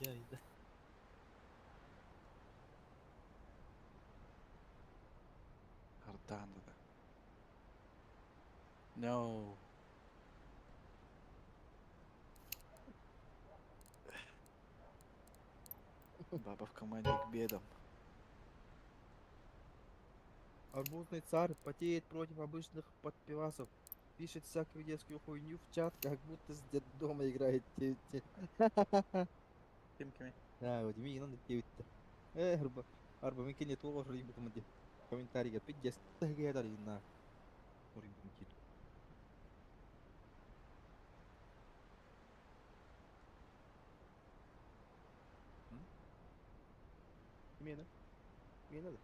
Дьайда. Ардаан да. No. Баба в команде к бедам. Арбузный царь потеет против обычных подпивасов. Пишет всякую детскую хуйню в чат, как будто с детдома играет. Ким кими? Да, вот именно надо диэбиттэр. Ээ, арба, арба мин кини туох суруйбутум дии. Комментарийга пиздец таһыгыйа суруйбутум дии. Именно. Именно да.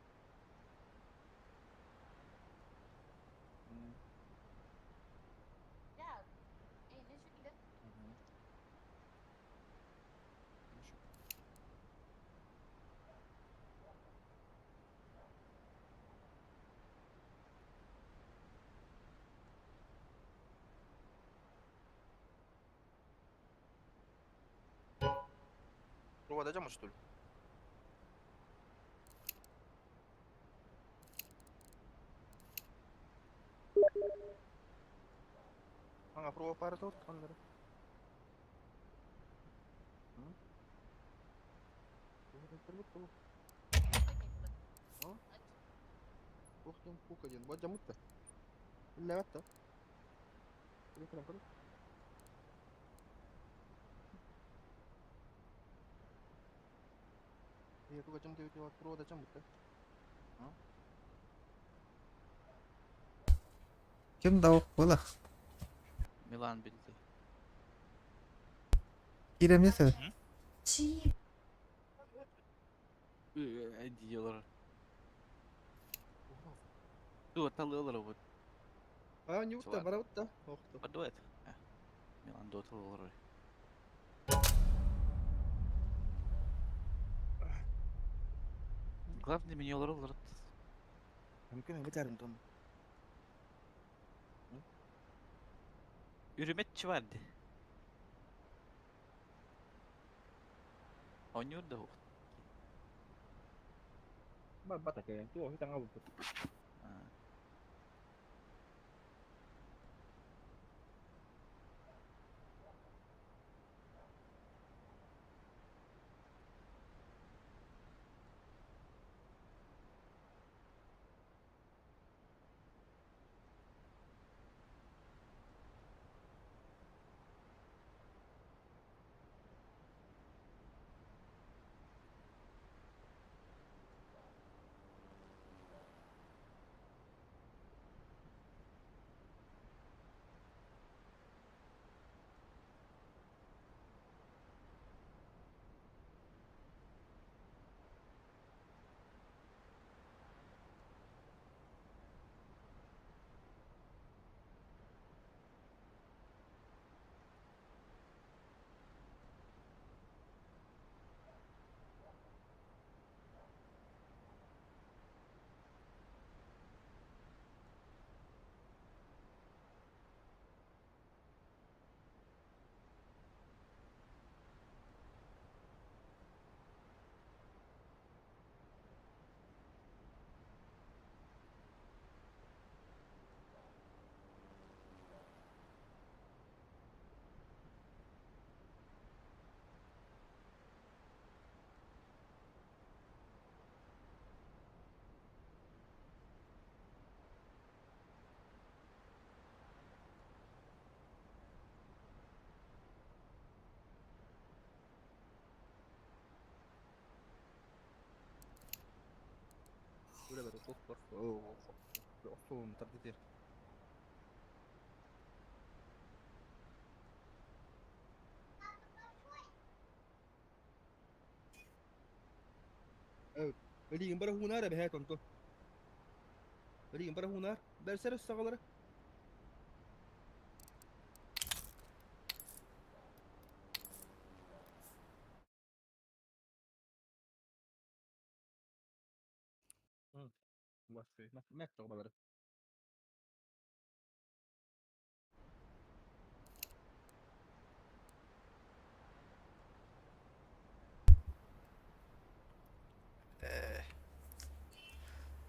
Провода дьамы что ли? Аңа провод пары торт, аннары. Ох, кука диэн, бу дьамытта. Үллэбэт да. Туга дьам диэбит провода дьамытта. Ким да было. Милан билди. Киремне сен. Диелер. Ту талылар вот. А, не утта, бара утта. Охто. Подует. Милан до талылар. Главный меня олар. Мүмкін бітәрім тон. Үрүмэтчи барды. Онюр да хух. Ба бата кайан, ту хитang абут. Үлэ бары тохтор. Охтуун тардытыр. Билигин бара хуунаар эбэһээт онтон. Билигин бара хуунаар. Бэрсэр саҕалары. Мэк тоҕо.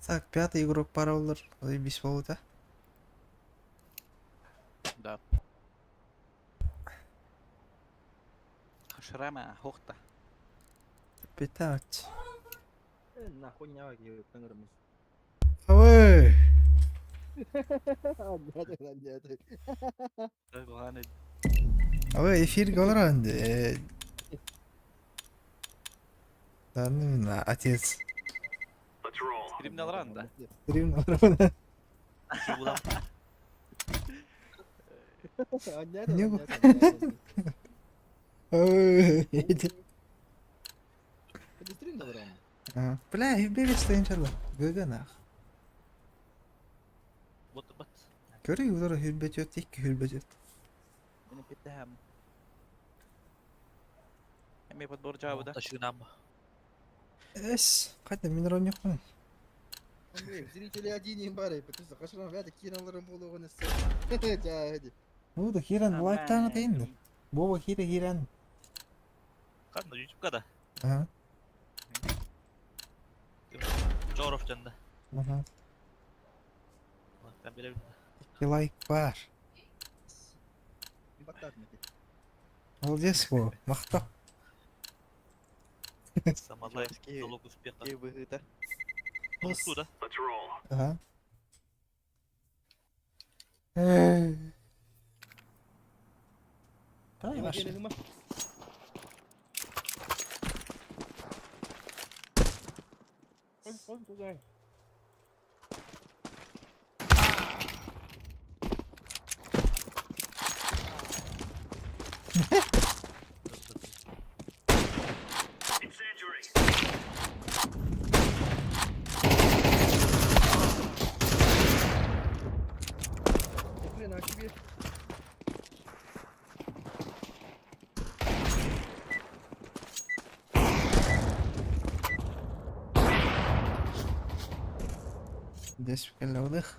Так, пятый игрок пара olur. Заебись болду. Да. Шрама, хохта. Пятать. Нахуй не тыңырмыз. Ой! Ой, эфир говоран. Да ну на, отец. Стримне аларан да. Стрим аларан. Ой, Бля, бегать иншалла. Гыгынах. Көрүй улар хүрбөтөт, икки хүрбөтөт. Мени питtähän. Эми подбор жабыда. Эс, кайда мин роньокмун. Зрители один бары, потому что хашрам вяда кираларым болугун Ну да хиран лайктан тейинди. Боба хире хиран. Канна ютубка да. Ага. Жоров жанда. Ага. Мен билебин. Икки лайк бар. Молодец, Вова. Махта. Самолайк залог успеха. Быһыта. Ту да. Ага. Эй. Давай, Маша. Здесь выдох.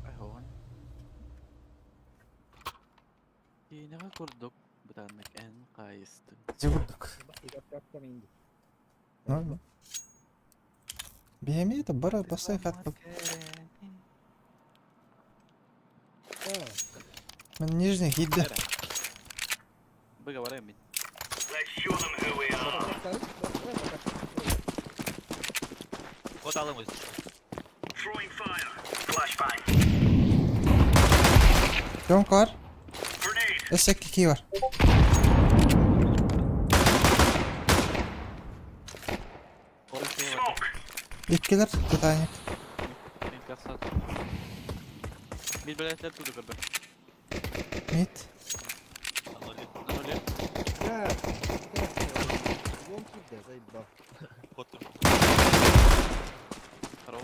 Айхуан. Киинэҕэ курдук бытааннык эн хаайыстыҥ. Курдук. Нормально. Биэми это бара басай хатка. Мен нижний хидде. Быга барайм мин. Код алым өз. Донк бар. Эсек ки бар. Иккилер Титаник. Мен кассат. Мид билетлер туду көрбө. Мид. Аноли. Аноли. Код. Хорош.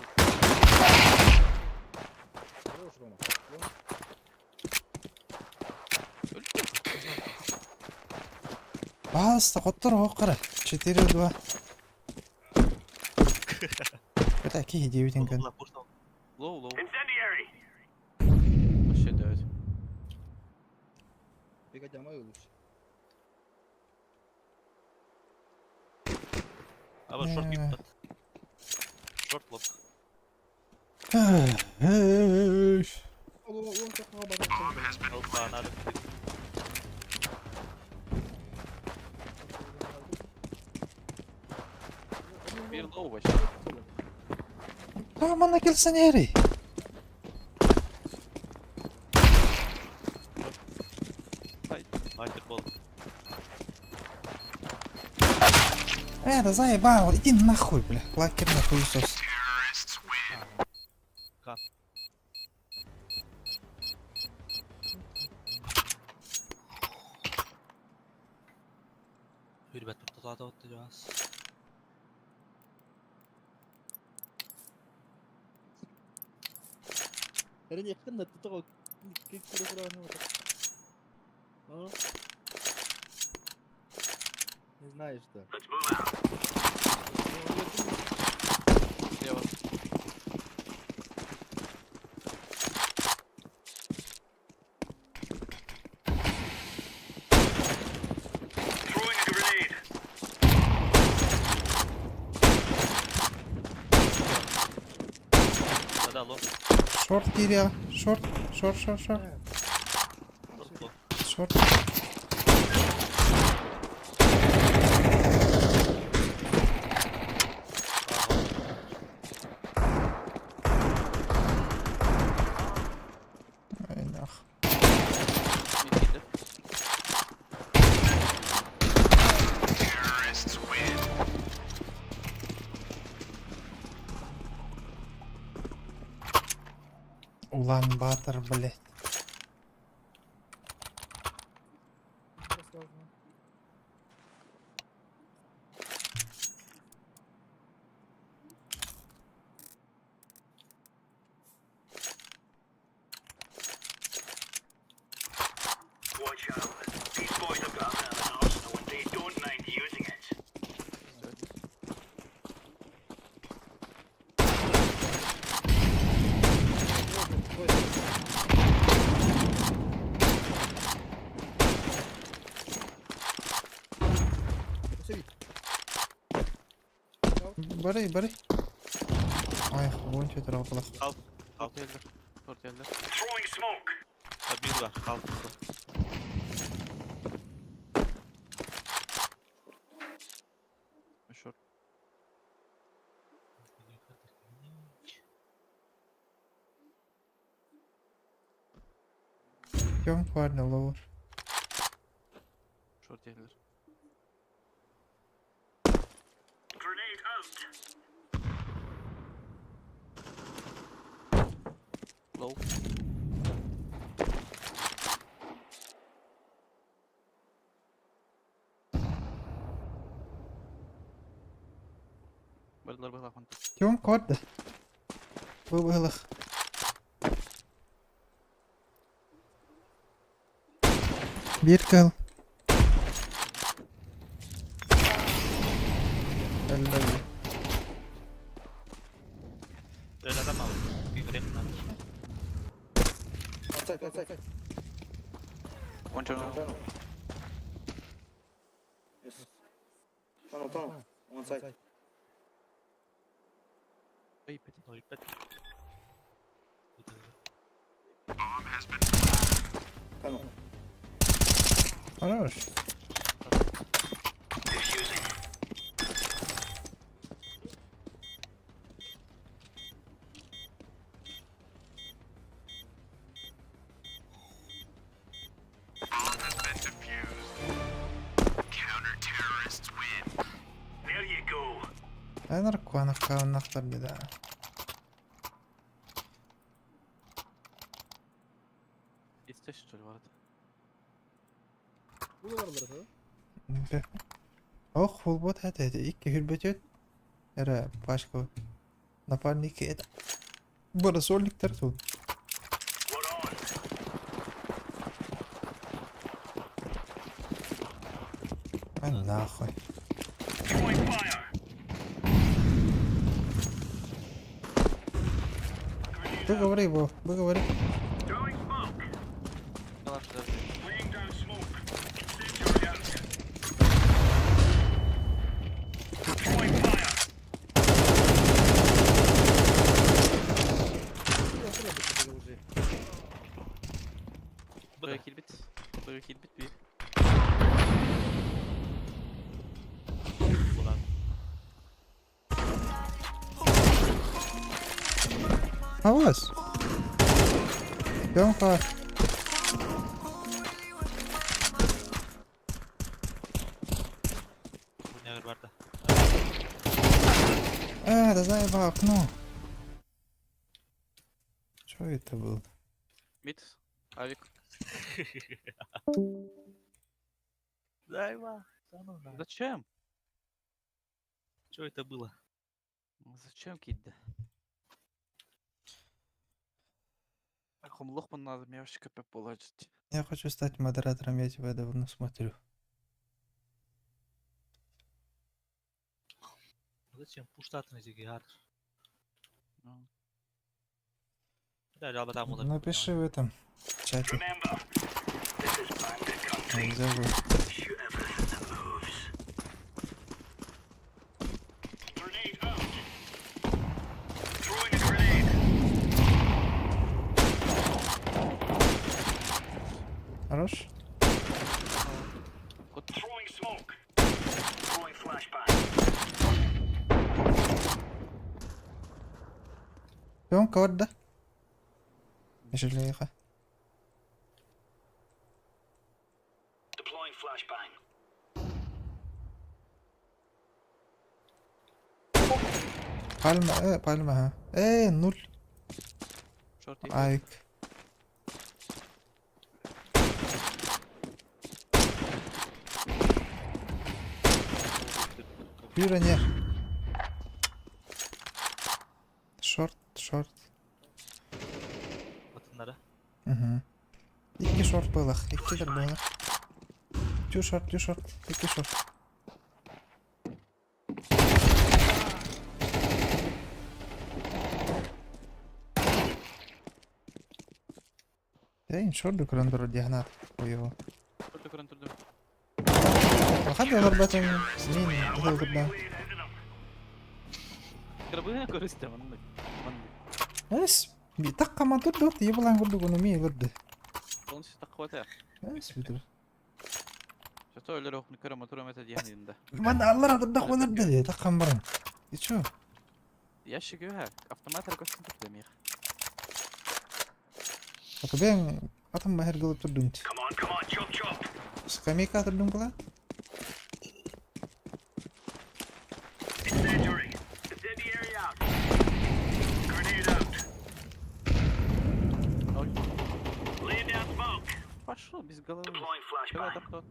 Пожалуйста, коттор оккара. 4-2. Это какие 9 күн. Лоу, лоу. Вообще дает. Аба шорт кип. Шорт лоб. Опа, надо. Бир лоу вообще. Манна келсен ери. Мастер бол. Да заебал, иди нахуй, бля. Лакер на хуесос. Ребят, тут вот жас. Не знаешь что. Слева. Шорт киириэҕэ. Шорт, шорт, шорт, шорт. Шорт. Ай, нах. Mid киирдэ. Улан-Батор, блядь. Бары, бары. Ай, вон что-то работало. Half. Short geldi. Short geldi. Ha, bir var. Half. Short. Тем парня lower. Short geldi. Low. Бардылар быһалаах онтон. Тем корда. Выбылых. Биркал. Öyle adam aldı. Bir grep Outside, outside. One channel. Tunnel. Yes. Tunnel, tunnel. One side. Ой, блядь. 0,5. Tunnel. Хорош. Нарконов нахтар беда. Истэ что ли барат? Бу баралар ha. Ох, фулбот это это икки хүрбөтөт. Эре башка напарники это. Барасольниктер тут. А нахуй. Выговори его, выговори. Калаш даже. Bu da. Б килбит. Б килбит bir. Ulan. А вас? Тёмка. Bu ne vardı? Да заебал окно. Чё это было? Mid. Авик. Зайва. Да ну на. Зачем? Что это было? Зачем кидді? Хомлох надо мне вообще КП положить. Я хочу стать модератором, я тебя давно смотрю. Зачем пуштатын эти гар? Ну, Да, жалба там Напиши в этом чате. Ой, забыл. Хорош. Кот. Пионка барда. Межелейха. Пальма, пальма, ха. Нуль. Шорт Айк. Пиронер. Шорт, шорт. Батыннара. Угу. Икки шорт буолах, икки буолах. Two short, two short, икки short. Эй, шорт көрөн турар диэхнаат ойоо. Шорт көрөн турдум. Ханна олорботун мин ыһылгырда. Кырабыһа көрүстэ маннык. Маннык. Эс, таккаман турду, тиебылан курдук ону ми ылырды. Полностью таккыбата. Эс бүтүр. Зато өлөр охну көрө мотор эмете диэн да. Ман аллар адырдах олорду дии, таккам баран. И чё? Ящик үһэ. Автомат эрэ көстөн турда миэх. Ото бэйэҥ атын баһыргы ылып турдуҥ. Скамейка турдуҥ кыла? Ноль. Пошел без головы. Давай тот такой.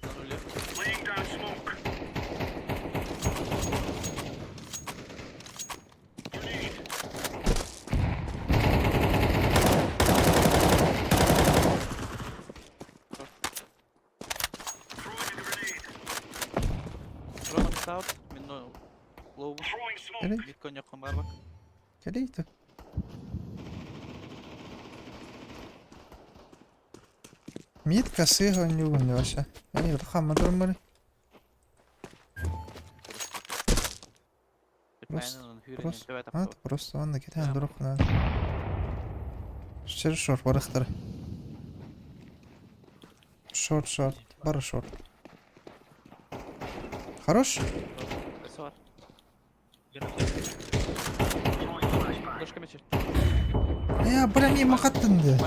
На нуле. Роман Саут, минно лоу. Кэлий, Мид коньяком барбак. кэлий ту. Мид косыга нюгун вообще. Эй, хамма турмары. Просто, просто, просто онна кетен дурухна. Шер шорт барахтар. Шорт, шорт, бары шорт. Хорош? Я, бля, мимо хаттынды.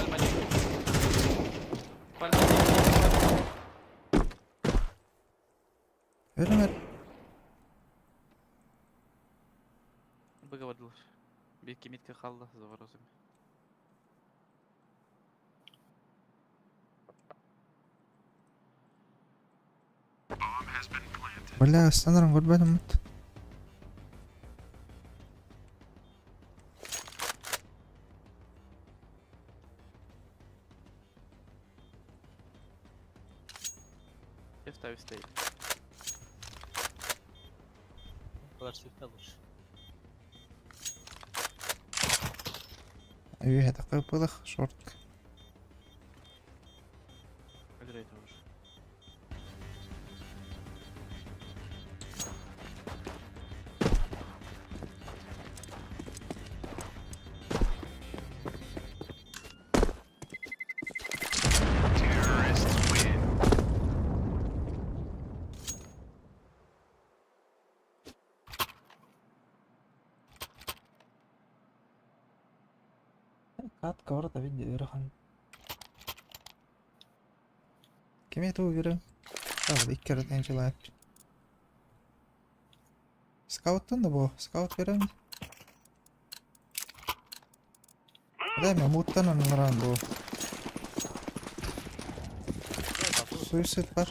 Өлүмэр. Выговорил. Битки митка халла за воротами. Бля, станарым көрбөдүм. Я ставлю стоит. Bu kadar sifte alır. Үйе такой шорт. Өлөр уже. Катка барыта видео ыарахан. Кими туу бирен? Тағы икки эрэ жылаап. Скауттан да бу, скаут берем. Дай мен муттан аннаран бу. Суицид бар.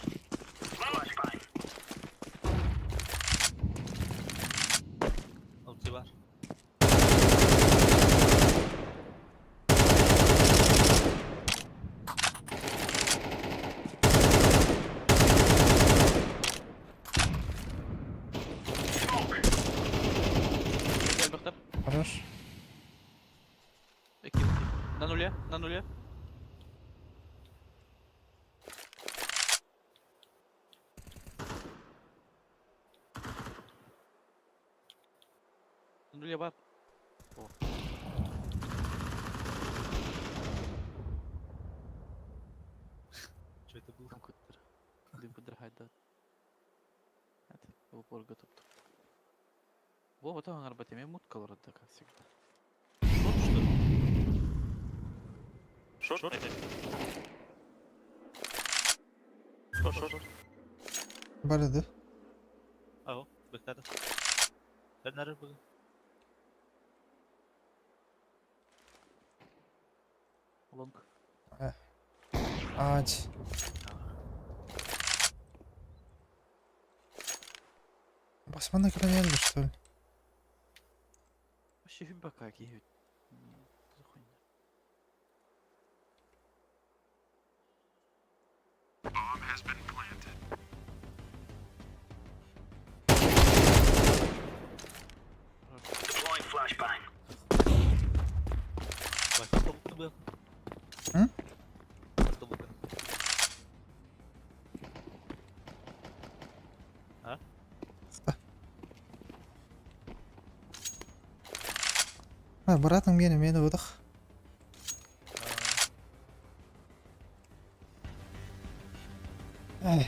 Ulti var. Gel bakalım. Хорош. İki. На нуле, на нуле. На нуле бар. О. Упорга топтук. Во, вот он арба мутка да, как всегда. Шорт, что ли? Шорт, шорт. Шорт, шорт, шорт. Барды. Ау, бектады. Ben nerede bugün? Лонг. Ağaç. Басмана краняльды, что ли? Вообще бака какие. За хуйня. Başka tavuklu bu. Hı? Başka tavuklu. Ha? Ha, братым гене мени выдох. Эх.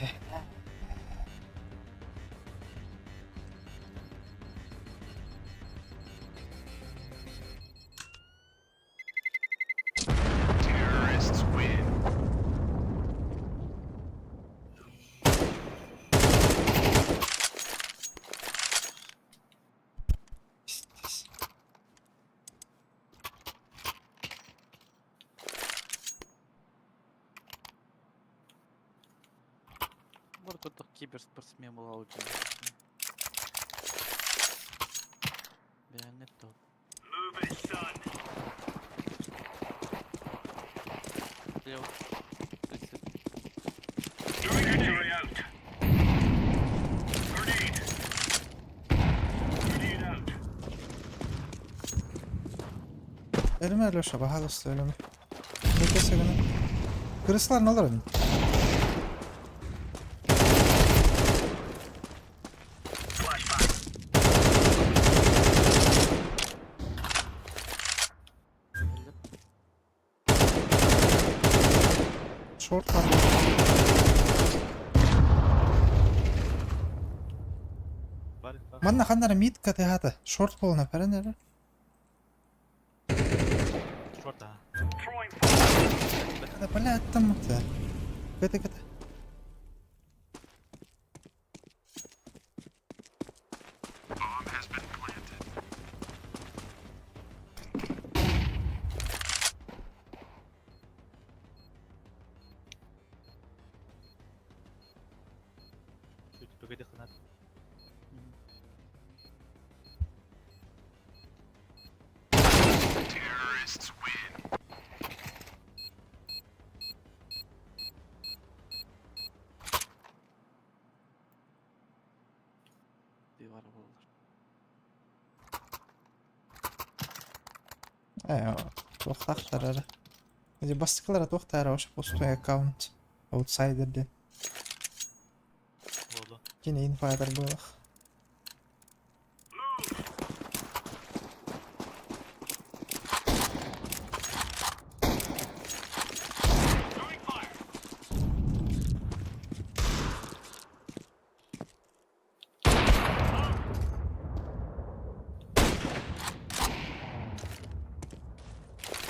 Пиздец. Вот тут киберспортсмен была у тебя. Реально топ. Слева. 30. Ölüme Леша, пожалуйста, ölüme. Ne кесе гына. Крыслар алар один. Short var. Бар, бар. Манна ханнара мид катыгата. Шорт полна перенер. Шорт, а. Да блядь, там это. Ката ката. Чуть погоди, ханат. Дивар болар. Э, тоқтақтар. Эти бастықлар тоқтар, вообще пустой аккаунт. Аутсайдер де. Oldu. Кине инфайдер было.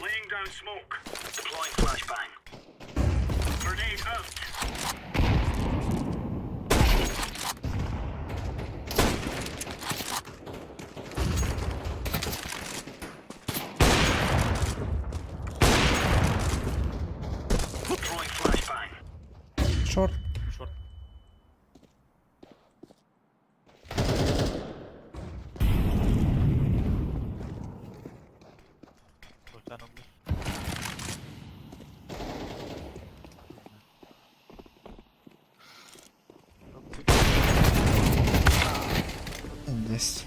Laying down smoke. Deploying flashbang. Grenade out. Throwing flashbang. Шорт. Шорт. Шорттан oldu. Здесь.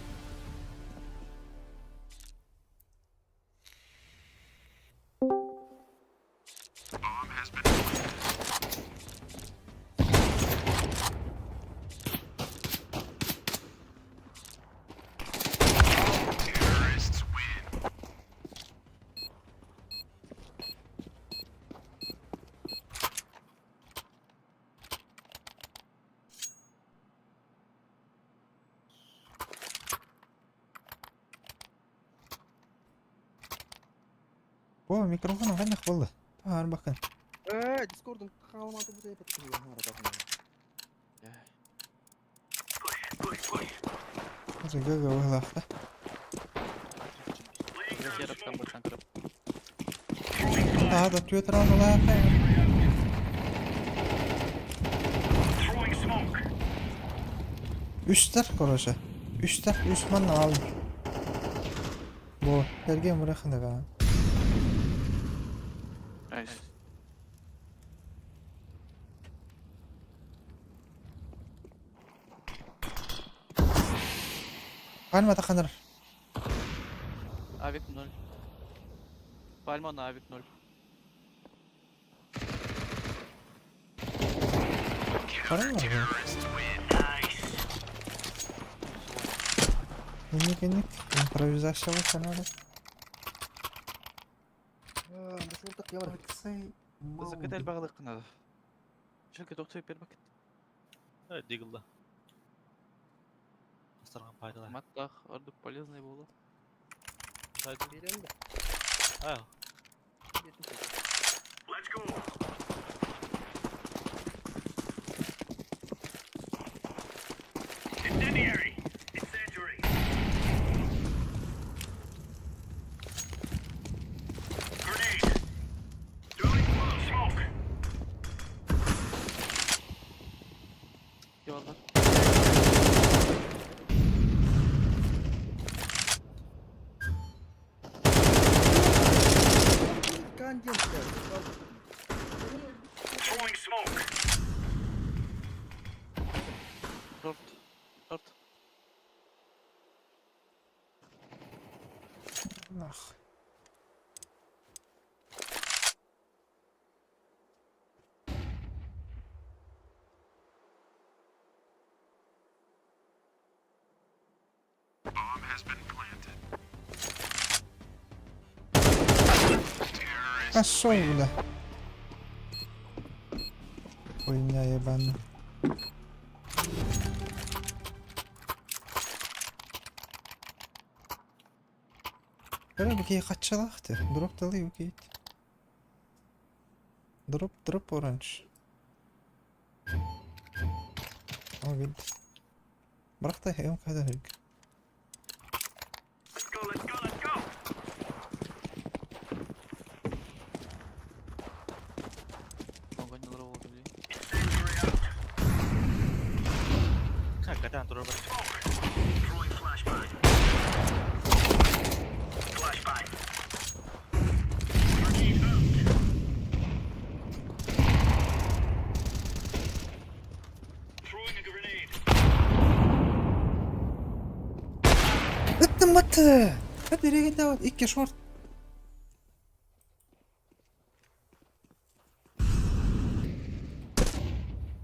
О, микрофон хайдах буолла? Таар бакын. Ээ, Discord'un хаалматы бу деп Push, push, push. Гага выглахта. Laying down Ярап smoke. там көрөп. Throwing fire. Daha da Twitter aldılar. Throwing smoke. Үстер короче. Үстер Үсман al. Бу Сергей bırakın da ben. Найс. Palma takınır. Авик 0. Пальма на авик 0. Para mı var bunun? Nice. Günlük günlük improvisasyon fena da. Закатай бағылық надо. Шөлке тоқтай бер бак. Дигылда. Астарган пайдалар. Маттах, ордук полезный болу. Аа. Let's go. Incendiary. Incendiary. Grenade. Throwing smoke. Eyvallah. Throwing smoke. Шорт. Шорт. Ah. Пошел, бля. Хуйня ебаная. Көрө бу киһи хаччалаах ти. Дроп талы бу киһи. Дроп, дроп оранж. О, бил. Бірақ та ем қайда керек. Let's go, let's go, let's go. Оңғанилар болу білейін. Incendiary out. Катан турар бар. Smoke. Throwing flashbang. Flashbang. Grenade out. Throwing a grenade. Ыттым батты. Hadi регенде вот икки шорт.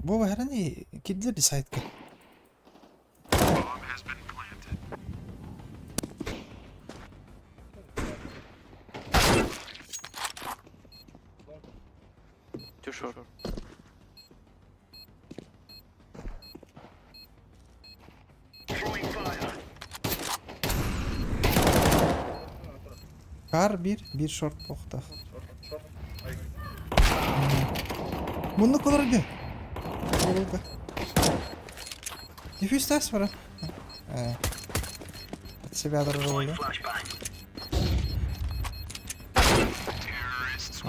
Бу бәрін кидлер сайтка. Тю шорт. Throwing fire. Kar bir, bir short похта. Бұны колорды. Болды. Дефьюз тас бар. От себя Throwing дорогой. flashbang.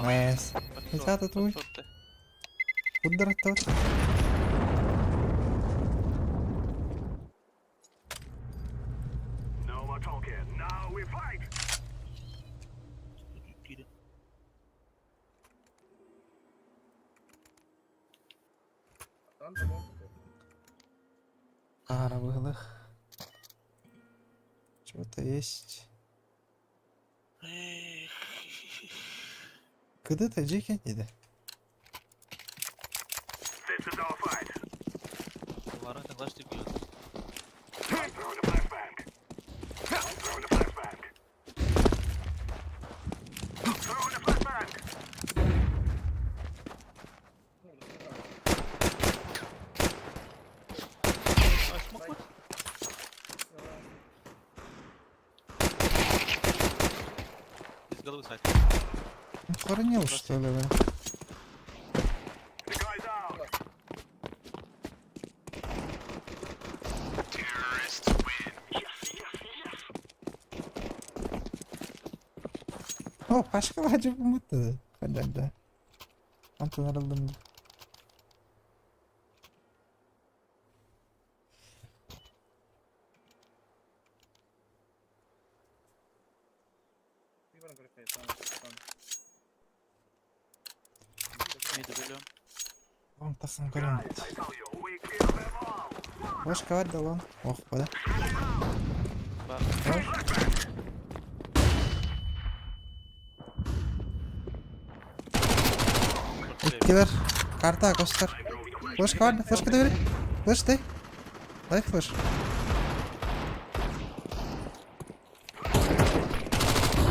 Найс. Хотя тут твой. Шорты. Удар тот. No more talking. Now we fight. Кири. Ара выглых. Что-то есть. Кыды жекен еді. This is our fight. Барын тыңлаш деп келді. I'm throwing a flashbang. I'm throwing a flashbang. Throwing a flashbang. А, смок бар. Из головы сайт. Охренел, что ли, бля? The guy's out. Terrorists win. Yes, yes, yes. О, Пашка вроде будто. Да, да. Антон арылдым. Миди бөлөм. Вам тахан көрөм. I tell you, we kill them all. Флешка бар да лон. Ох, бада. Бар. Иккилер. Карта костар. Флешка бар да, флешка да бери. Флеш дай. Дай флеш.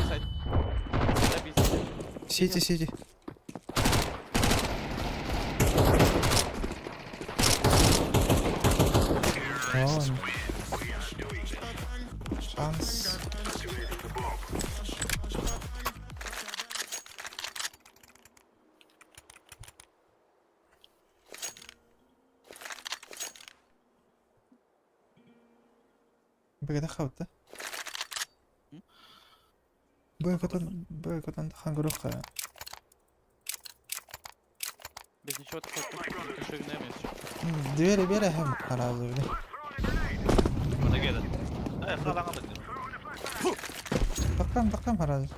Сайт. Да, биз. Сити, сити. Вон. Шанс. Бегада хавта. Бэготон хангуруха. Без ничего такого. Еще Двери бере hem харазы бile. Мына келді. Ай, қалаңа бітті. Такам такам харазы.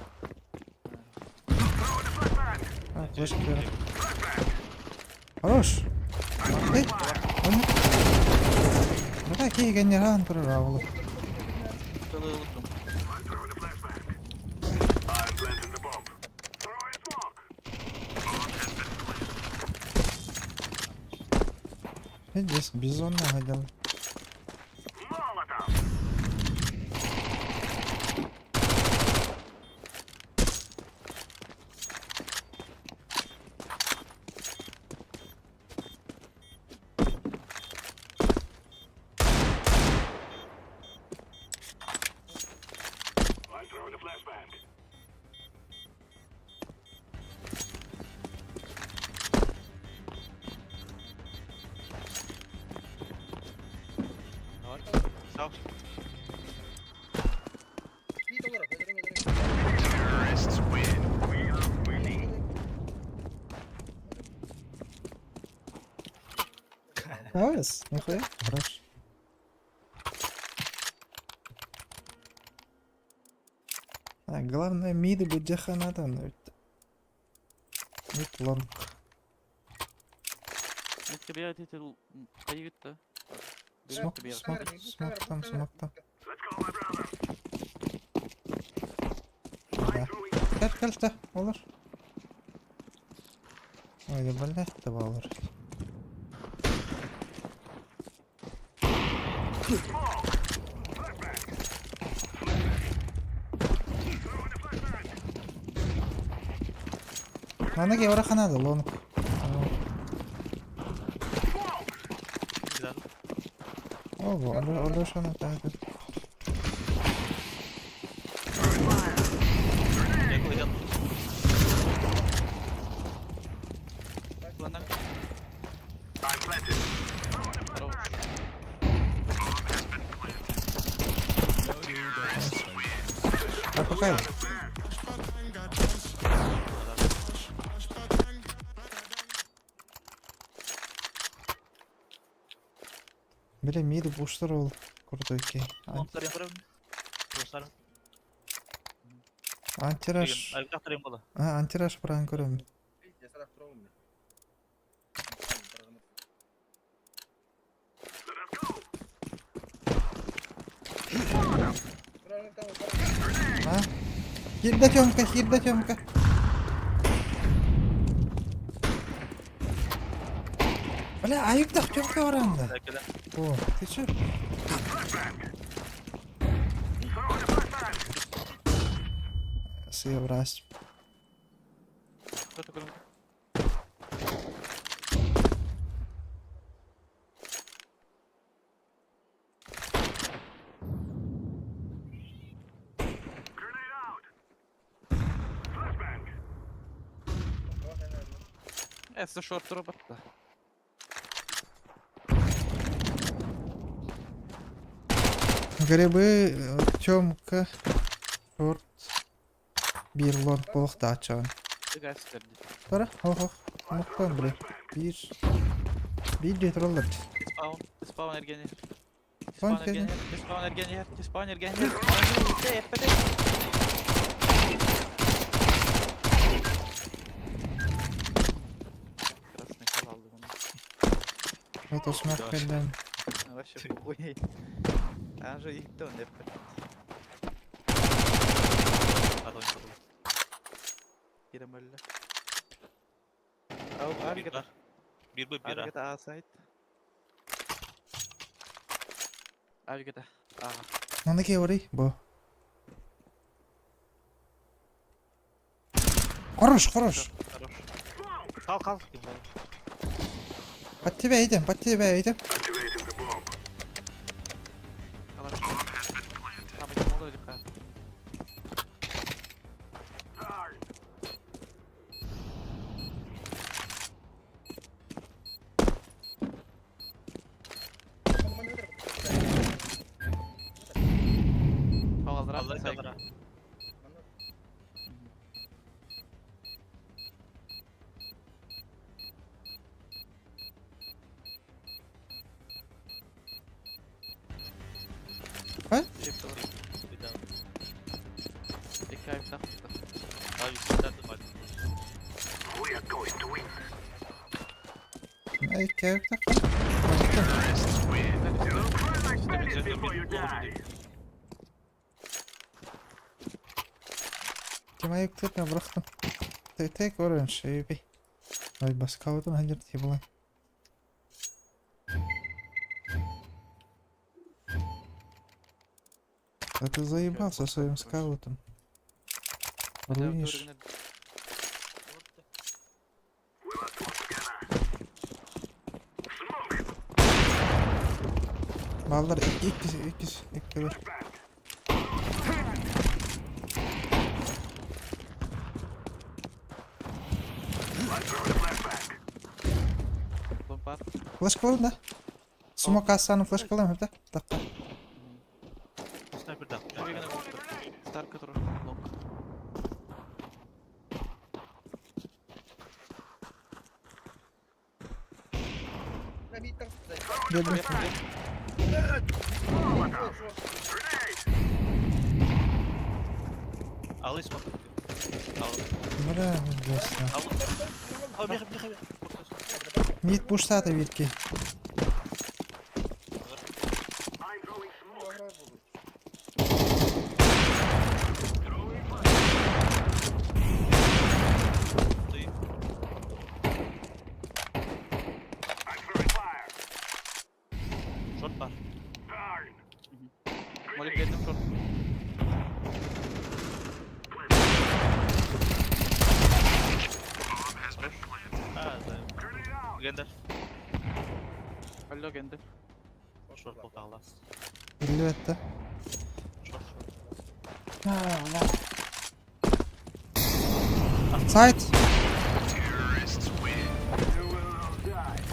А, флешка бере. Хорош. Эй, он. Давай кей генерал турар авылы. Тылы ұлттым. I'm planting the bomb. Throwing smoke. Здесь бизон нагадил. Molotov. I'm throwing a flashbang. Сау. Terrorists win. We are winning. Nice, нихуя. Хорош. А, главное миды будет ханатан. Мид лонг. Метке бия тетел кайгытта. Смок, смок, смок там, смок там. Let's go, my brother. Да. Кел, кел, да, olur. Ой, блядь, да olur. Мана ке ораханады лонг. Ого, оло шаны тағы. I'm planted. А пока. Бля, мид буштар ол крутой кей. Антираж. А, антираж пран көрөм. А? Хирда тёмка, хирда тёмка. Бля, айыптах тёмка баранда. О, ты чё? Съебрась. Кто такой? Grenade out. Flashbang. Эссе short робот. Грибы, Тёмка, шорт, биир лонг буолуохтаах. Тара, ох, ох, мохтон, бля. Биир, биир дии тураллар. Spawn, spawn эргени. Spawn Spawn эргени. эргени, spawn эргени, spawn эргени. Красный кал алды bunu. Это смех кэллэн. Вообще похуй. Ан же ихте он деп. Pardon, pardon. Кирем өллө. Ау, Bir аргета, var. Bir bu bir A. аргета А сайт. Аргета. А. Манна киһи барый, бу. Хорош, хорош. Хорош. Кал кал. Под тебя идем, под тебя идем. Activating the bomb. Алар. Там эти молодые ха. Time. Алар. Allah kalır ha. Bir daha. İki ay saklı. Abi yükselttim hadi. We are going to win. Эй, кэп-так. You'll cry like Sistemi babies before you düzeltiyorum. Bir die. Кем айыктыр, бырахтым. Тек orange, эй, Ай, баскаутын ханжар тибулан. Да ты заебался своим скаутом. Руинишь. We must work together. Smoke. Баллар икки, икки, икки бір. Flashbang. I'm throwing a flashbang. Ломбард. Флешкаларын да. Смок ассаны флешкаларын да. Такка. Sniper da. Старка тоже. Лонг. Дедим. Grenade. Al is wat. Al. Бля, ясно. Al. Al bir bir bir. Мид пуштата витки. I'm throwing smoke. Throwing fire. Duyun. I'm throwing fire. Short var. Time. Molly geldim short. Ha, Grenade out. Gönder. Алло, Гендель. Short bot Allah. Elbette. Short short. Сайт. You will all die.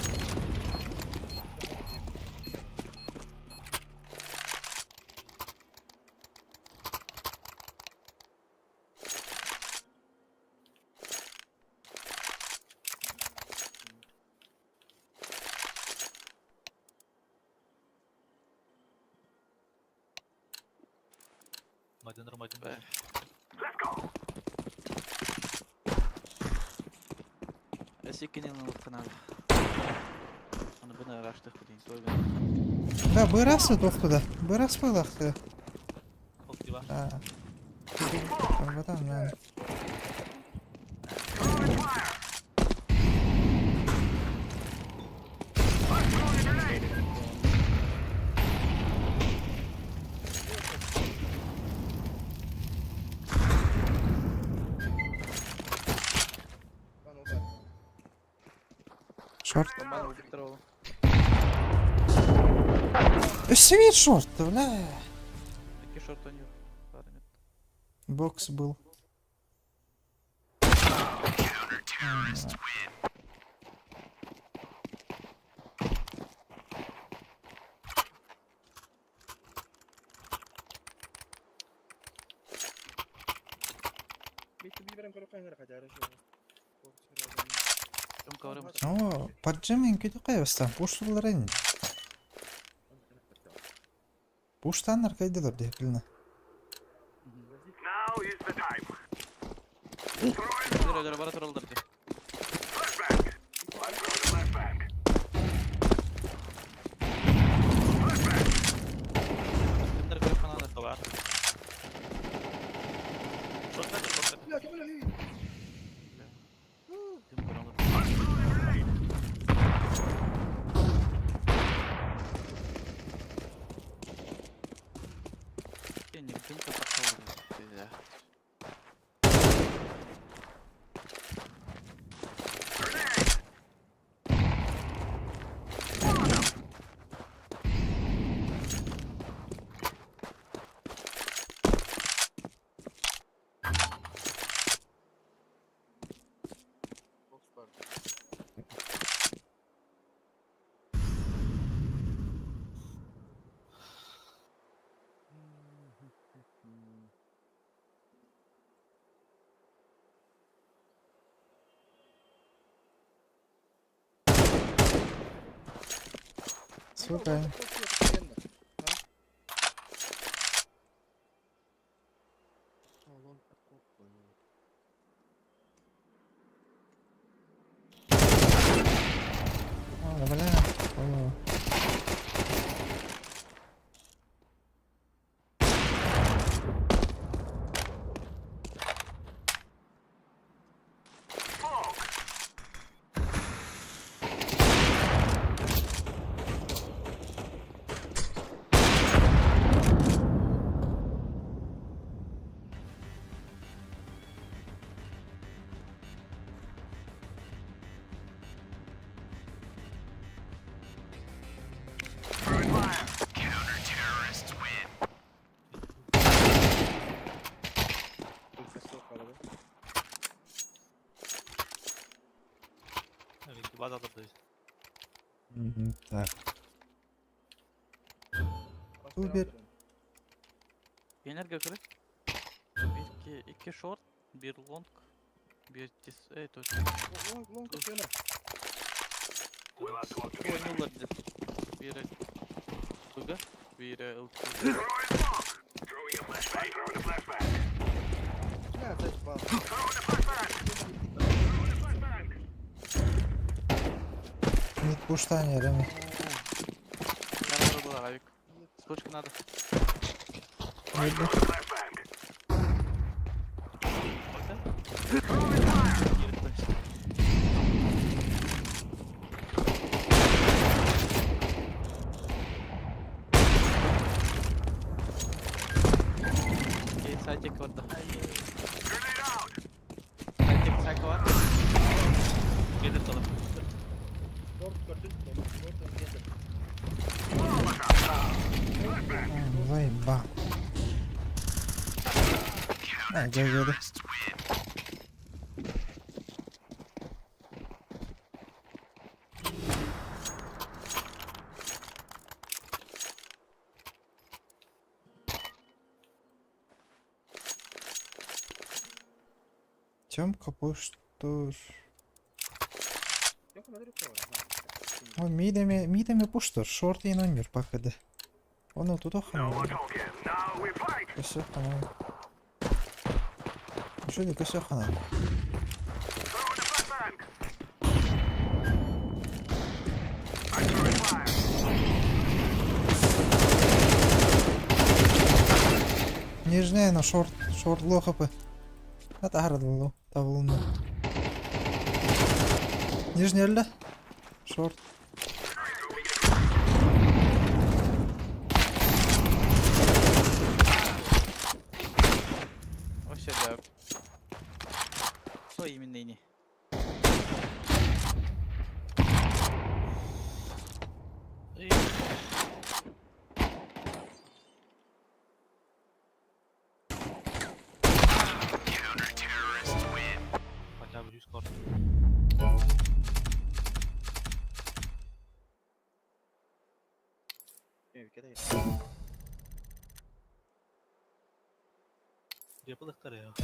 Madenler madenler. Let's go. Эсикин kanal. Onu bunu araştık bu değil. Soy Да, бырасы тохтуда. Бырас былахты. Çok diva. Да. Батан, да. Throwing fire. I'm throwing a grenade. Шорт. Bombanı vurduklar oğlum. Өссө шорт, бля. İki short oynuyor. Var evet. Бокс был. О, поджимин күтү кайбастан пуштуларын. Пуштаннар кайдылар деп билна. Now is the time. Өлөр өлөр бара тураллар дии. Flashbang. I'm throwing a flashbang. Кимдер көрүп канада. Бар. Short это, short это. Ким көрөңөр? I'm throwing a grenade. Сен ким катакка да. Grenade. Сука. О, бля. О. Smoke. Throwing fire. Counter-terrorists win. База да. Так. Супер. Энергия көрө. 1 2 2 шорт, 1 лонг, 1 тис, то есть We'll have to work together. ойнулар деп. Бири БГ, бири ЛТ. Throwing smoke. Throwing a flashbang. Throwing a flashbang. Throwing a flashbang. Throwing a flashbang. Мид пуштани, Реми. Надо было авик. Сколько надо? Видно. Flashbang. Сколько? Throwing fire. Окей, сайтик вот да. Grenade out. Сайтик сайт бар. Gelir sana. Заеба. А, где где? Тёмка пуштур. Ой, мидеме, мидеме пуштур, шорт и номер походы. Он тут No охрана. more talking. Now we fight. Көсө хана. Что не көсө хана? Throwing a flashbang. I'm throwing fire. Нижняя на шорт, шорт ло хп. Это хардло, тавлуна. Нижняя ля? Шорт. Вообще да. Что именно не? И Counter-terrorists win. Хотя бы 100 скор. Yapılıklar ya.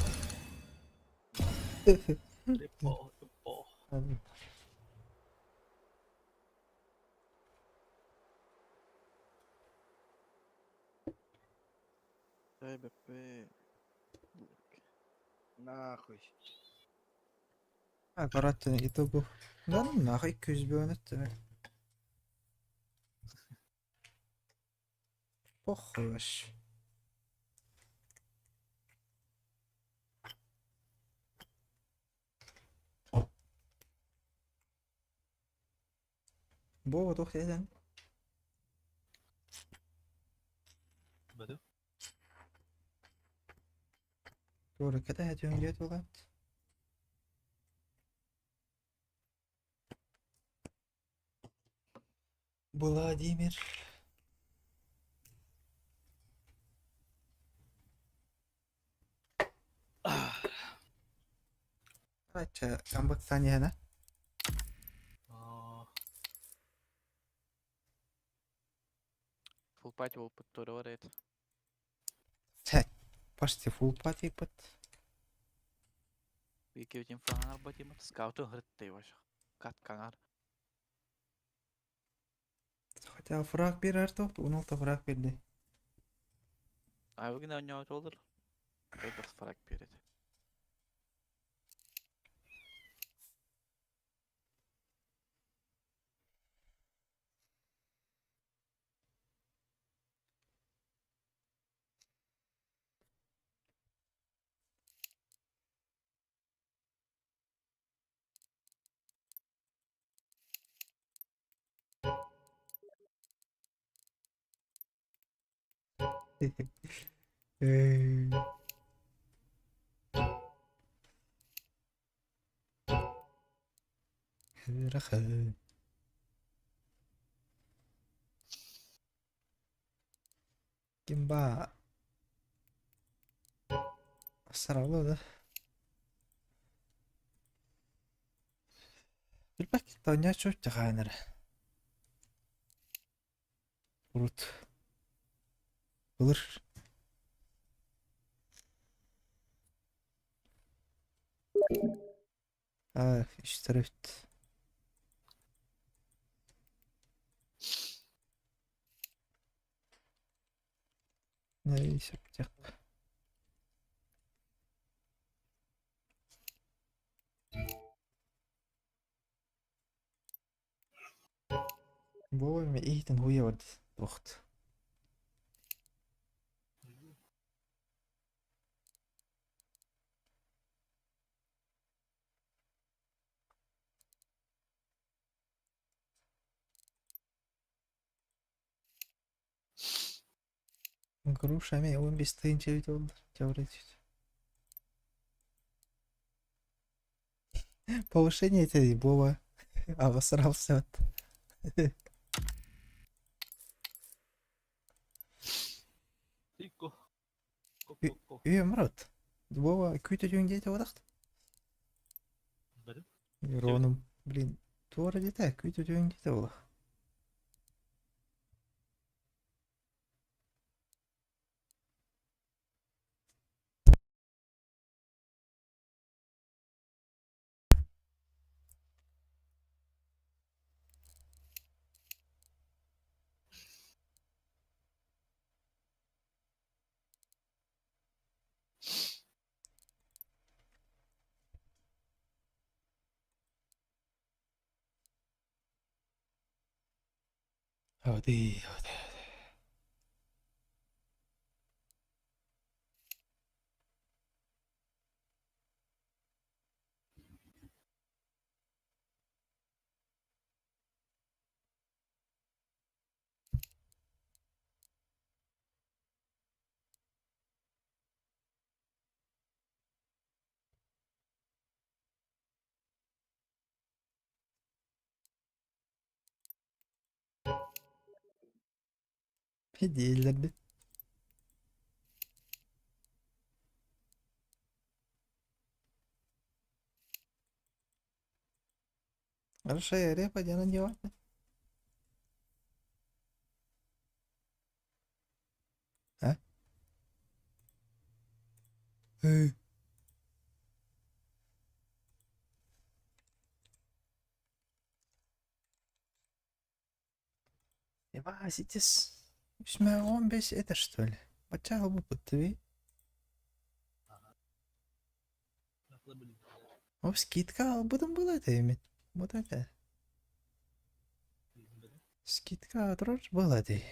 Репо, репо. Дай БП. Нахуй. Аппарат итогу. Да ну нахуй 201 өттө. Похуй вообще. Бова туох диэтэн? Бөдө. Туора кэтэһэ түһэн диэт буолаат. Владимир. Короче, камбэктаан иһэн ээ. Аа, Full party буолбут туора бар эт. Чэ, почти full party быт. Биир инфаҥар батимат скауту хырыттай баша. Кат каҥар. Хотя фраг биэрэр туох, 16 фраг биэрди. Айвыгын оонньообут буолар. Элбэх фраг биэрет. Эй. Ыарахан. Ким баа саралла да. Билбэт таанньааччы хаан эрэ. Урут былыр аа үстэр эбит. Сөптөөх. Боо эми иһитин хуйа барда туохт. Груша эмиэ 15 тыһыынча эбит буоллар теоретически. Повышение этой Вова обосрался. Тикко. Ко ко ко. Үө мұрат. Вова күйті жөңде одақт. Бөдө. Роном, блин, туора дете, күйті жөңде ола. Hadi, hadi. Hediyelerdi. Хорошая репа, где надевать? А? Эй. Ебать, 3 15 это что ли? Бачча ылбыппыт дии. Оп, скидка ылбытым было это именно. Вот это. Скидка турар было дии.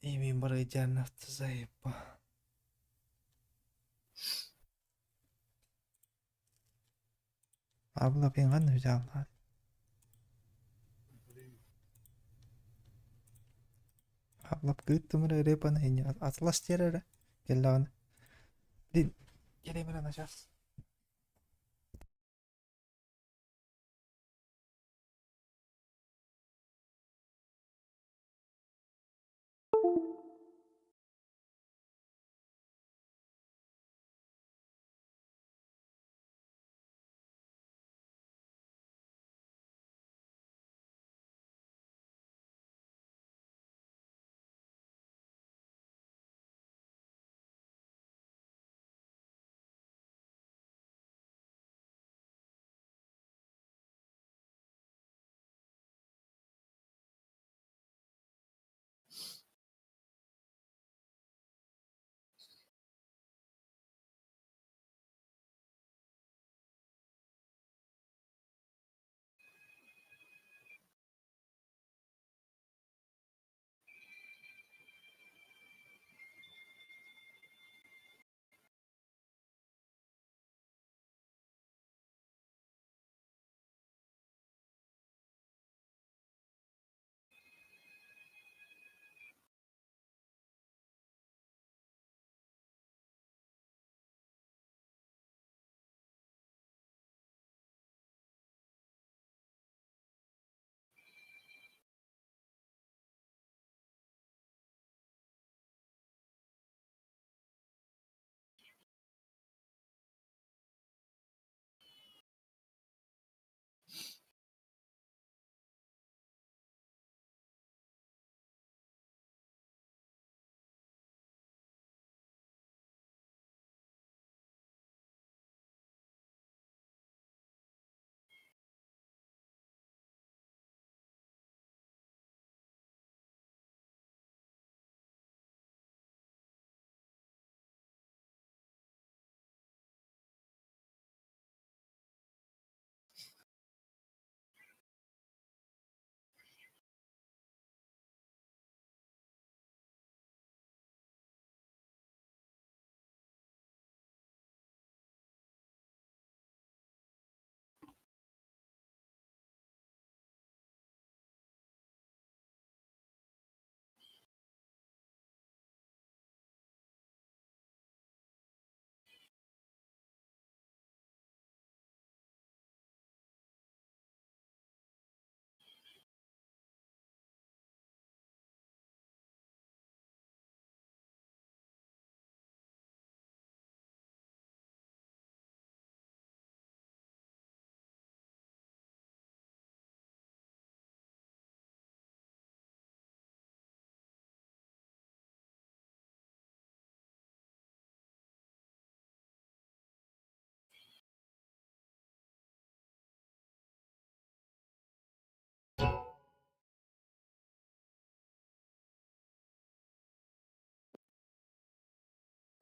Имин барыйдьааннах заебба. Abla بيغنوا جامعة. Abla кыыттым эрэ репаны атлас тиэр эрэ кэллэҕинэ. Блин, кэлиим эрэ начаас.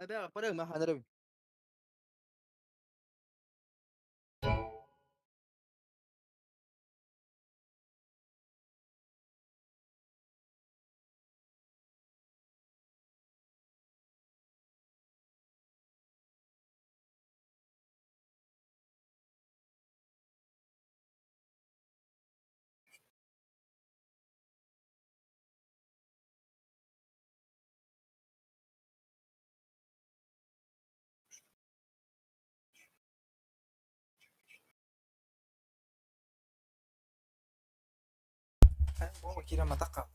Эбээ, ханарабын. Киирэн матах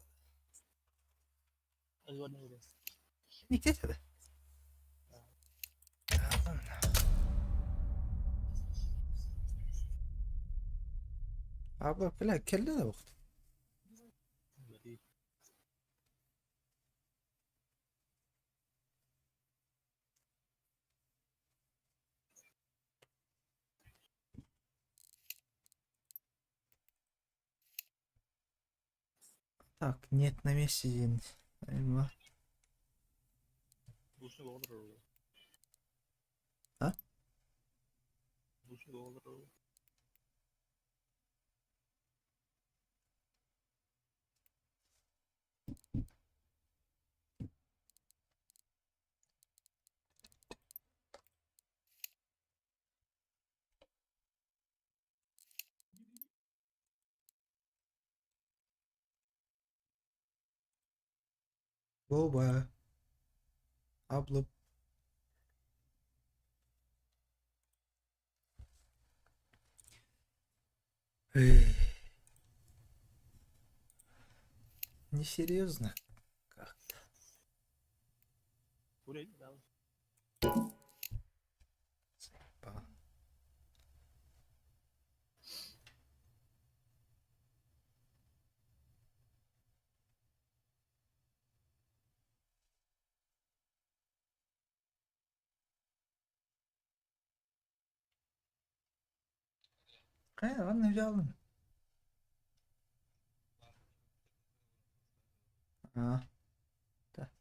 Никте Abla бля кэллэ да буолт. Так, нет, на месте диэн. Айма. Булчук оҕолор А? Булчук оҕолор. Боба. Аблып. Несерьезно как-то. Заебал. Хайа, ладно, взял. А, да.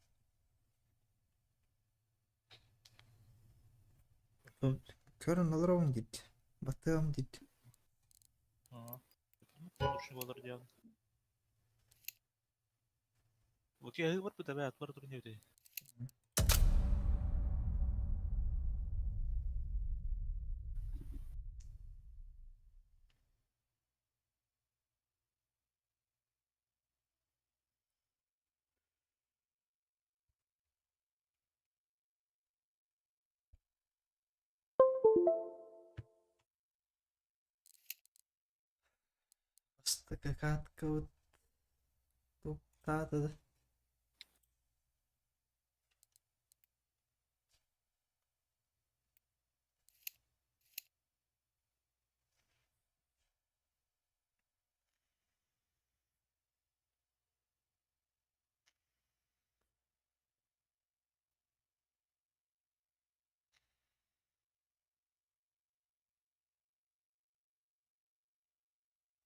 Көрөн олоробун диит. Батыам диит. Болар диэн. Вот я бар бит эбээт бар турун диэбитий. Бастакы туктаата да.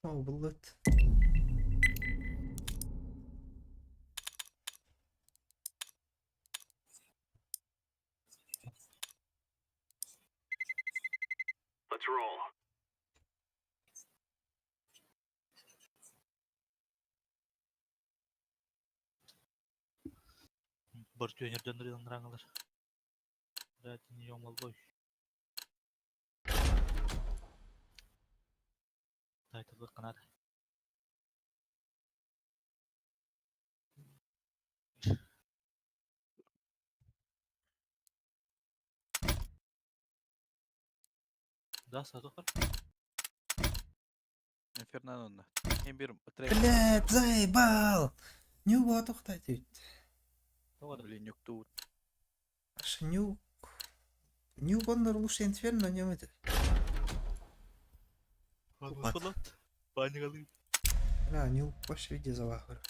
О, буллут. Let's roll. Бар түйөнөрдөн ыраңалар. Блядь, не малбой. Тайтылы канат. Да, сатохар. Инферно Эмбир трек. Блядь, заебал! Не убатухтать. Блин, нюкту. Аж нюк. Нюк оннор лучше инферно нем это. Болот. Паникалы. Да, нюк вообще виде завахар.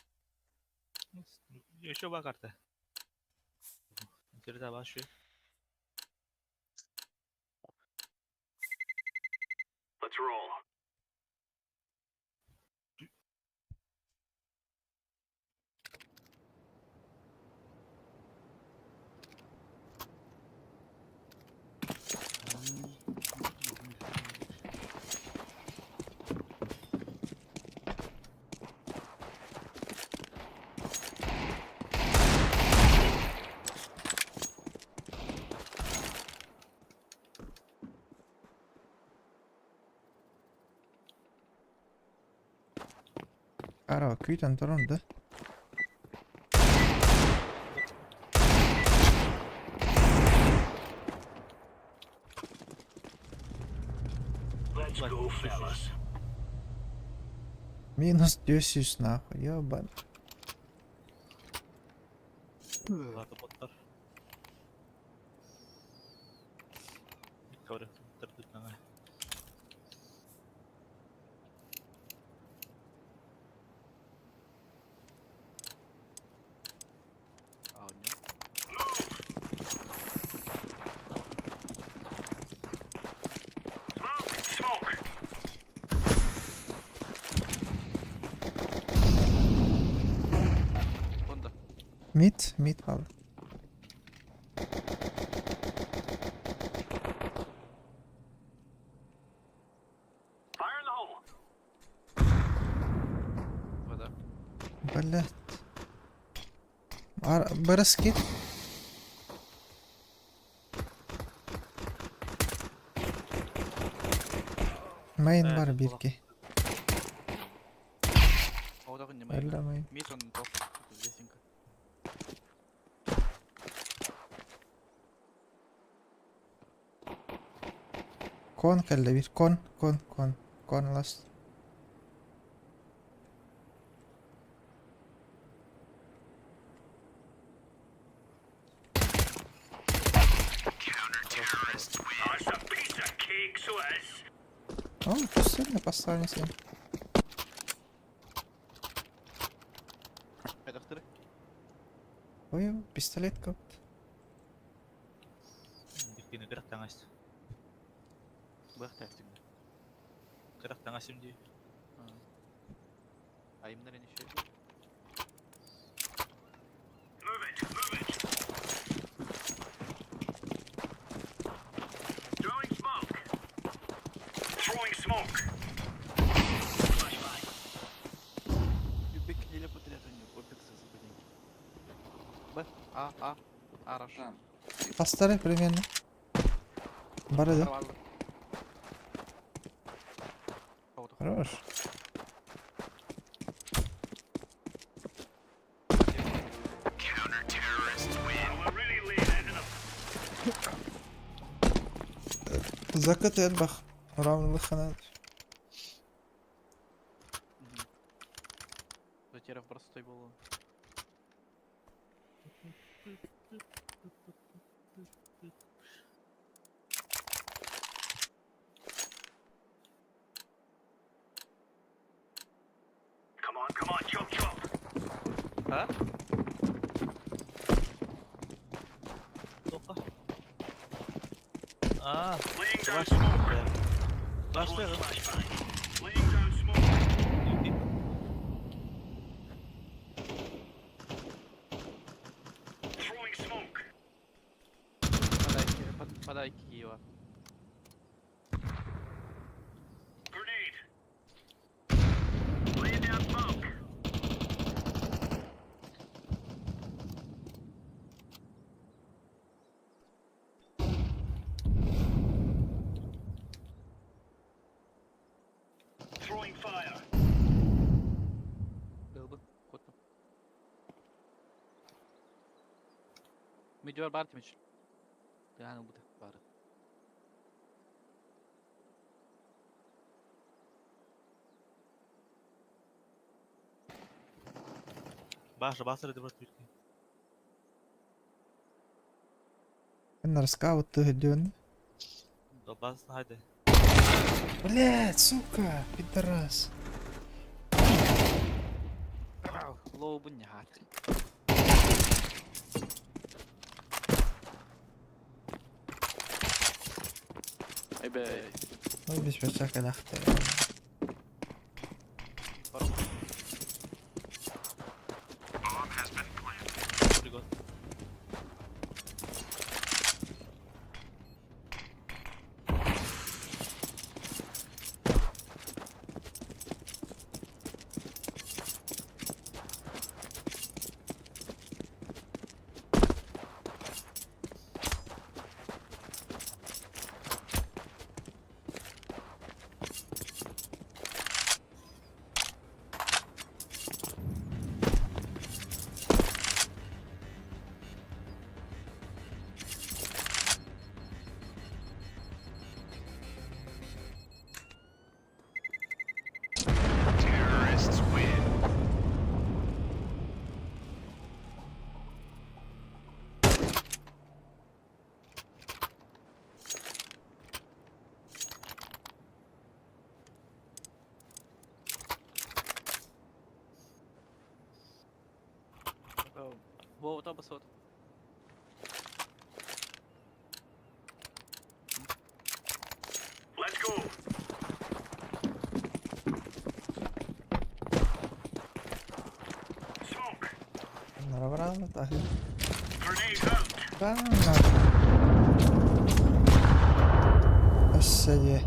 Еще ба карта. Интерда башы. Let's roll. Ара, күүтэн туран да. Let's go, fellas. Минус 10 нахуй, ебан. Ладно, боттар. Говорю, тырдытнана. А, у него. Smoke! Smoke! Mid, mid kaldı. Fire in the hole. Вода. Блять. Бороски. Main Э, бар бирки. Одағы не мейн. Эле main. Мид он топ. Здесенько. Кон кэллэ бир. Кон, кон, кон. Кон last. That's a piece of cake, so it is. О, сильно поставлен сен. Хайдахтыры. Ой, пистолет как-то. Биркини кырак таңас. Бэх тәстигне. Кырак таңас имди. Айымнар еще. Move it, move it. Throwing smoke. Throwing smoke. Flashbang. Үбек еле подряд у него обек за деньги. Б, А, А, Араш. Там. Бастары примерно. Бар да. Провал. Оудох. Хорош. We're really laying into them. Закыт элбах. Равнылыхына. Затеряв простой был. Come on, come on, chop chop. А? Тока. Аа, Laying down Flash. smoke. Flash Throwing flashbang. Laying down smoke. Throwing smoke. Подай, подай Киева. Grenade. Laying down smoke. Throwing fire. Был бы. Кот. Медиор бар демеш. Yani bu da var. Баш басыр деп бирки. Нарскаут ты До бас хайде. Блять, сука, пидорас. Лоу bu ne hat? Ай бе. Ой, без всякой нахты. Пригод. Terrorists win. Во, то басот. Let's go. Smoke. Барабаралла таһы. Grenade out. Баана. Өссө дии.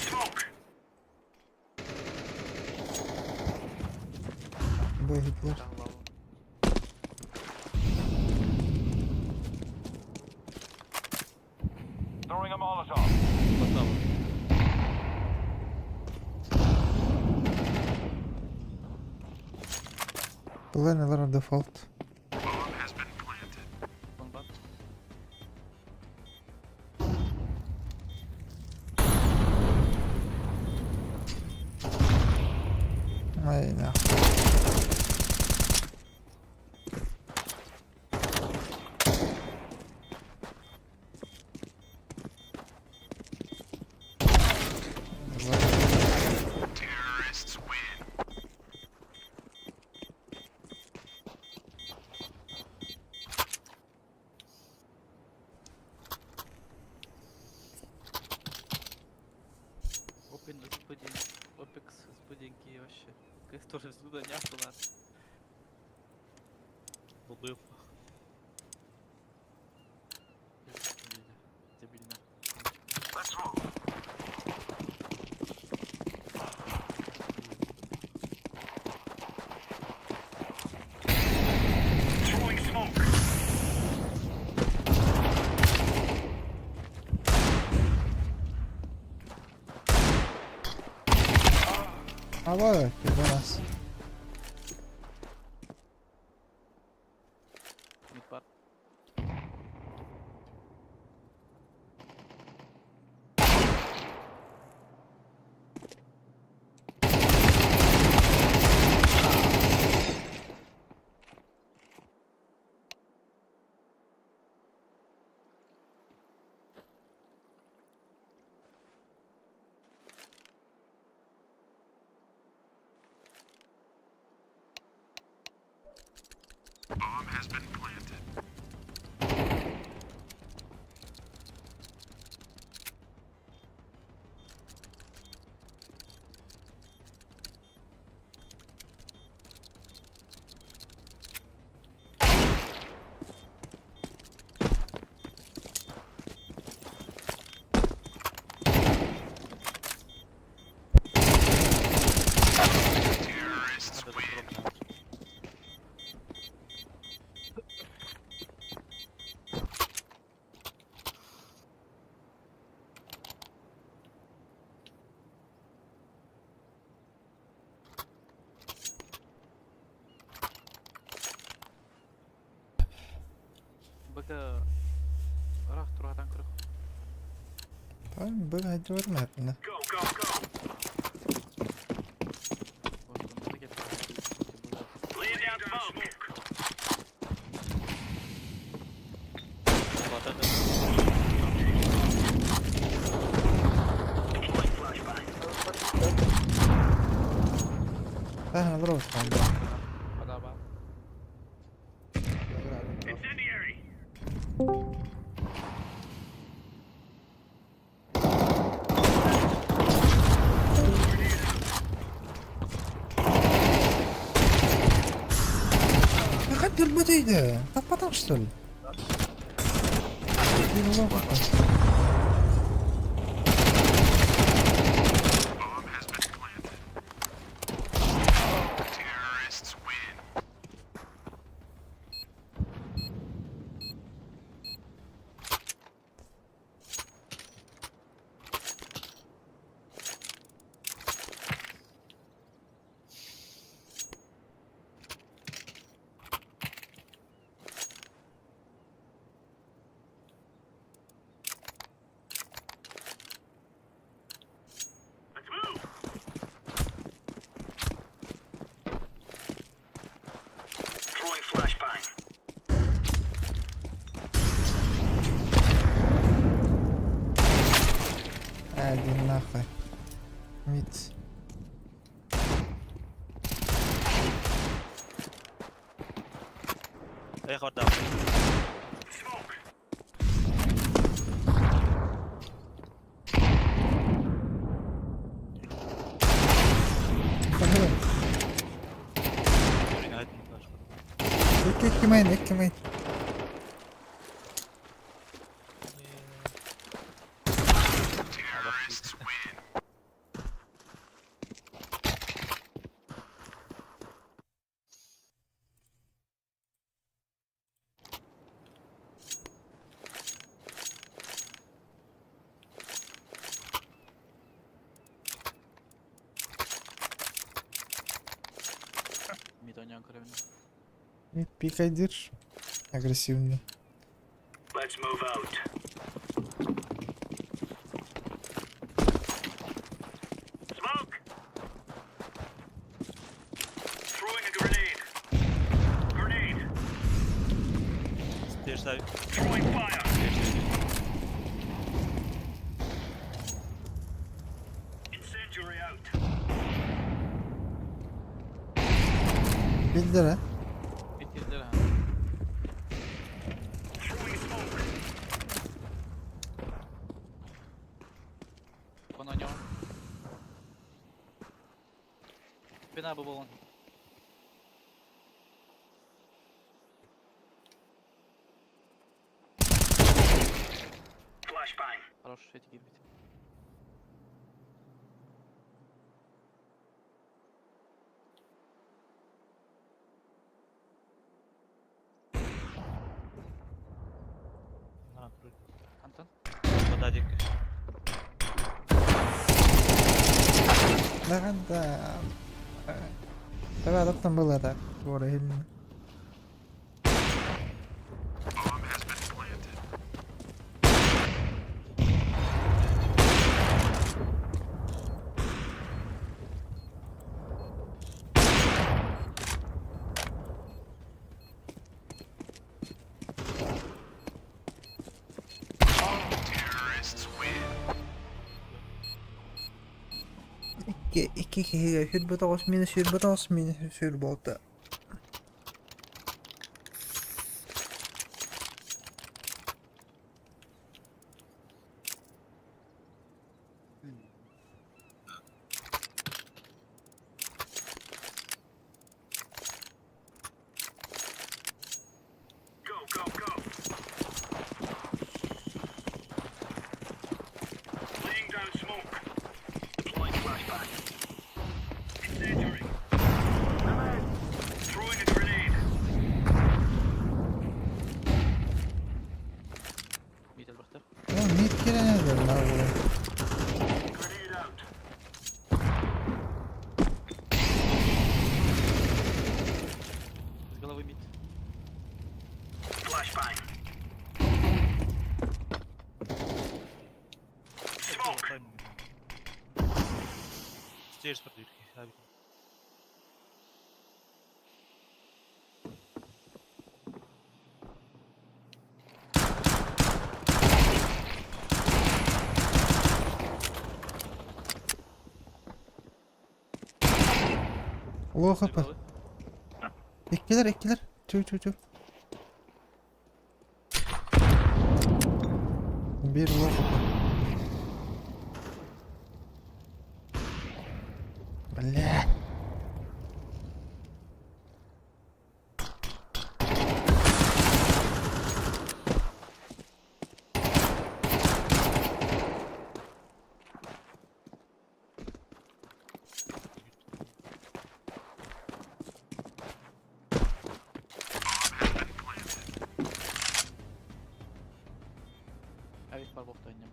Smoke. Бу иһитлэр. Таһлау. Throwing a Molotov. Батава. Была наверное дефолт. Bomb has been planted. One ban. Ай, нахуй. Вот. Terrorists win. Опен господин. Опекс господинки вообще. КС тоже сюда не нас. Долбоёб. Дебильно. Let's move. Throwing smoke. А вот, пидорас. Мид пар. Bomb has been planted. Terrorists Надо win. дроп. БК. Рах тургатан көрөх. Правильно, было отдернуть, Go, go, go. Вот, он таки Laying down smoke. Батата. Deploying flashbang. Да, наоборот, там, да. Хадаба. Incendiary. Как өлбөтөйдү? Таппатаң, что ли? Блин, лох. Bomb has been planted. Terrorists win. Let's move. Throwing flashbang. Иди нахуй. Мид. Эх, вода. Smoke. Давай. Икки икки main, икки main. Mid oynayan görevini. Mid пикайдир. Агрессивный. Let's move out. Smoke. Throwing a grenade. Grenade. Stairs abi. Throwing fire. Stairs. Incendiary out. Bildir ha. Mid girdiler ha. Throwing smoke. Kon oynuyor. Bina bu bolun. Flashbang. Хорош, эти гибит. На, тут. Антон? Вода дикая. Да, да. Давай, там было так. Гора или. Икки икки киһигэ сүрбэ тоҕус минус 29 минус 26. Go, go, go. Laying down smoke. Deploying flashbang. Incendiary. Throwing a grenade. Mid elbette. Oğlum mid girene de lan oğlum. Grenade out. С головы mid. Flashbang. Smoke. Stairs продвижки. Abi. Улуу С хп. головы. Иккилэр иккилэр. Чү чү чү. Бир улуу хп. Бля. Авик бар бокта ойнайм.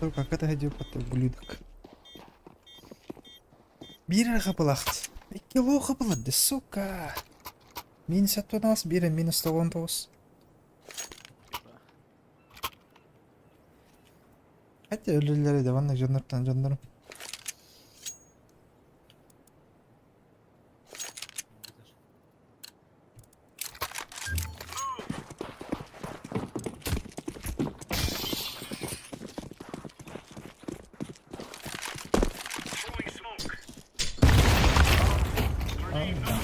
Только как это ходил потом, ублюдок. Бир хапылахт. Икки лоо хапылады, сука. Минус 19, бир минус 19. Хотя өлүллэри да ванна жоннортон жоннорум. Throwing smoke. Grenade out.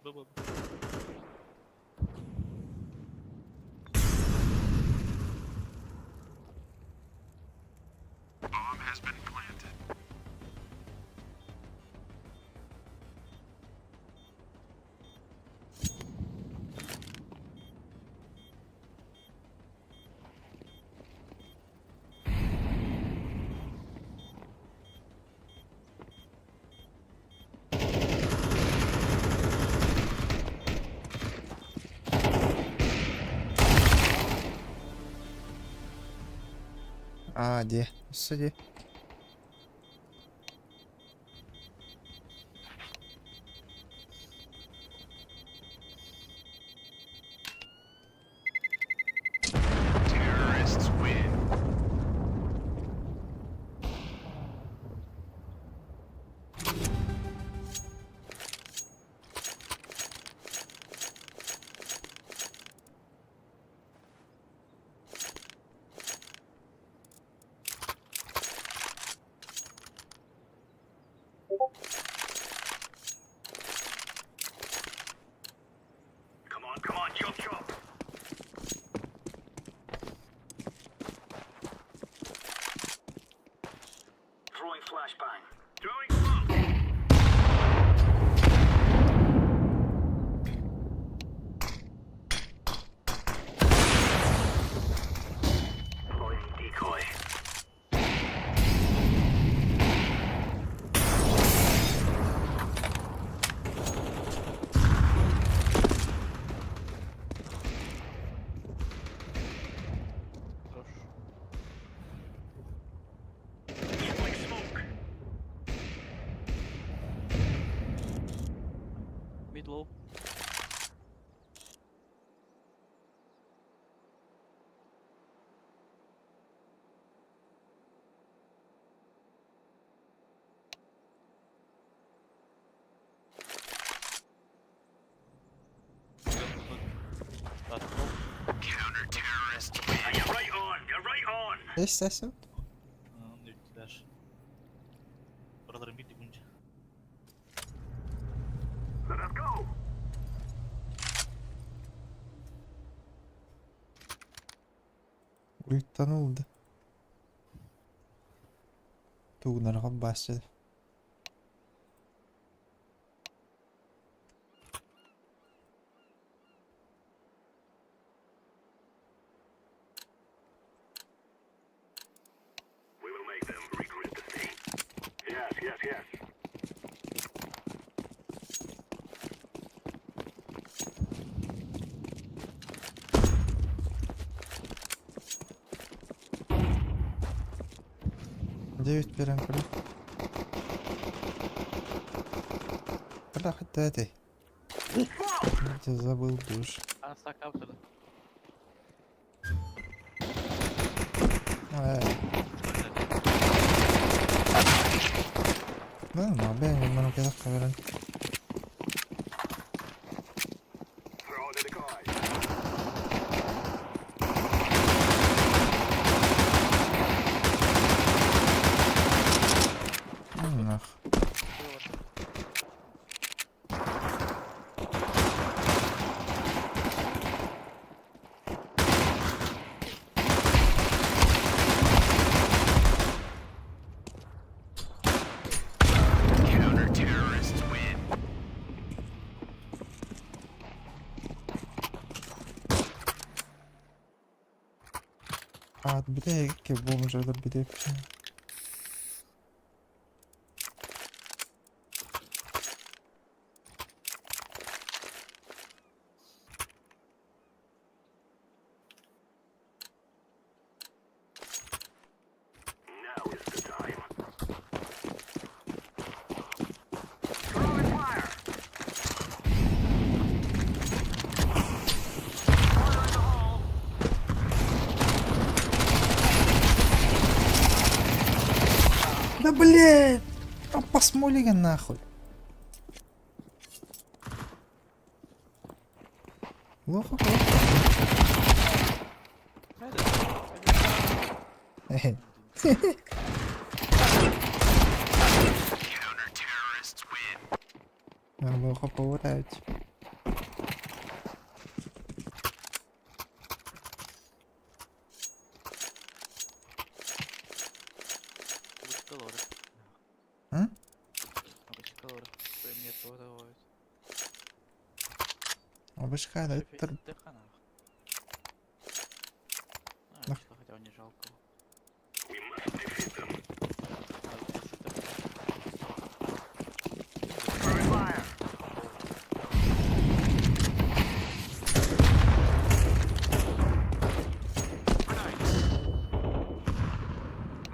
B B B. А, дии. Өссө дии. Хорош. Mid low. Last low. Neyse sen. Üttüler. Buraların bir dibince. Ультан oldu. Тугунарга başladı. Девять берем кule. Бля, хотя этой. Я забыл душ. Она капсула. Ай. Ну, ma bene, ma non chiedo a Нах. А, бля, какие бомжи, это бля. Да блядь! А посмолига нахуй. Плохо, плохо. Плохо повертають. М? Обычка, да, это... Нах. Хотя не жалко.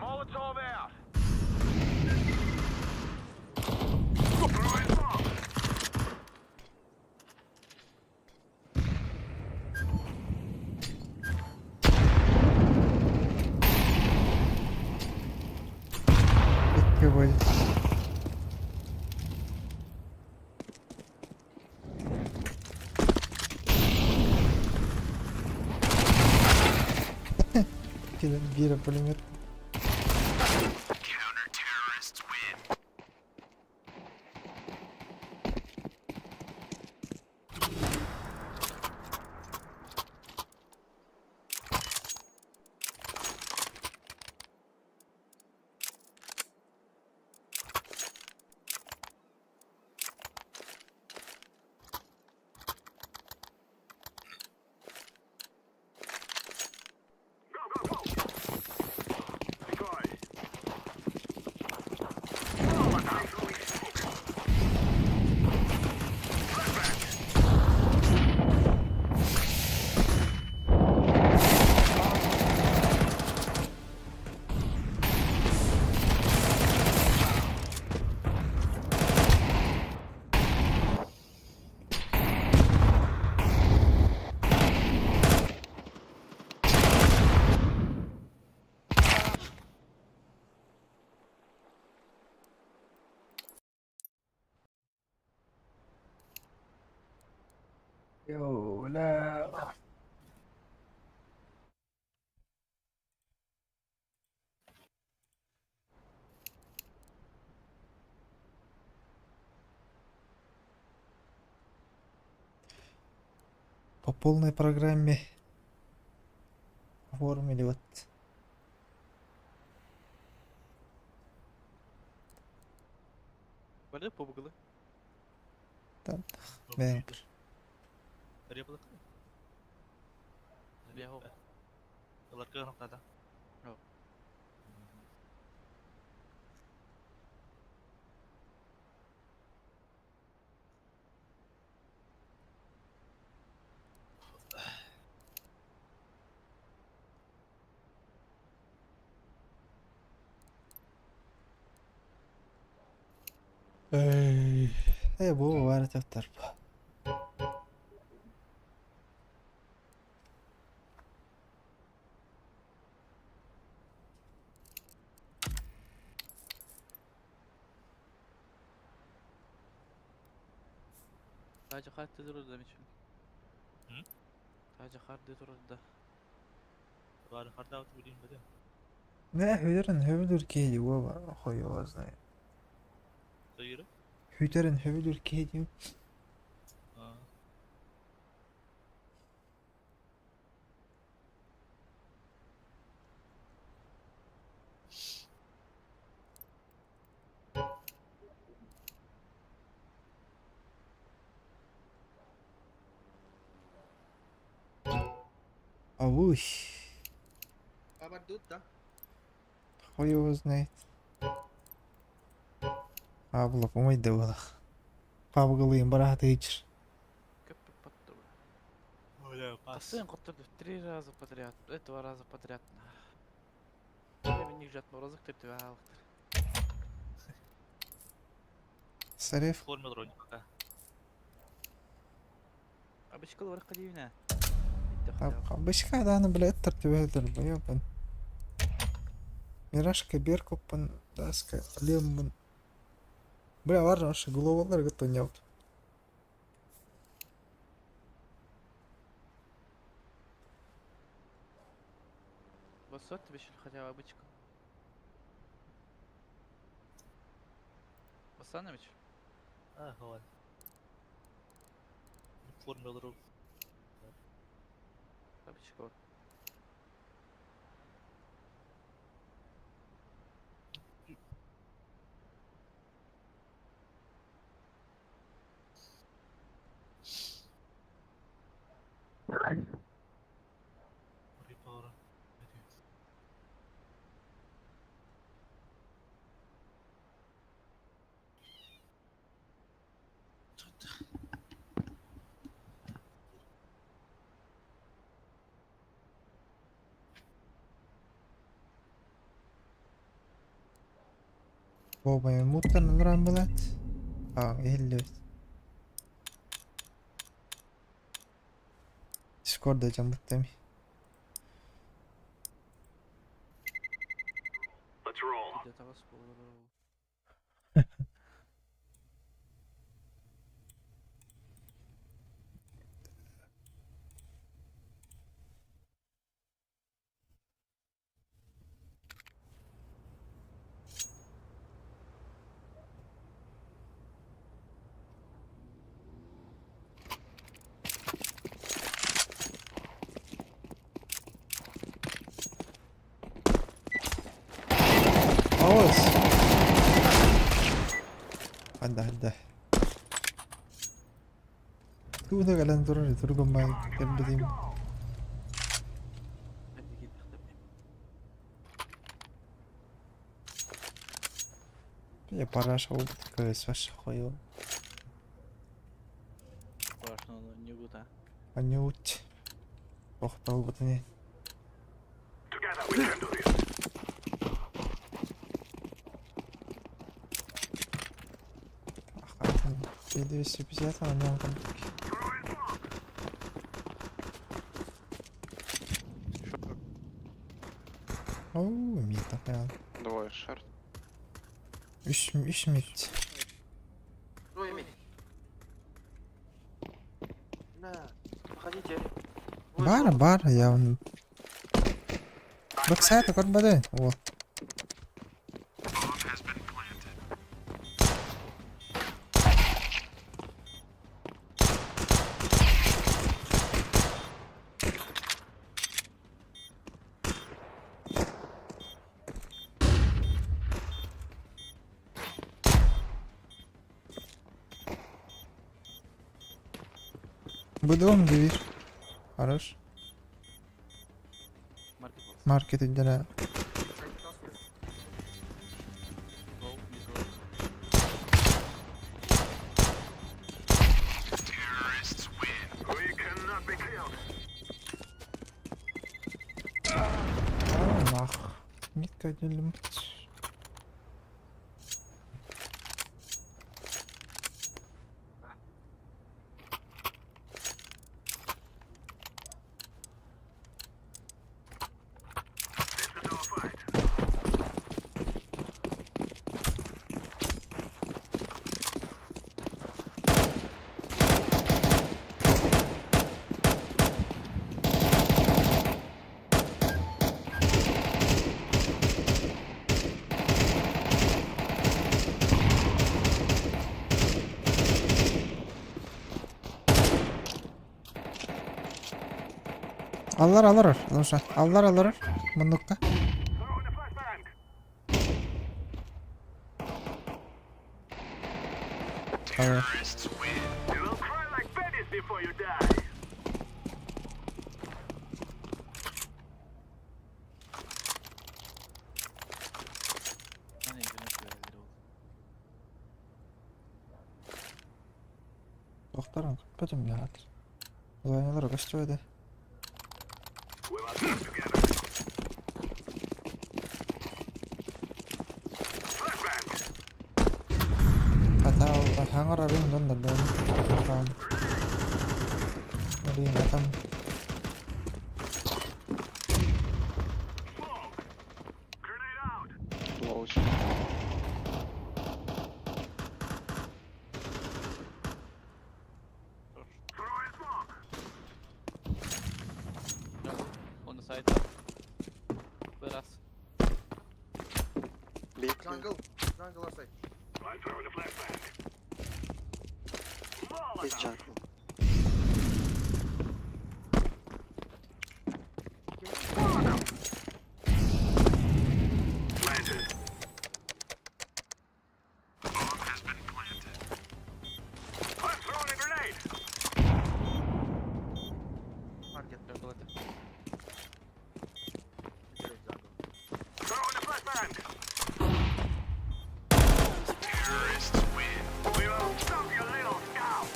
Molotov out. Throwing bomb. Икки будет. Кидан бира пулемет. Go, go, go. Decoy. Molotov. Throwing smoke. Йоу, ля. По полной программе оформили вот. Барды побыгылы. Там. Бэм. Реплика. Бяхо. Ларка надо. О. Эй, бу бар тептер. Тажа хатты турда мичим. М? Тажа хатты турда. Бар харда билин беде. Не, хүдерин хөбүлүр кейди оба хуй его знает. Тойры. Хүдерин хөбүлүр кейди. А. Ауй, Абардут, да? хуй его знает. Абла помой да балах. Пабгалыйын барахаты ичир. Köpük patты. Бля, пас. Сын котырды три раза подряд, два раза подряд. Мен жат морозык деп деп алыктыр. Сареф Форма дрони пока. Абычкыл бар кадивне. Бышка даны блядь тартыбедер б ёбан. Мирашка Беркуппан Таска леммун. Бля, бар наша глобаллар гытта Бассот тебе еще хотя бы обычка. Басанович? А, ладно. Форма друг. Обычка вот. Рипара. Бобай муттан ылран булат. А, иһиллибит. Дискорда дьаммыттами. Let's roll. Где-то вас было. Оос. Ханда ханда. Тууда кэлэн турар тургуммай кэлбитим. Я параша убытка сваш хойо. Страшно, но не гута. Анют. Охтал бутыне. Together we can do this. Ахатын. 250 на нем там. Оу, мита прям. Двое шарт. Үш үш мит. Двое мид. На, проходите. Бар, бар, я он. Баксайта көрбөдө. О. Будем дверь. Хорош. Маркет был. Маркет иделе. Гол, не гол. We cannot be killed. Нах. Митка отделим. This is our fight. Аллар алар. Лоша. Аллар алар. Мундукка. Throw in a flashbang. Аллар. You will cry like babies before you die. Она не говорил. Докторым көтпөтүм яатыр. Зайналар көстүбөдө. We must work together. Flashbang. Хата хаңар арыын дон да бен. Хаан. Арыын атам. Smoke. Grenade out. Лоуч. Сайда. Biraz. B clear. Jungle. Jungle outside. I'm throwing a flashbang. He's jungle. Planted. Bomb has been planted. I'm throwing a grenade. Market. Jungle это. Jungle. Throwing a flashbang. Terrorists win. We will stop you little scout.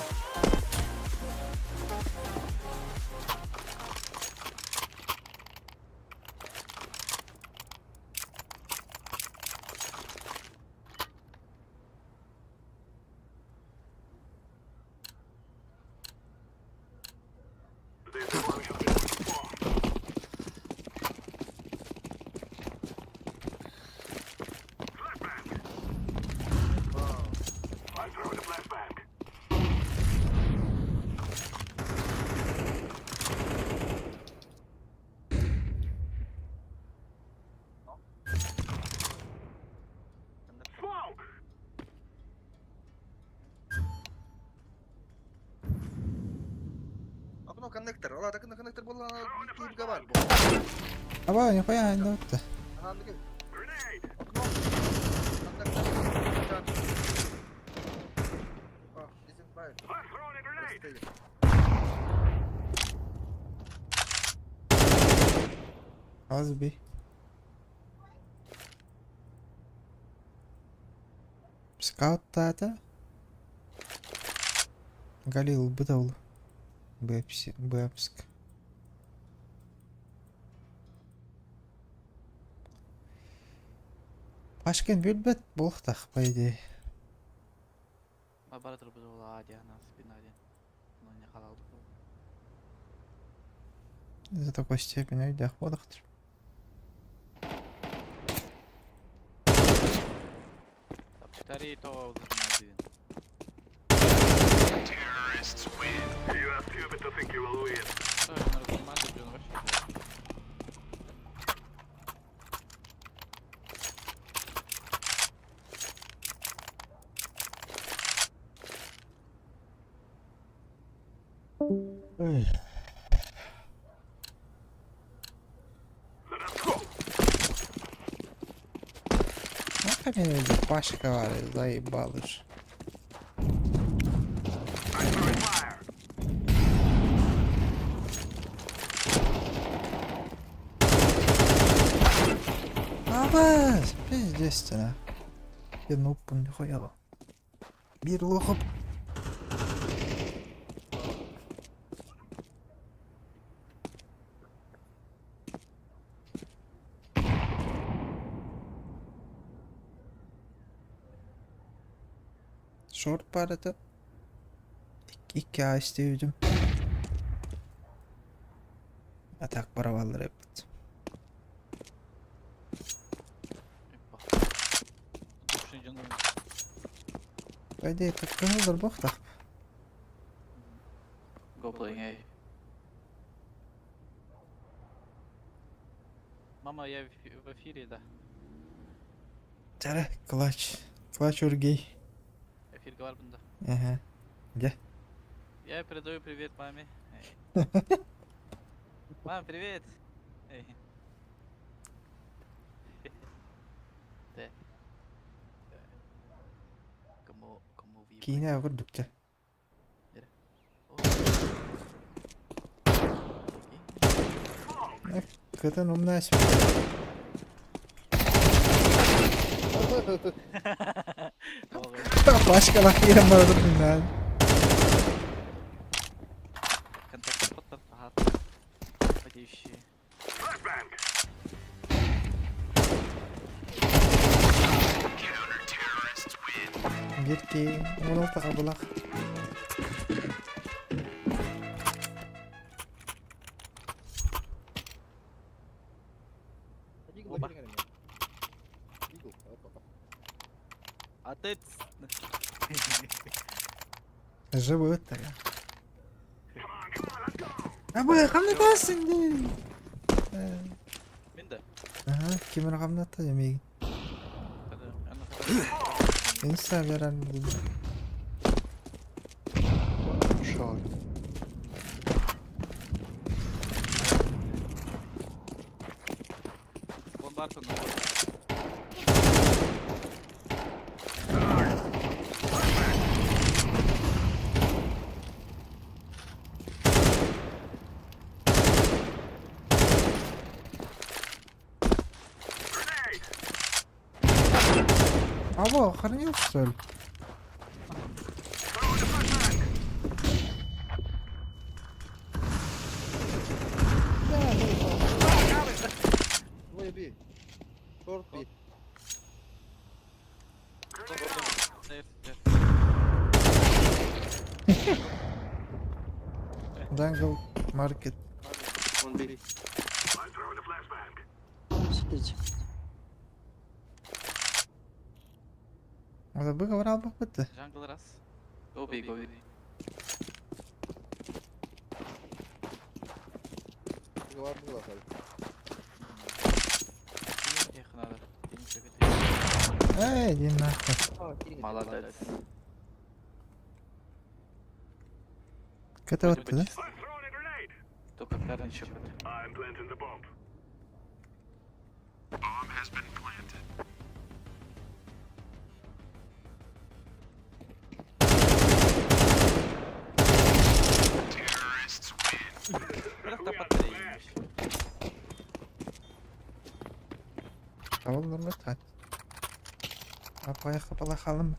This is what we have been waiting for. Flashbang. Wow. I'm throwing a flashbang. Smoke! Окно коннектор. Ала, так на коннектор была киевга бар. Аба, нихуя не вот. Ага, анныгы. Grenade! Окно. Коннектор. А, is in fire. I'm throwing a grenade! Stay. Az bir. Скаут тата. Галил бытал. Бэпси, Бэпск. Пашкен билбет болохтах, по идее. Лаборатор была Адия, на спина один. Ну не халал. За такой степени өйдөх бодохтыр. Повтори то один. Terrorists win. You are stupid to think you will win. Что, я на команду, блин, вообще. Let us go. Нахуй меня эти Пашка варит, заебал уж. I'm throwing fire. Абас, пиздец ты на. Я нуппун нихуя. Bir лохоп. Шорт барыты. İki ağaç dedim. Atak paravalları yaptı. Душный jungle. По идее, так кыңылдар бохтах. Go playing A. Мама, я в эфире, да. Тара, клач. Клач ургей. Эфир Гварбанда. Ага. Где? Я передаю привет маме. Эй. Мам, привет! Эй. Да. Кому, кому въебать? Кийне вырдукча. О. Кытын умная Başka yerim var ben. Контакт под ага. Поищи. Flashbang. Bir ki, onu takabulak. Eagle, Оба. Eagle, опа. А ты... Живы так. Абы, қандай басың дей. Ким эрэ хамнатта дьэ миигин. Инста беран булдум. Short. Bomba atın. Або, охранил что ли? Двое B. Short B. Jungle Market. One B. I'm throwing a flashbang. Сидите. Это выговор албак бітті. Jungle раз. Go B, go B. Голова была, хай. Их надо. Эй, иди нахуй. Молодец. Кete Вроде өтті, бы да? чисто. I'm throwing a grenade. Только парень еще под. I'm planting the bomb. Просто батареи. Tamam normal tat. Апай қапала қалым.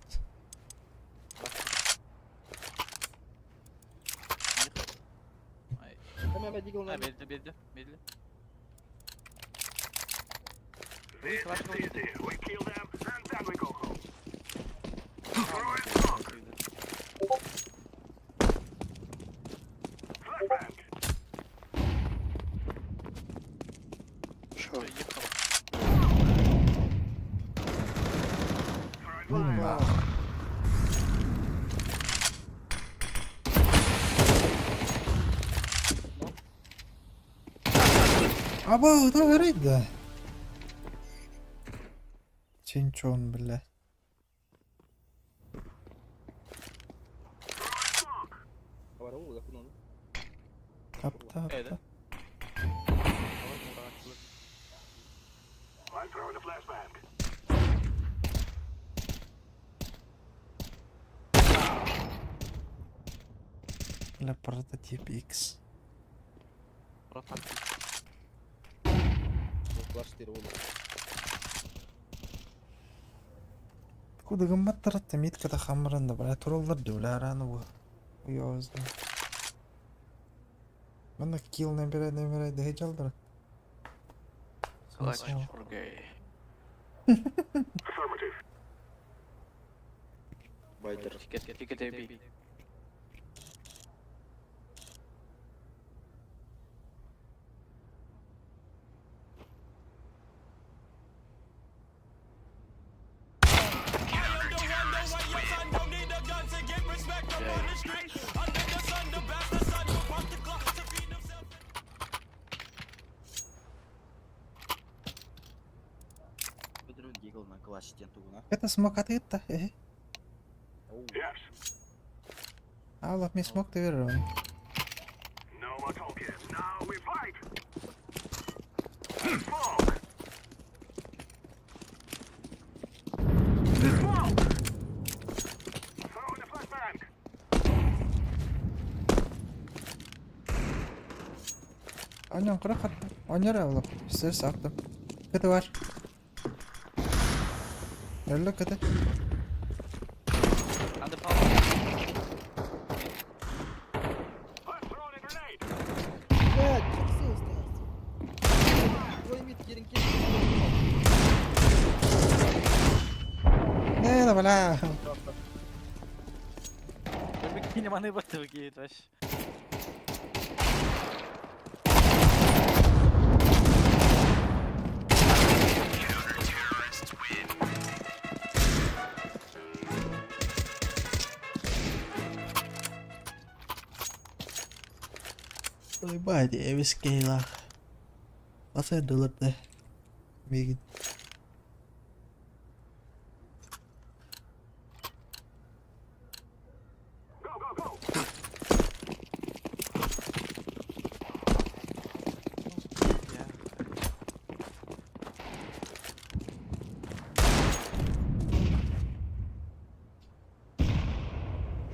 Ай. Там я дигл А, на белді, белді, белді. This is easy. We kill them and then we go home. Throwing smoke. Flashbang. Short. Ехал. Throwing fire. Або, да горить, да. Чинчон, бля. Говорил, да, ну. Тап, тап, Э, да? тап. I'm throwing a flashbang. Бля, прототип X. Прототип. Флаш 4 буолла. Откуда гымматтар меткада хамыранда, бля, тураллар дөләраны бу. Уёзды. Мына килл набирай, набирай, да жалдыр. Клатч Фургей. Affirmative. Байтер. Тикет, тикет AB. Көтөрүн дигл на клатч диэн тугуна. Это смог атыытта, э. Yes. Аллах, мне смог ты верю. No more talking. Now we fight. Smoke. Smoke. Throwing a flashbang. Аньон кыра Оньор аллах. Сес аттым. Кыты бар. Өллө кыты. Надо паузу. I'm throwing a grenade. Блядь, чаксы остался. Твой мид, кирин, кирин. Не, да бля. Выкинем, аны баты выкинет вообще. Ой, бать, эвискейла. Аса дылырды. Миигин. Go, go, go.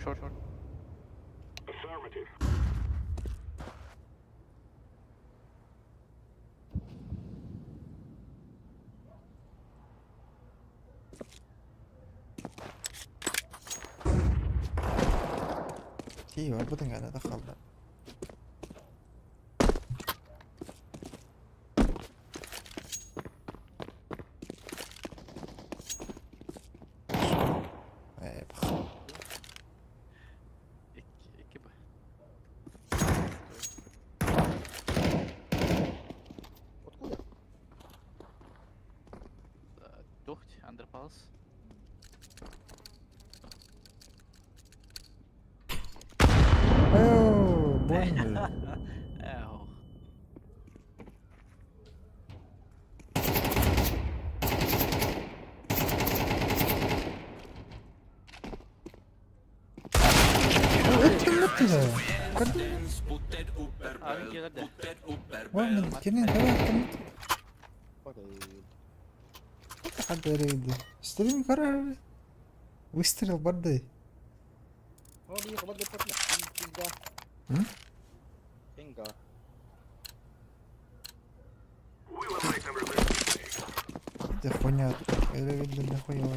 Short, short. Affirmative. Тиий барбытын гана да хаалла. Ээ, бах. Икки, икки Б. Откуда? Дохть, андерпалс. Оо, больно. Эх. Өттүм өттүм. Көрдүм. А, келді. Ой, кенен давай өттүм. Падает. Хадэрейди. Стрим карар. Выстрел барды. О, бии, хабар деппатна. Кинга. М? Кинга. We will make them regret this day. Да хуйня. Эрейди да хуйня.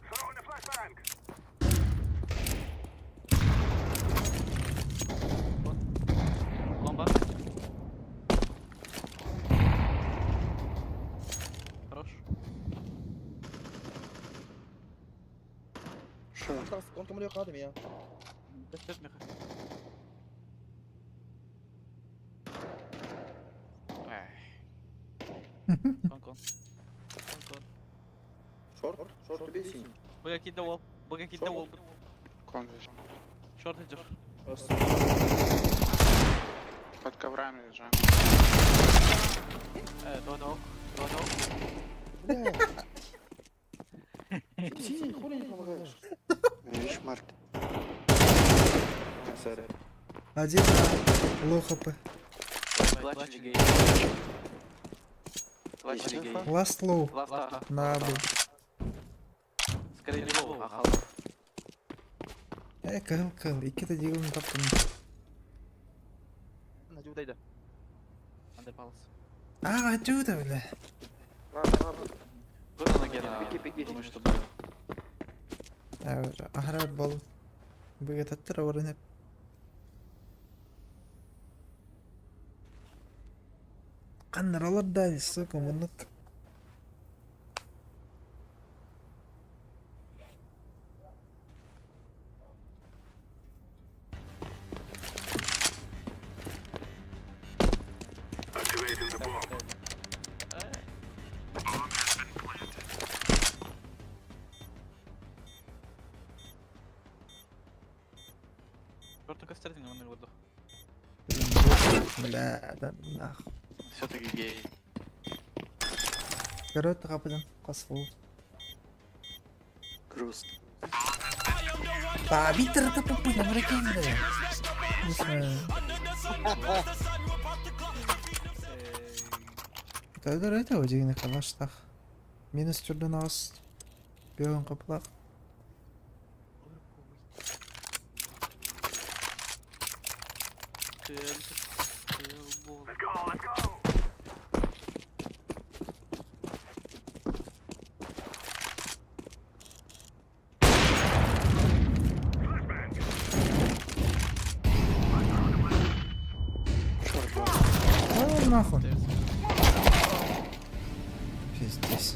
Throw in the flashbang. Бомба. Хорош. خلاص كنت مريو قادم يا Бэт меха. Кон, кон. Кон, кон. Шорт, шорт бей синий. Б кидthe wall. Б кидthe wall. Кон здесь. Шорт идешь. Под коврами лежам. Два на ок. Два на ок. Бля. Синий, хули не помогаешь? Видишь, Март? Сори. Один лоу хп. Плач гей. Плач гей. Last low. Ласта. На Б. Скорее не лоу, а хал. Э, кыл кыл. Икки да дигилин таптым. Надюдайда. Андерпалс. А, отсюда, бля. Ладно, ладно. Куда на Гена? Беги, беги. Думаю, что было. Ахрар бол. Бөгөтөттөр орын Каннаралар да, сука, муну. Activating the bomb. Bomb has been planted. Шорт костердин, он его Бля, да нахуй. Все-таки гей. Короче, капыдан косфул. Грустно. Та, Витер это попытка, прикинь, да. Не знаю. Тәдер әйтә о дигән калаштах. Минус түрдән ас. Бөгөн каплак. Let's go, let's go. Flashbang. Шорт был. О, нахуй. Пиздец.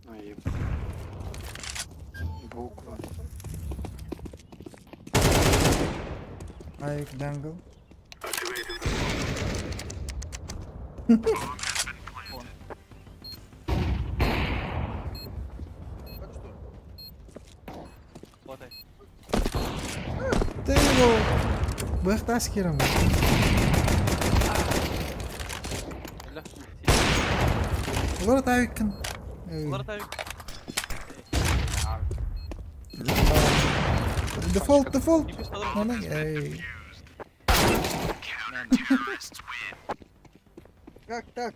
Ну еб. Буква. Айк дангл. Activating the bomb. Bomb has been planted. Это что? Хватай. Ты его! Быхтас кирам. Өлө. Олар тавиккин. Олар тавик. Дефолт, дефолт. Дефьюз алыр. Она, эй. Как так?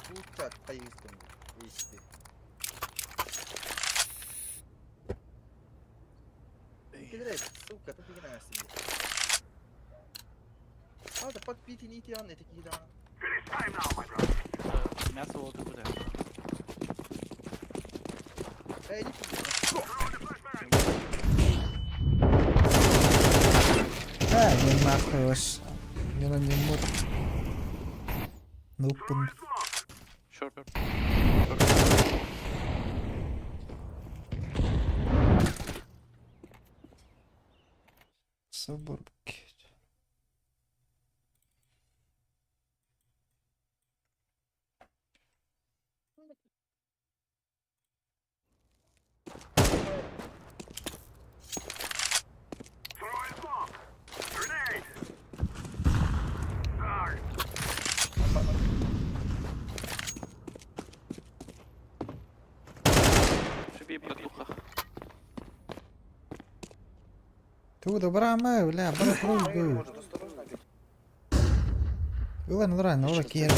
Куча таинствен вести. Кидрет, сука, ты фигня себе. Надо подпить и не идти, а не такие, да. It is time now, my brother. Мясо вот куда. Эй, не пизди. Throw the flashbang. Да, не нахуй ваш. Не на не мод. Ну, пун. Short, short. Собор. Throwing smoke. Grenade. Arr. Шиби, братуха. Ту добра ма, бля, брат, руй Может, осторожно, опять. Ылан, ылан, ола киэр.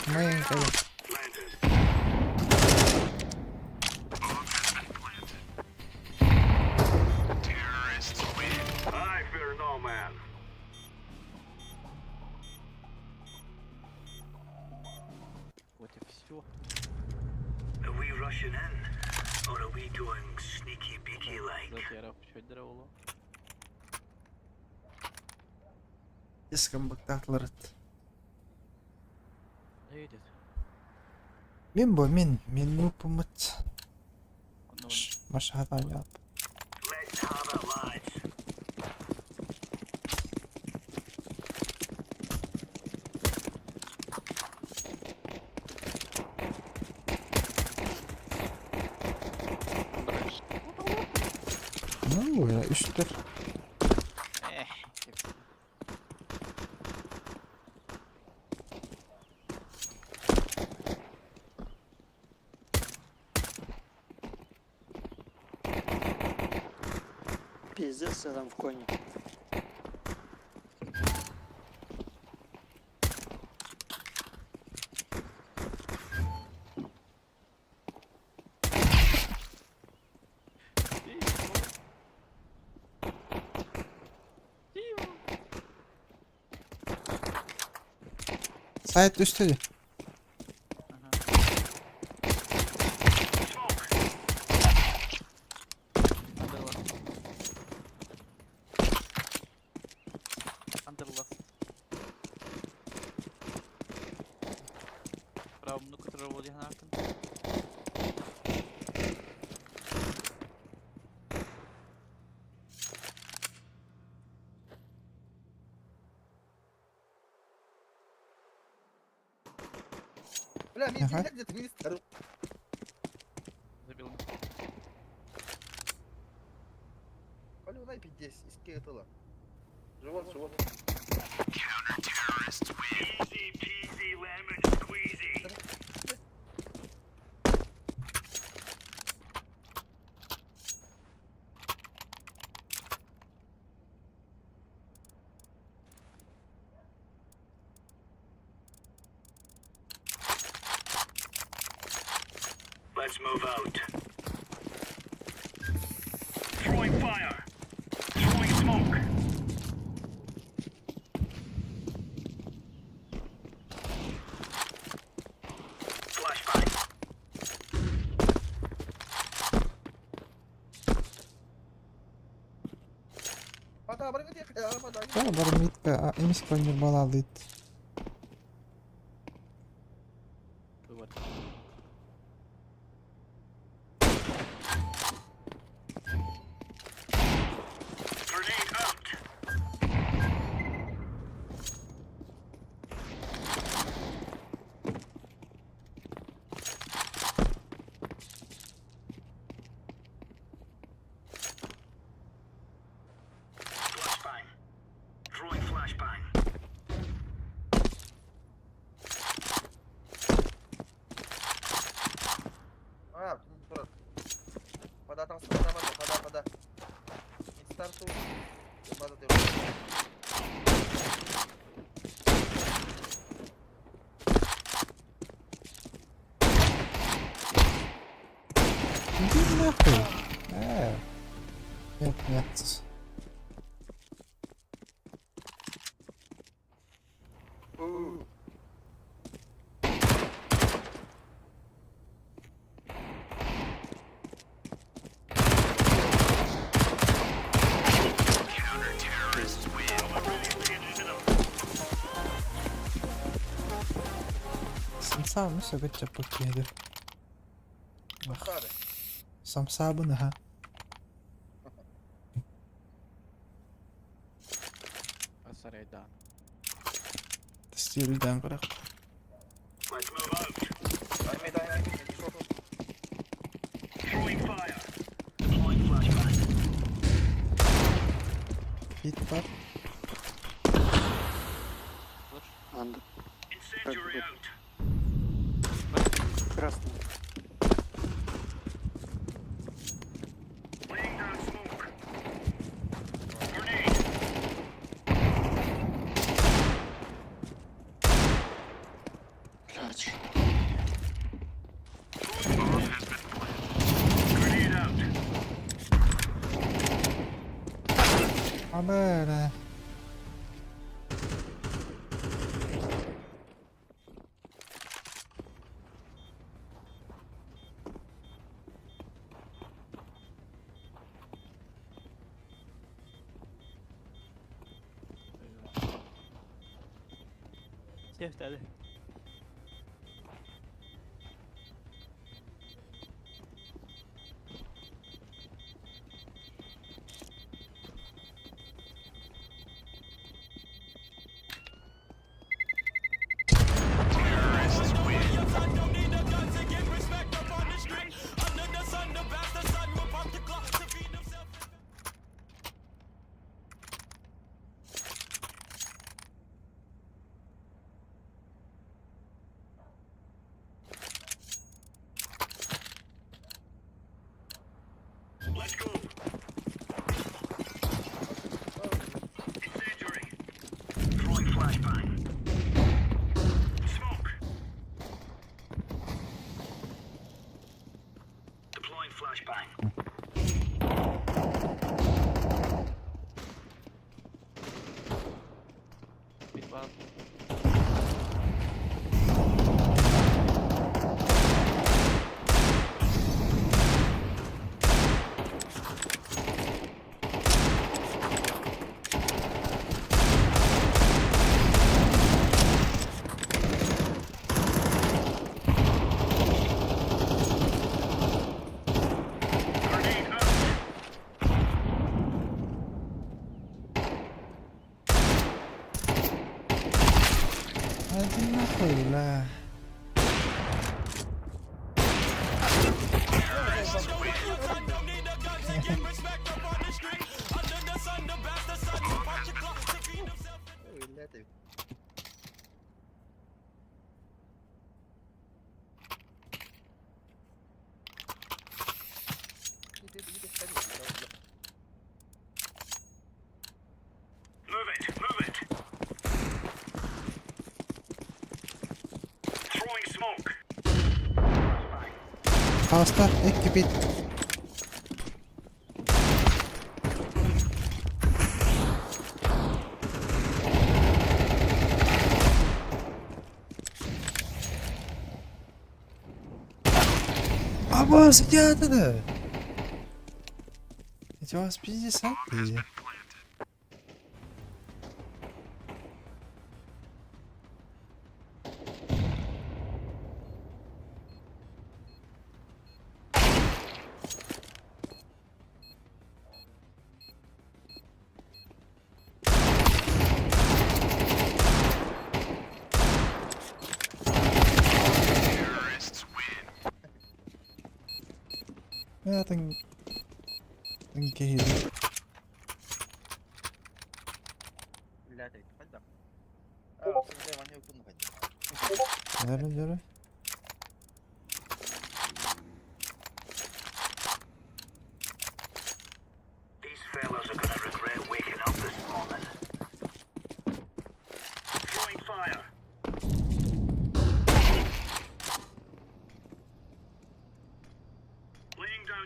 Мэн, Planted. Terrorists win. I fear no man. Вот и все. Are we rushing in, or are we going sneaky beaky like? Затера, чуть дроволо. Искам бактатларыт. Едет. Мин бо, мин, мин ну пумат. Ну, Машхатан яп. Let's have it, lads. Брось. Ну, я үстер. эх. Пиздец, я там в коне. Сайт үстер. Андерлас. Андерлас. Право, ну которого вот я Бля, мне Ага. где-то министр. Забил. Алло, най пиздец, из Киетала. Живот, живот. Easy peasy lemon squeezy. Let's move out. Throwing fire. Throwing smoke. Flashbang. Ата, барыңа тек, ата. Да, бар митка, эмис конер балалыт. Вывод. Grenade out. Иди нахуй. Нет, нет. Самсаабын сөбүт чаппыт киһи Сары. Самсаабын аха. Сарайдан. Стилден көрөх. Let's move out. Аймей, аймей, short. Throwing fire. Deploying flashbang. Pit бар. Анда. Incendiary out. Красный. Laying down smoke. Grenade. Блядь. Grenade out. Абэ. Сефт әлі. Let's go. Incendiary. Throwing flashbang. Smoke. Deploying flashbang. Pit бар. Grenade out. Иди нахуй, бля. Ой, блядь. Иди, иди, иди. Move it. Move it. Throwing smoke. Хаста, икки pit. Абас, иди да. Эти вас пиздец, а? Иди. Я там киһи. Блядь, хайда. А, сен ваня кунна хайда. Дөрө дөрө. These fellas are gonna regret waking up this morning. Throwing fire. Laying down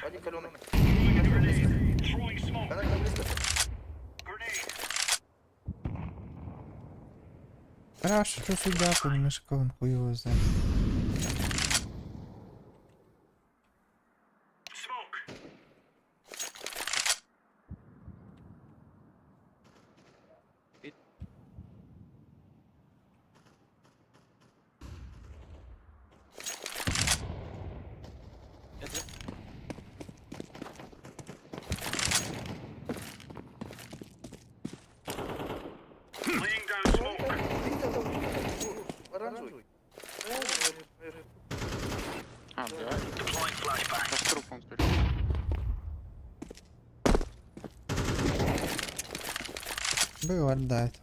Один каленый. Она близко. Хорошо, что сюда, немножко он хуй его знает. Это Оранжевый. А, да? Да с трупом только. Бывает, да, это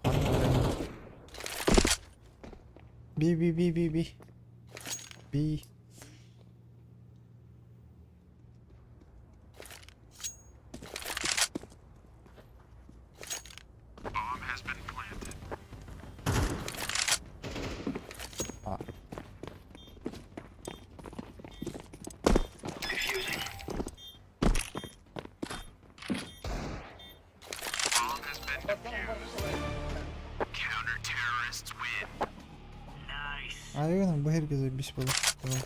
Би, би, би, би, би. Би. А. Айгынан bu herkese bir şey olur. Tamam.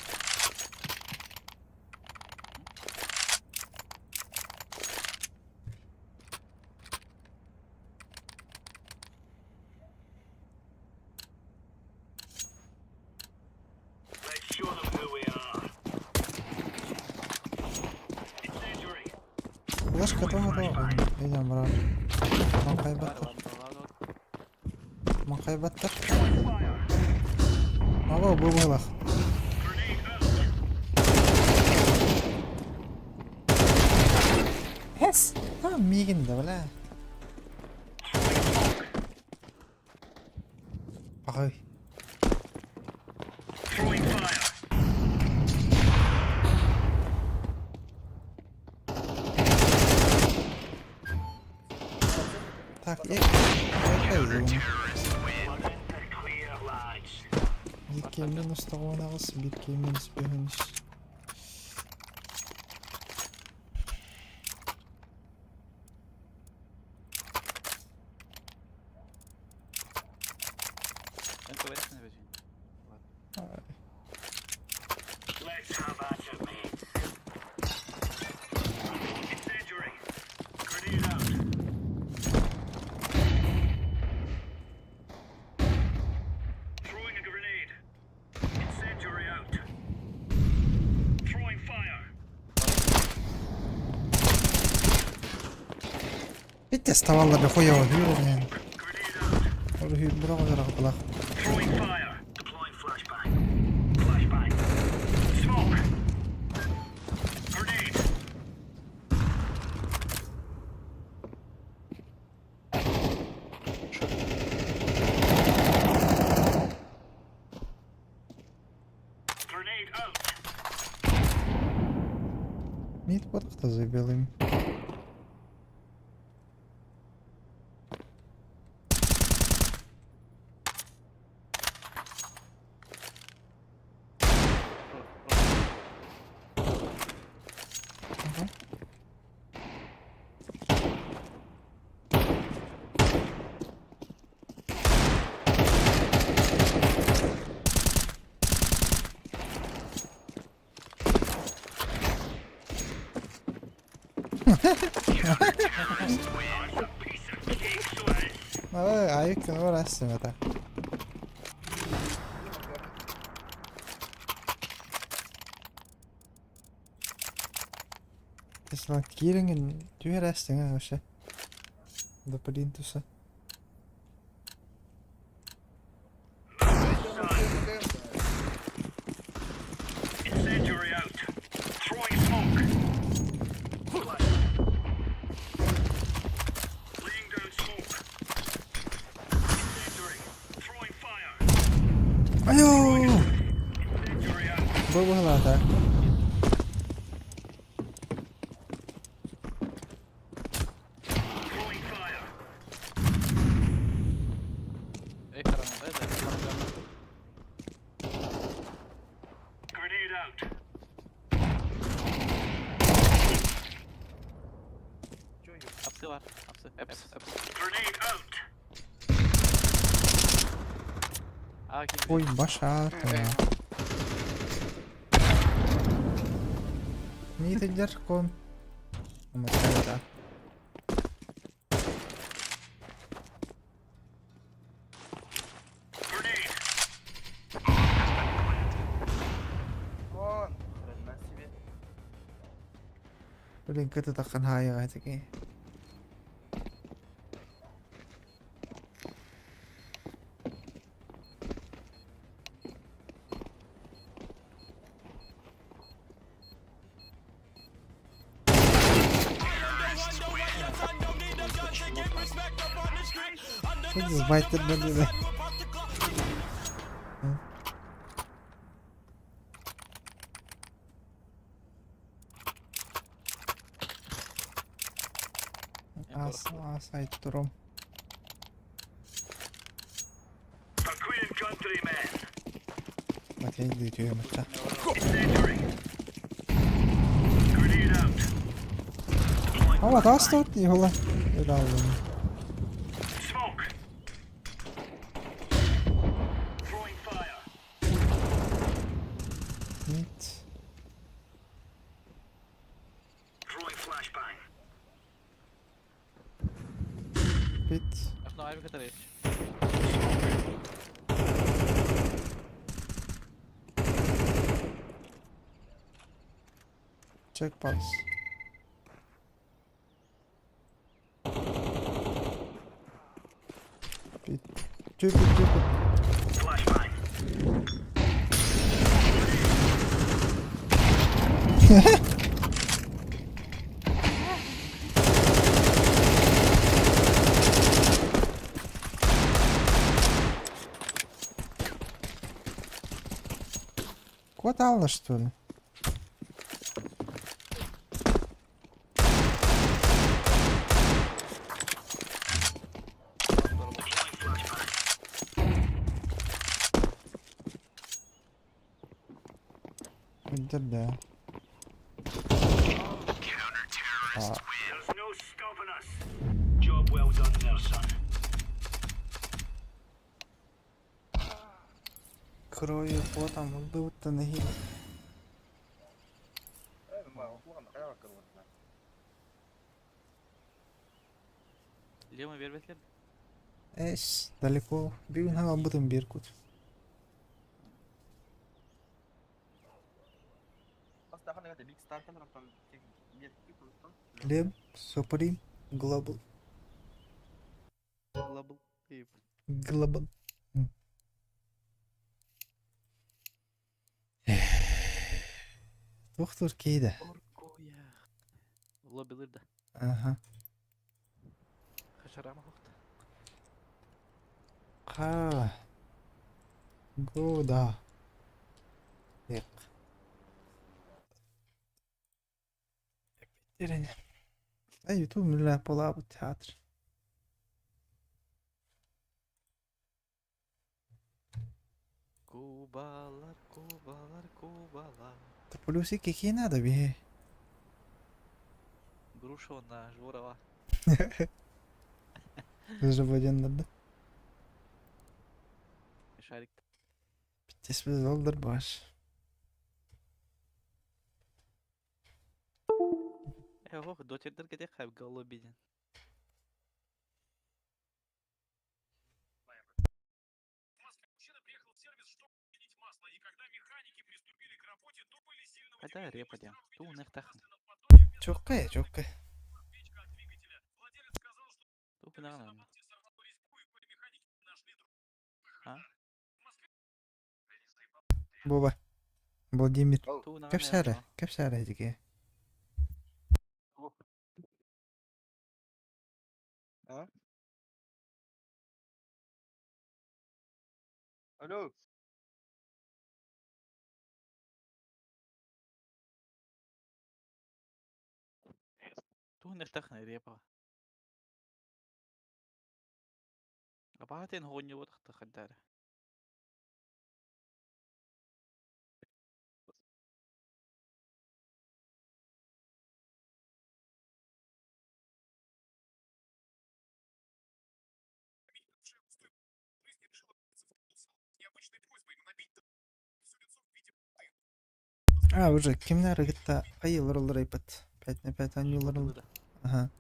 Ulaş kata hata. Идем, брат. Маңқай баттыр. Маңқай баттыр. Ало, бұл бұлақ. Хес! А, мигін да, бля. Ағай. Так, я... Екі минус тоғыз ағыз, битке минус бес. Это вариант на бежим. Битте ставалла бе хуево бүйрен. Ол хүй бұрақ жарақ бұлақ. Мид подхта за белым. Ага. Айык ora это. Tesla киирэҥин түһэрээстиҥ вообще. До плинтуса. Incendiary out. Throwing smoke. Laying down smoke. Incendiary. Throwing fire. Айоо! Incendiary out. Бу быһалаата. Throwing fire. Эй, харамада, да, харамада. Grenade out. Апсы бар, апсы, апсы, апсы. Grenade out. А, ким? Ой, баша. Митер кон. Уматта. Grenade. Вон, хрена себе. Блин, кыты таққан хайыға теке. Байтыр бөлді. Ас, ас айттырым. For Queen and country, man. Матвей дүйті Incendiary. Grenade out. Deploying Ава, тас тут йола. Öyle Smoke. Throwing fire. Нет. Throwing flashbang. Бит. Ашно айбы катареш. Check pulse. Бит. Чүп, чүп. Flashbang. Кот алла, что ли? Да. There's no stopping us. Job well done there, son. Кровью, потом, будто ноги. Лема бербетлер. Эш, далеко. Бүгін хава бұтын Беркут. Глеб, Суприм, Глобал. Глобал. Глобал. Доктор кейді. Оркоя. Лобилыр да. Аха. Хашарама хохта. Қа. Года. Ек. Эпетерене. Ай, ютуб мүлі бола бұл театр. Кубалар, кубалар, кубалар. Та плюсы какие надо, бе. Груша на Жворова. Живоден надо. Шарик. Пиздец, олдар баш. Ох, дотердер кете хайгало биден. Хайда репа диэн. Туу нехтахан. Чоккай, чоккай. Туу гынаҕын А? Боба. Владимир. Туу гынаҕын Кэпсээрэ, кэпсээрэ дьиге. А? Алло. Туу нехтахан репа. Абаатын хоонньубатахта хайдара. А, уже кимнер кытта айылар олар айпат. 5 на 5 анюлар олар. Ага.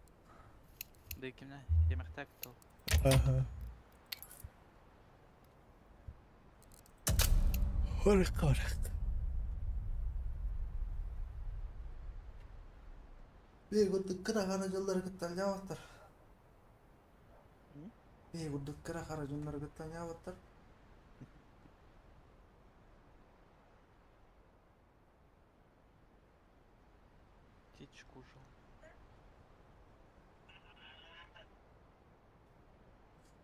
Да кимне емехтак тол. Ага. Хорық хорық. Bir gurduk kıra karacaları gıttan yavattar. Bir gurduk kıra karacaları gıttan yavattar. Птичку жал.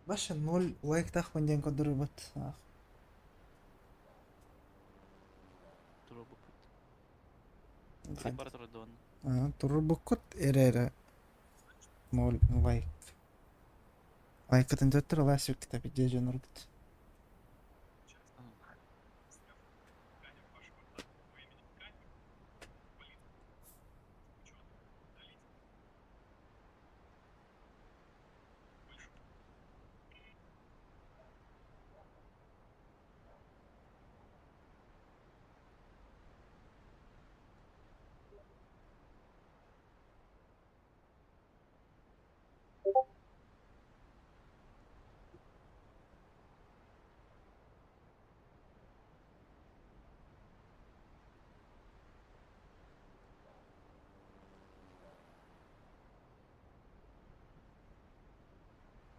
Баша 0 лайк тахман ден көдөрү бат. Турбу пут. Бар турдон. Турбуккут эре 0 лайк. Лайкытын төттөр ласик китап жежен урбут.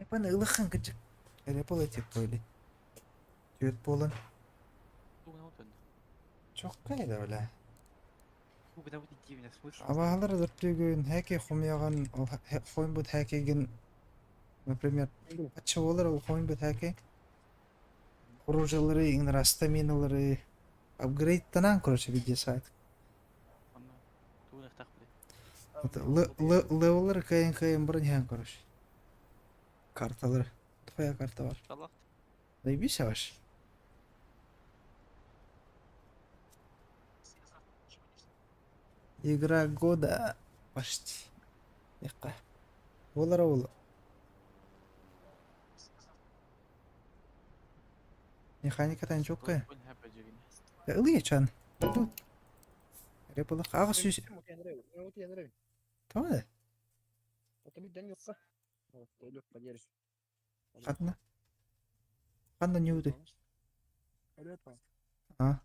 Эпаны ылыхан кычык. Эре пола тип бойли. Түйет болан. Туу гынабыт Çok кайда бля. Туу гынабыт идти смысл. Абаалар дөртүгүн хэки хумяган хоймбут хэкиген например ачылар ол хоймбут хэки оружиялары иңнер стаминалары апгрейдтанан короче видео сайт. Туу нехтах биле. Левеллары кайын кайын бұрын хан короче. Карталары. Твоя карта бар. Аллах. Заебись ваш. Игра года почти. Яққа. Олар ол. Механикатан чокка. Ылые чан. Репалах ага сүз. Tamam da. Ханна. Ханна не уды. А.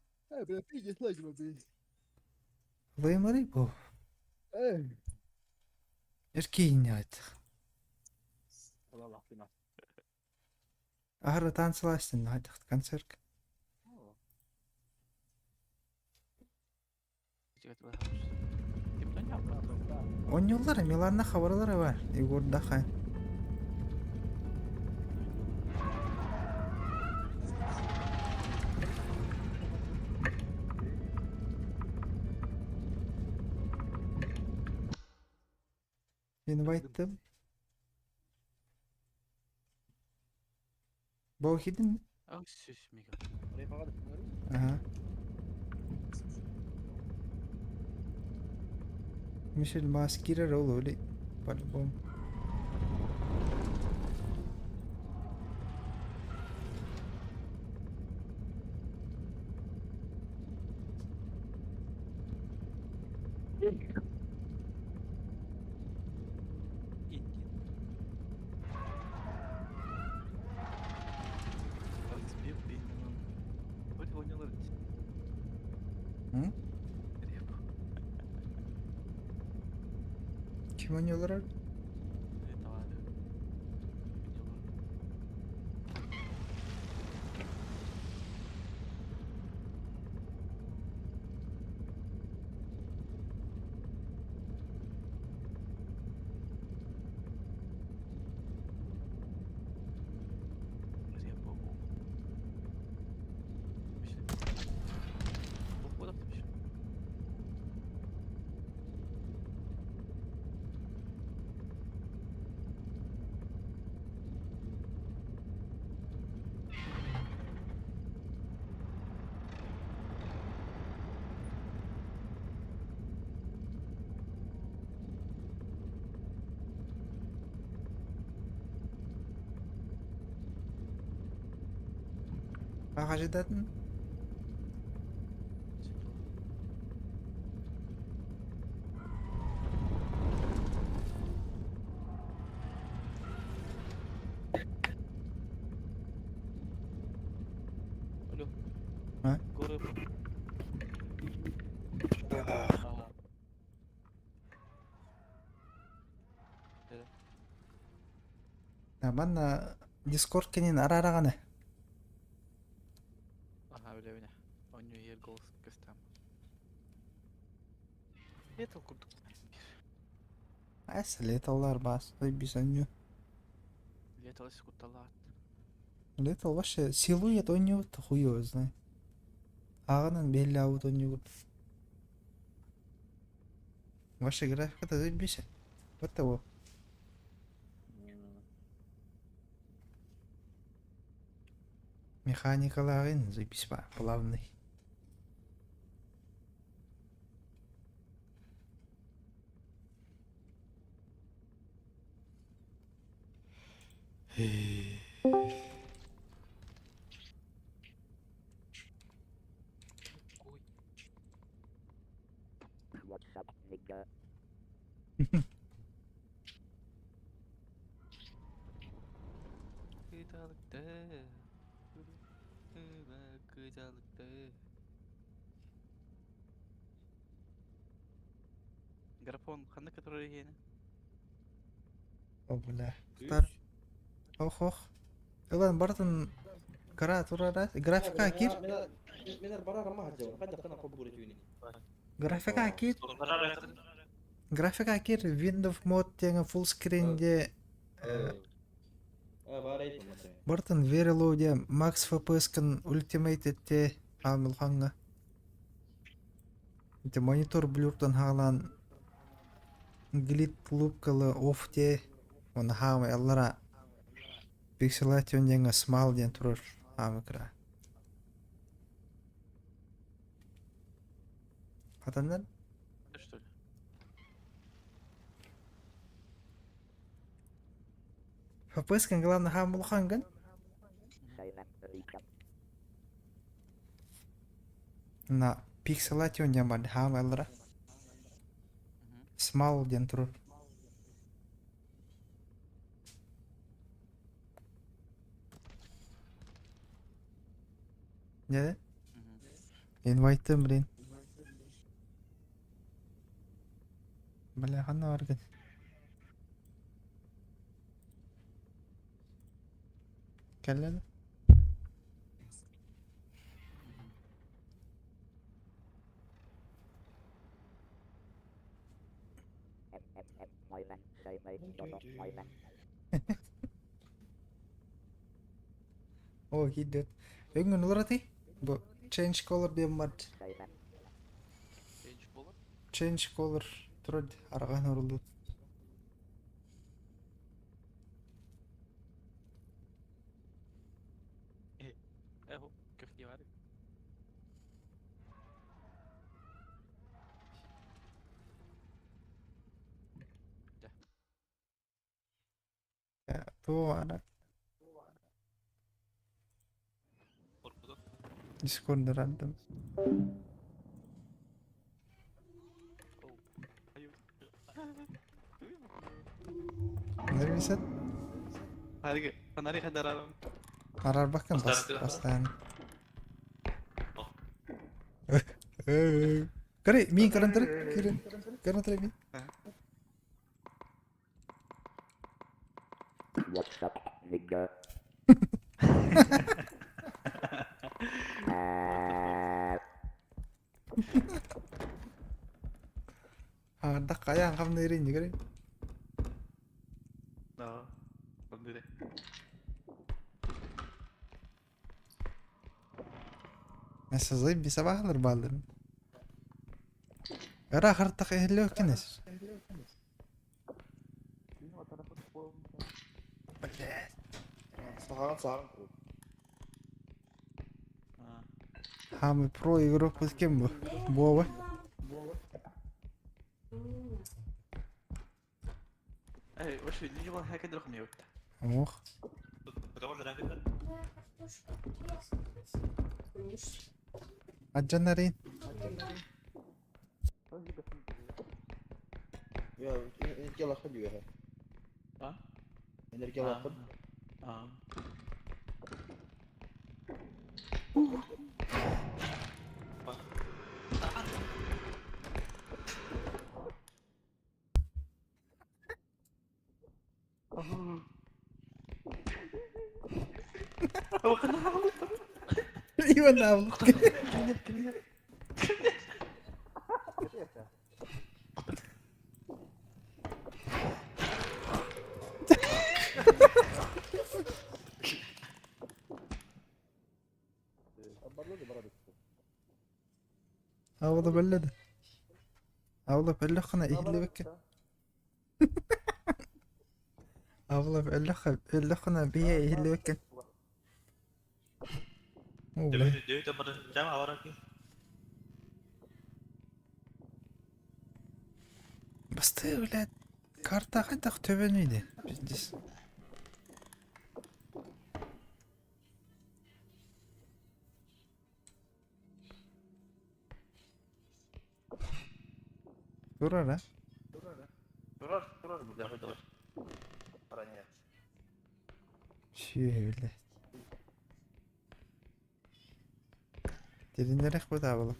Лаймары бу. Эркейин айт. Ахара танцыластын айтықты концерт. Онньоллар Миланна хабарлары бар. Егор Дахай. Инвайттым. Бау хидин? Ага. Мишель Маскира ролл оли. По-любому. Ким оонньууллар? Хажидатын? Алло. А? Горы. Манна Дискорд кэнин араараҕаны. Ага, билэбин. Онньу иһэр голос көстөм. Летал курдук. Ас леталлар бас, бисанню. Летал кутталаат. Летал вообще силуэт оонньуубут хуй его знает. Ааҕынан биһиллээбит оонньуубут. Ваша графиката заебись. Вот того. Механикалааҕын заебись ба, плавный. Кыдалыкты. Кыдалыкты. Графон ханна который гене? О, бля. Тар. Ох, ох. Ылан бартын кара турара графика кир. Графика кир. Графика кир Windows Mode деген full screen де бартын very low де Max FPS-кын Ultimate те амылханга. Ити монитор блюртан хаалан глит лупкалы off те он хаама аллара pixelation деген small диэн турар хаама кыра. Хатаннар? Что ли? FPS-кын главное хаама улаханган. На pixelation диэн бар хаама аллара. Small диэн турар. Не? Инвайтым, блин. Бля, ханна баргын. Кэллэ О, киирдэ. Өҥҥүн уларытый. Бу change color диэн бар. Change color? Change color турар арҕаан оруллубут. Эho, көхти бар. Туох ана Discord random. Нервисет? Фонарик хадарарым. Арарбаккын бас бастаан. Көрө, мин көрөн тур, көрөн. Көрөн тур мин. What's up, nigga? Аҥардах хайаан хамныырый иннигэр? Да. Бандere. Насазай бисабаһалар баалларын. Ыраах артах иһиллиэккинэс. Блядь. Саһаан саһаан. Хамы про игрок ким бу? Буоба. Эй, вообще, не было хакеров не вот. Ох. Аджанарин. Я энергия лахын үөһэ. А? Энергия лахын. А. Иван Авлов. Авла бэллэдэ. Авла бэллэххына иһиллибэккэ. Авла бэллэхха бэллэххына бие иһиллибэккэ. Оо, бля. Басты, блядь, карта хайдах төбөнүй Пиздец. Турар, а? Турар, турар, бля, давай. Ранее. Шүө, блядь. Дериннерэх бу таабыла.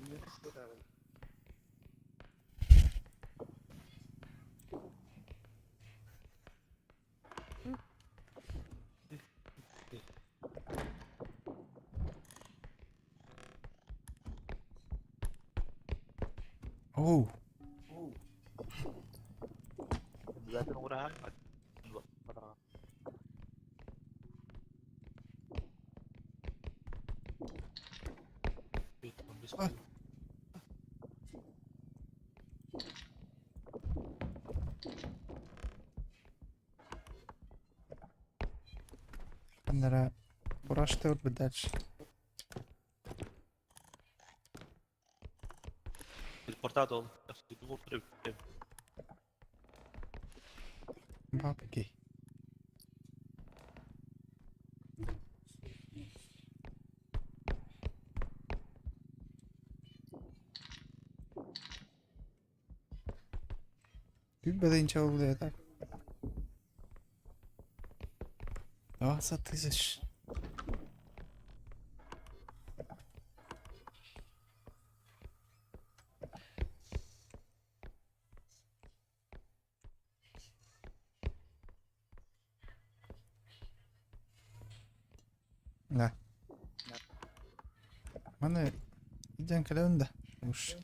Оу, А. Анара Бурашты бы дальше. Бабки. Күн бадын так. 20 тысяч. Да. Маны иден кэлэн да. Уж.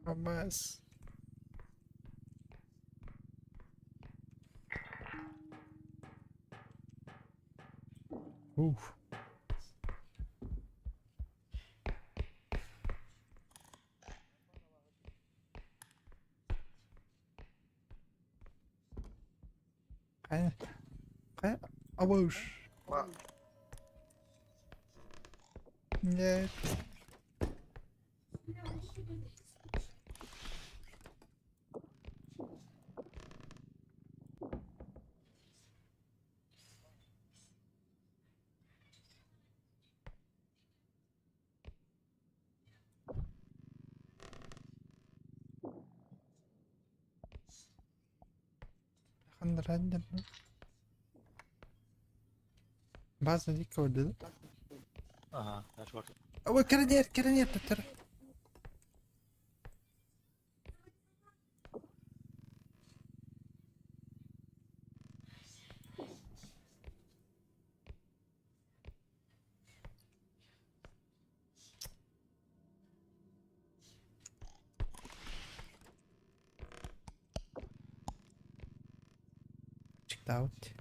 Абас. Уф. Кая? Кая? Абуш. Нет. Ханна База дикка көрдө Ага, дашборд. Ой, кэрэнээр, кэрэнээр төттөр. Чыктаабыт.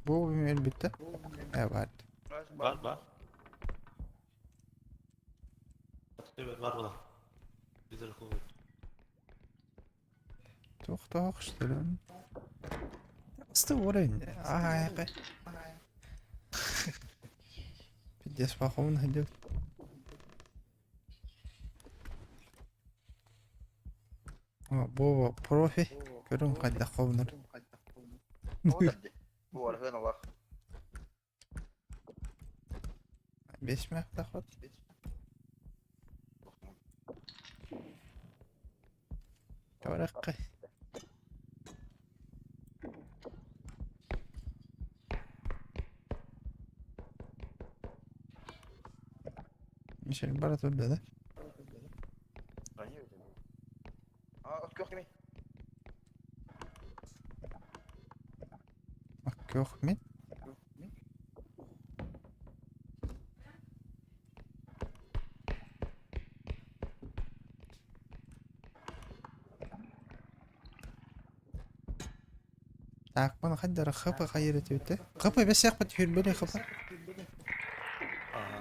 Бу өлбүттэ. Э баар. Бар, бар. Бар була. Bizler kuvvet. Туох-туох штырын. Ысты уровень. Ага, Пиздец, похуй ходил. О, Бова профи. Көрүн хайдах ховнар. Бу архын алах. Бес мэх тахот. Таваракка. Мишель бара турда да? А, от көх кими? Көх мен. Так, маны хайдара хапы хайыр өтөтө. Хапы бес яқпыт хүрбеле хапы. Ага.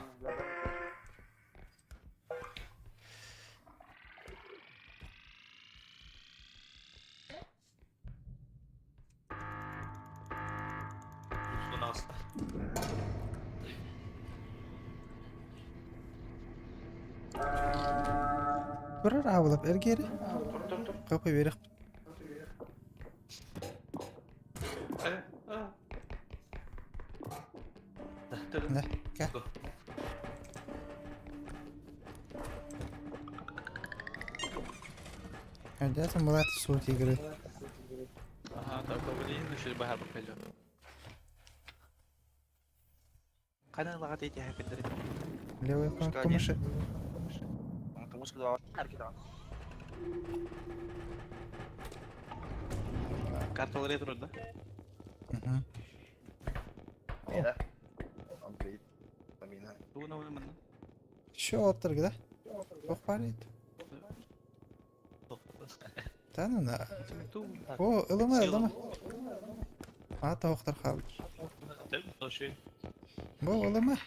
У нас. Турар абылап эргери. Тур тур тур. Хапы берек. Да, ка. Ödesen была суть игры. Ага, так, блин, еще бахар бакалю. Кана лагат эти хакендер. Левая кнопка мыши. Мышка два. Карталар ретро, да? Угу. Да. Апгрейд. Амина. Тугуна мына. Еще оттырг, да? Ох, парит. Та ну на. Ту. О, ылыма, ылыма. А, тоқтар қалды. Бу ылыма.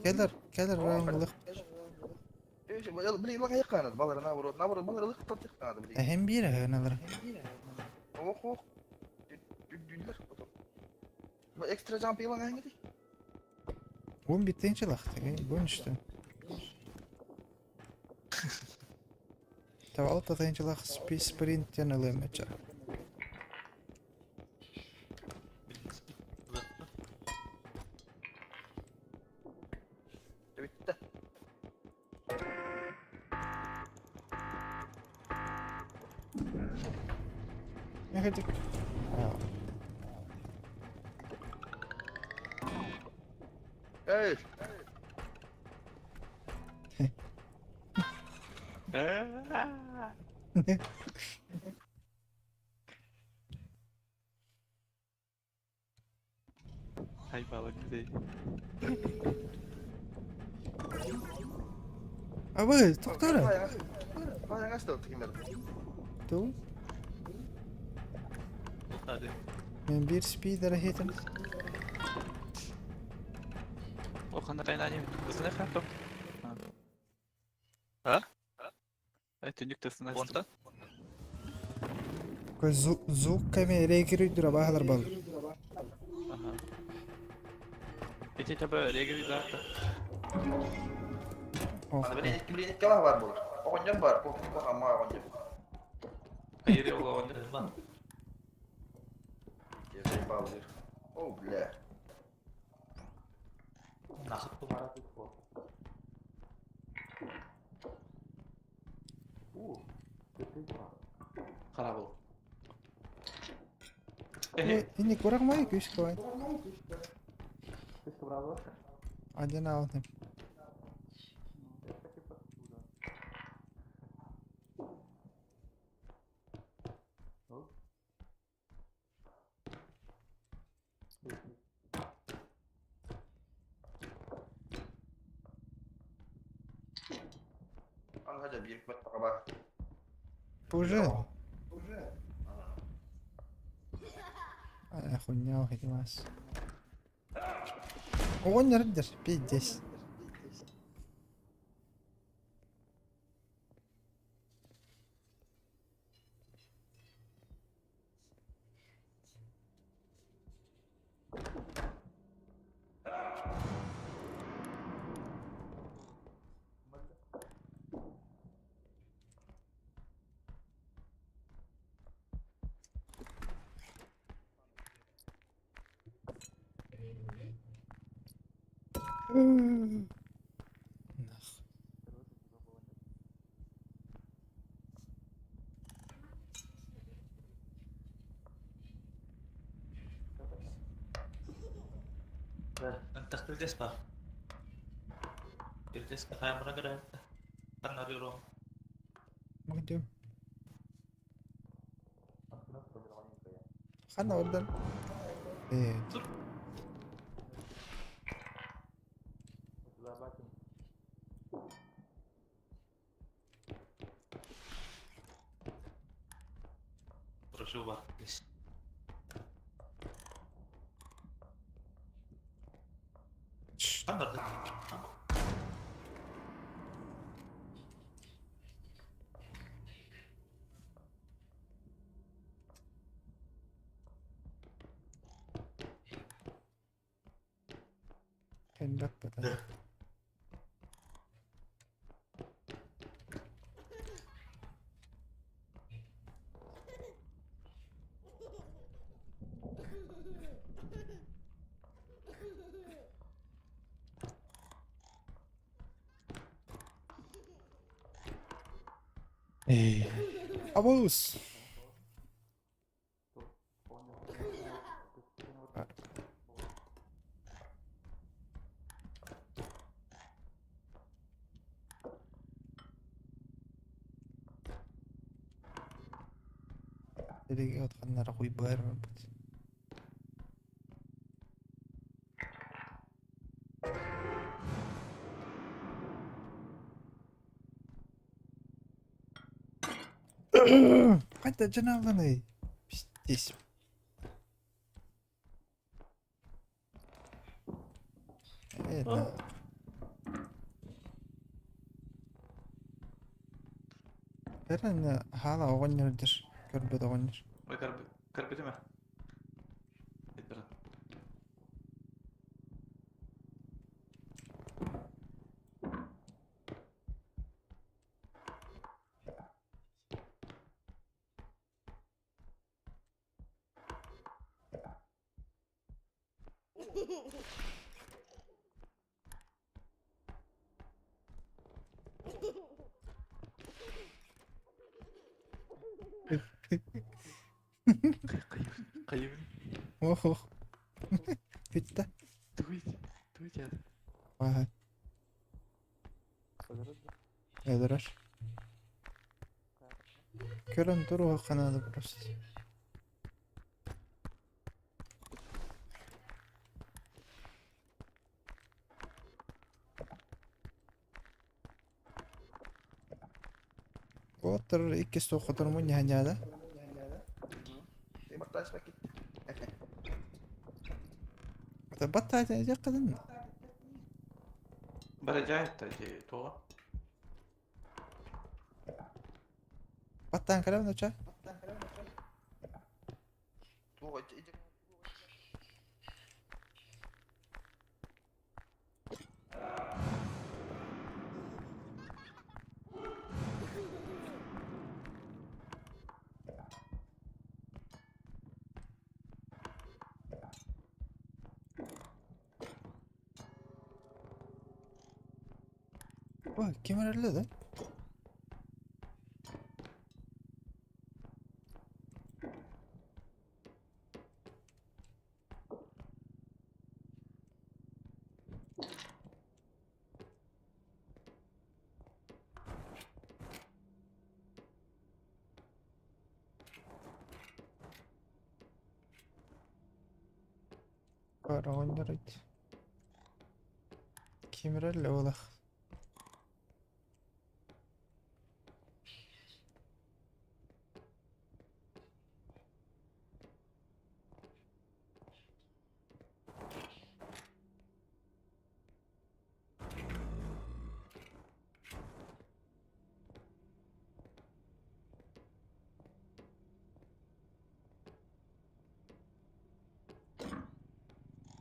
Келер, келер, ылық. Блин, лага яканат, балар наоборот, наоборот, балар лык тат яканат, блин. Әһем бир, аналар. Ох, ох. Дүнлер потом. Экстра джамп илага аңгы Бун биттенче лахты, бун işte. Тавал татынчы лах спринт тен ылымача. Битте. Не хотик. Эй, Ай, балык, где? А вы, тоқтара. Баян астыл тикимер. Ту. Hadi. Мен бир спидер хетим. Ох, ана кайна не. Ысыны хатом. А? Ай, түнүк тысына. Понта? Кой звук каме регири дура бахалар бал. Ага. Эти таба регри завтра. Ох. Блин, блин, кала бар булар. Огонь бар, ко ко ама огонь. Айыр ола Ман. Я заебал их. О, бля. नाखत तुम्हारा कुछ बहुत। Харабыл. Инник бырагмай күс кой. Один алтын. Аны биир баттаҕа Уже. А, хуйня уходилась. Оҕонньор пиздец. Нах. Антах десpa. Bir deska kayamına göre ben arıyorum. Магдем. Хана ордан. Э, Прошу вас. Standart. Элбэк бата. Эй. Абус. Делеге отқаннара куйбар бут. Қайта жаналаны. Пиздец. Э, да. Эрен хала оҕонньордыр, көрбөт оҕонньор. Ой, карбы ме? Эдберен. Кайыбын. Ох, ох. Бүтті. Туйт. Туйт яды. Ага. Эдерер. Көрөн туруға канады просто. Отыр икки соқытыр му няняда. Батта жаккадын. Бара жайытта же тоға. Баттан калам доча. Туга. Ой, ким эрэллэ да? Оҕонньор Ким эрэллэ буолах?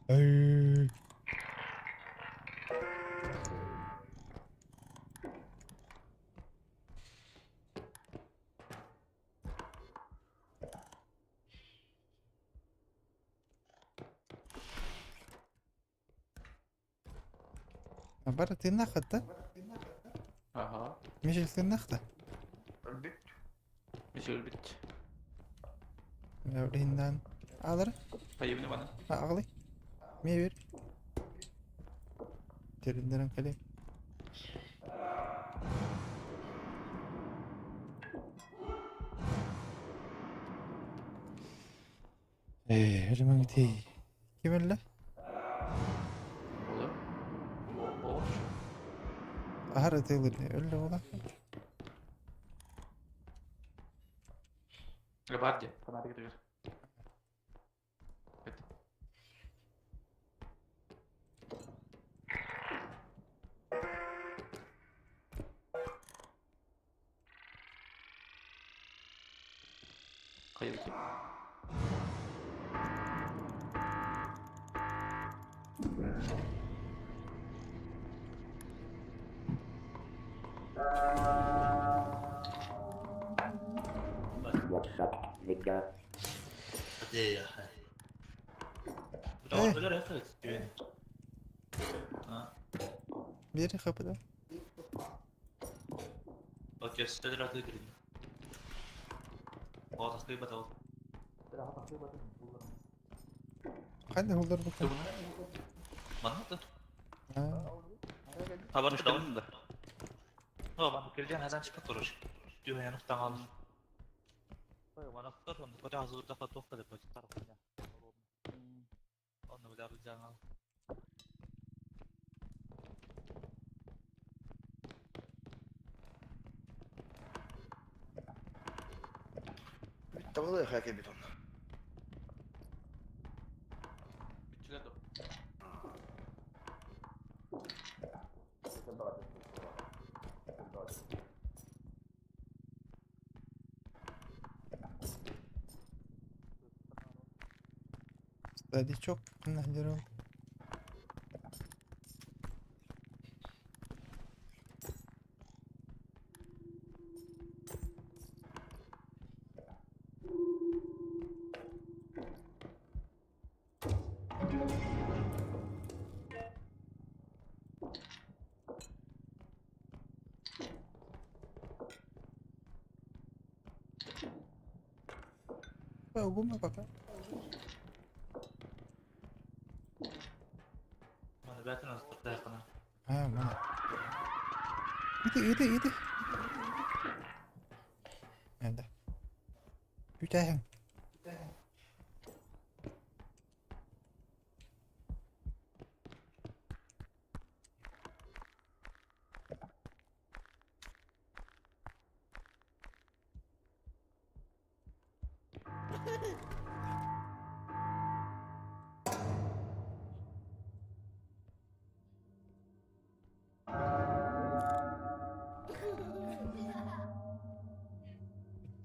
Эй. Бары тыыннааххыт да? Ага. Мишель тыыннаах да? Өлбүт. Мишель өлбүт. Иһиннээн аалара? Поебни бана. Аҕалый. Миэ бер. Териннэрэн кэлиэм. Ээ, өлүмэҥ Ким өллө? Olur. О, Аһар ытыылыр өллө буола. Бар дии, фонарик дыр. Хайы Бери хапыда. Хайда холдор бу? Табылы хаке бетон. Старичок нахдерол. Угума пока. А, мана. Иди, иди, иди. Эдэ. Бүтэһин.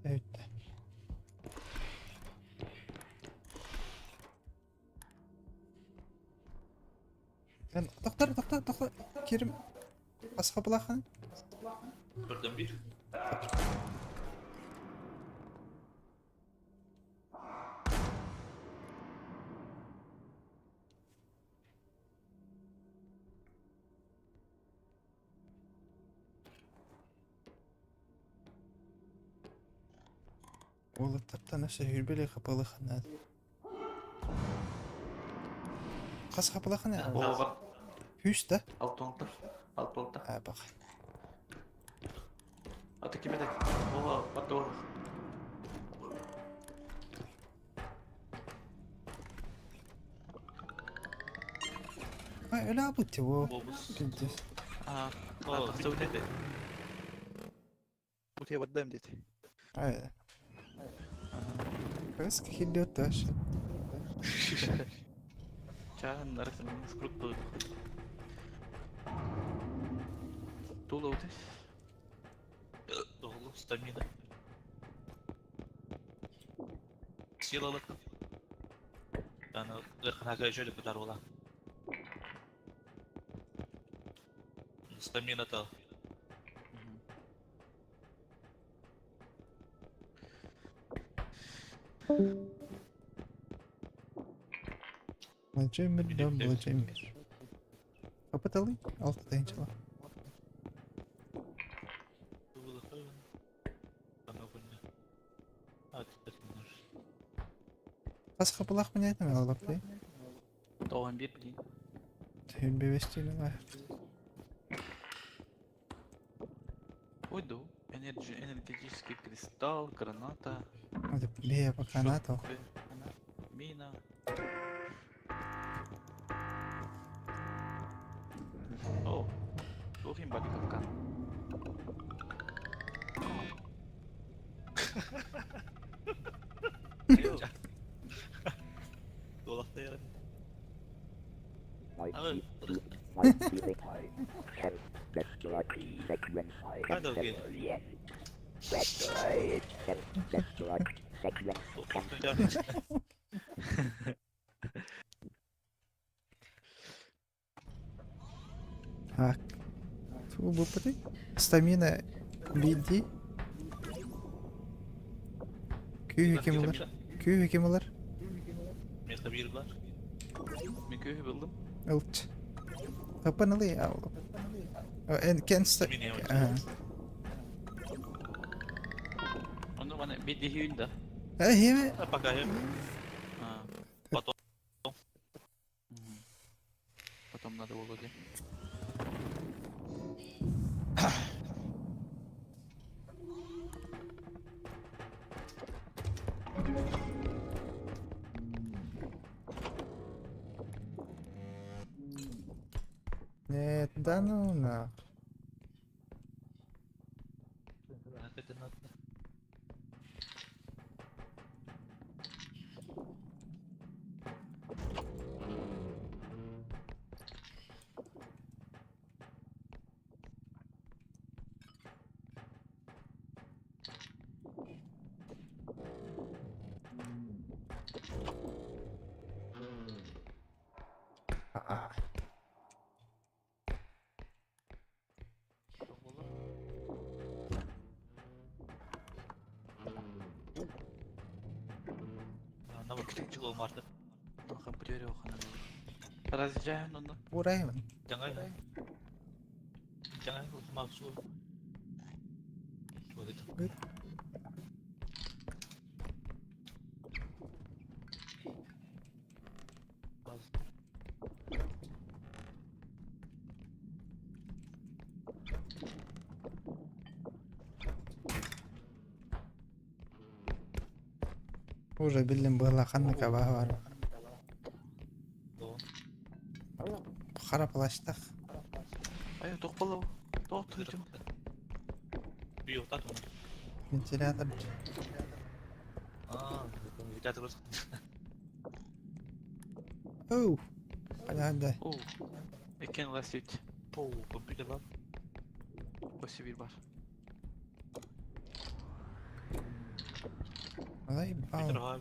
Бүттэ. Эн тохтор, тохтор, тохтор. Кирим. Асха булахан. Көрдüm bir. Уолаттартан өссө сүүрбэлии хапылыхын наада. Хас хапылахын Оҕо Күүс да? Алтонта. Алтонта. Аа бах. Аты ким это? О, потом. Ай, өлө бутти во. Бобус. Пиздец. А, О, тахса это. Утя отдаем дети. Ай. Кыз килет дальше. Чан, нарсын, скрут был. Тула утес. Doğulu stamina. Силалык. Аны ырханага жөлі бұдар ола. Стамина та. Владимир, да, Владимир. Капиталы? Алты тайынчыла. Хас хапылах меня это мало плей. Тоған бир, блин. Ты бевестили Уйду. Энерджи, энергетический кристалл, граната. Это бля, пока НАТО. шок, Мина. О, Тухим бали капкан. Dolapta yarım. Так. Ту бупаты. Стамина биди. Күйі кем олар? Күйі кем олар? Место bir var. Мен көйі білдім. Ылч. Капаналы аулу. Эн кенста. Стамина. Оны мана бедихүйін да. Э, хеме. Пока я. А. Потом. Мгм. Потом надо Володе. Нет, да ну на. А. На вот чыл olmardı. Компьютере охана. Разъезжаем, ну, Ураймын. Жаңа жаңа мавзу. Вот Уже билим была ханныка бар. Хара плащтах. Ай, тоқ болу. Тоқ тұйдым. Вентилятор. А, вентилятор. Оу. Понятно. Оу. Экен ласит. Оу, компьютер бар. Осы bir бар. Ай, Компьютер бау. бар.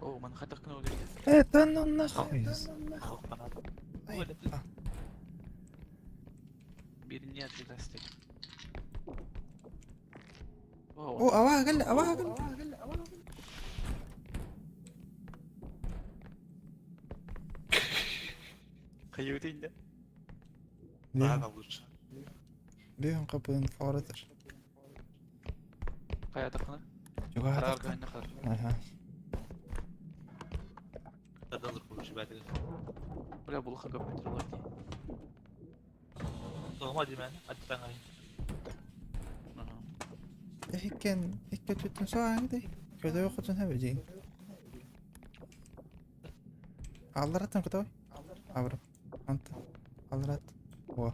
Оу, ман хатақ күні өлді. Это ну нахуй. Ай, ба. Біріне жиластик. О, ава кел, ава кел. Бүтүнде. Daha da лучше. Бүйін қапын форатыр. Каятыкны? Юға. Карар. Ага. Daha da лучше бәтігін. Бля, бұл хагап метролар ди. Тоғыма деймін, аттан ай. Ага. Эхикен икке түттін соғаңды. Көді оқытын хөбе жейін. Аллараттан көті Абыр. Анты. Алларат. О.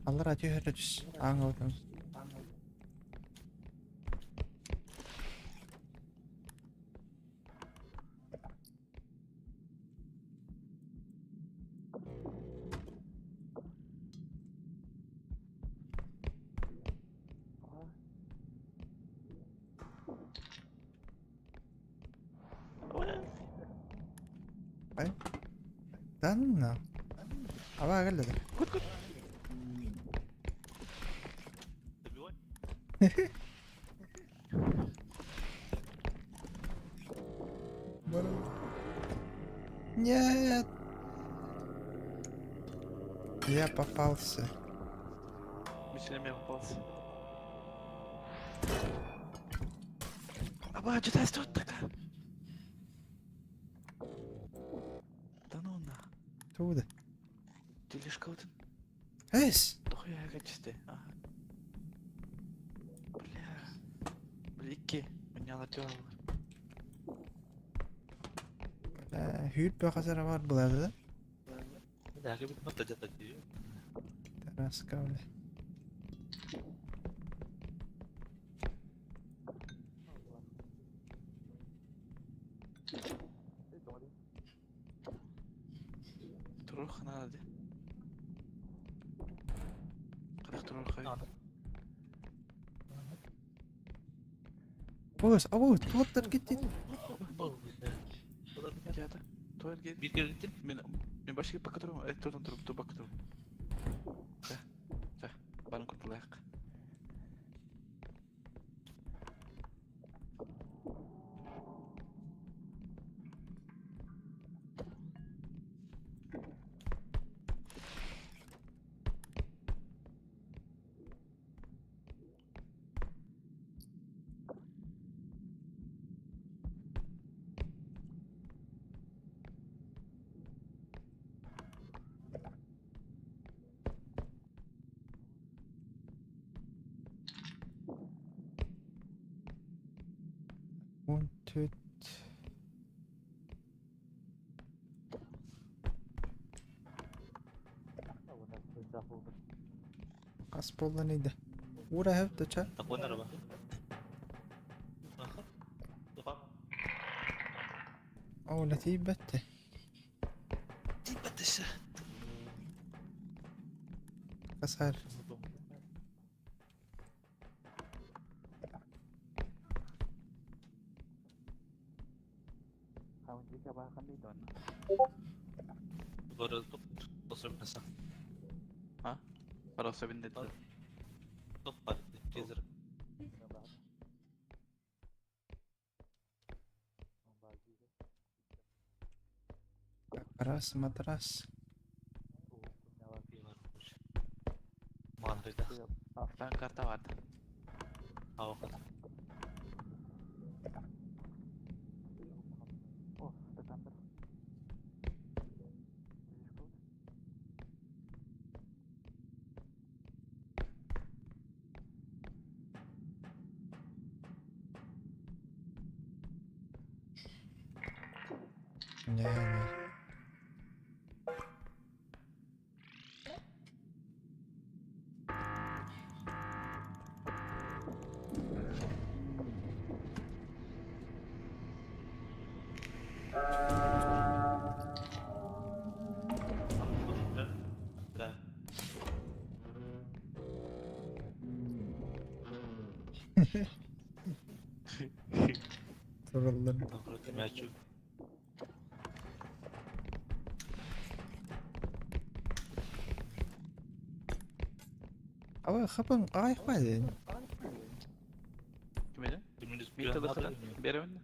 Алларат үйері түс. Аңға өтін. Данна. Аба келді. Добивай. Нет. Я попался. Мишенями попался. Аба, что тут такая? Да ну на. Туда. Тележка вот. Эс! Дохуя качестве. Ага. Бля. Блики. Меня латёл. Hүйіп бақазара бар бұларды да? Daha bir nokta jata diyor. Тараска, бля. Турух надо. Қадақ турух хай. Бос, абу, туаттар кетті. Jata. Туар гел. Bir kere gittim. Мен мен башка бакка турам. Э, турдан туруп, ту бакка турам. Жа. Жа. Барын куртулайык. Он төрт. Қас болдан еді. Ура хөп ча. Takon araba. О, лати бәтті. Бәттіші. Қасар. Parası bindi. Top var. Gezir. Раз, матрас. Manrida. Алтан карта бар. Avukat. О, стакандар. Не, не. Да. Тураллар. Мячу. Аба хапын ай хвален. Ким edi? Бир тылы Беремин.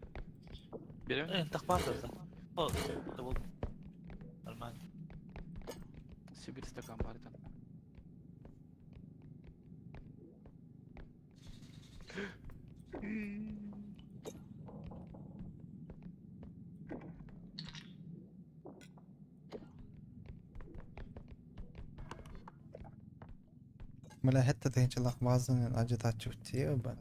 Беремин. Э, тақпар да. О, да бол. Бля, хэттэ тыһыынчалаах баазанан алдьатааччыбыт дии ылбат.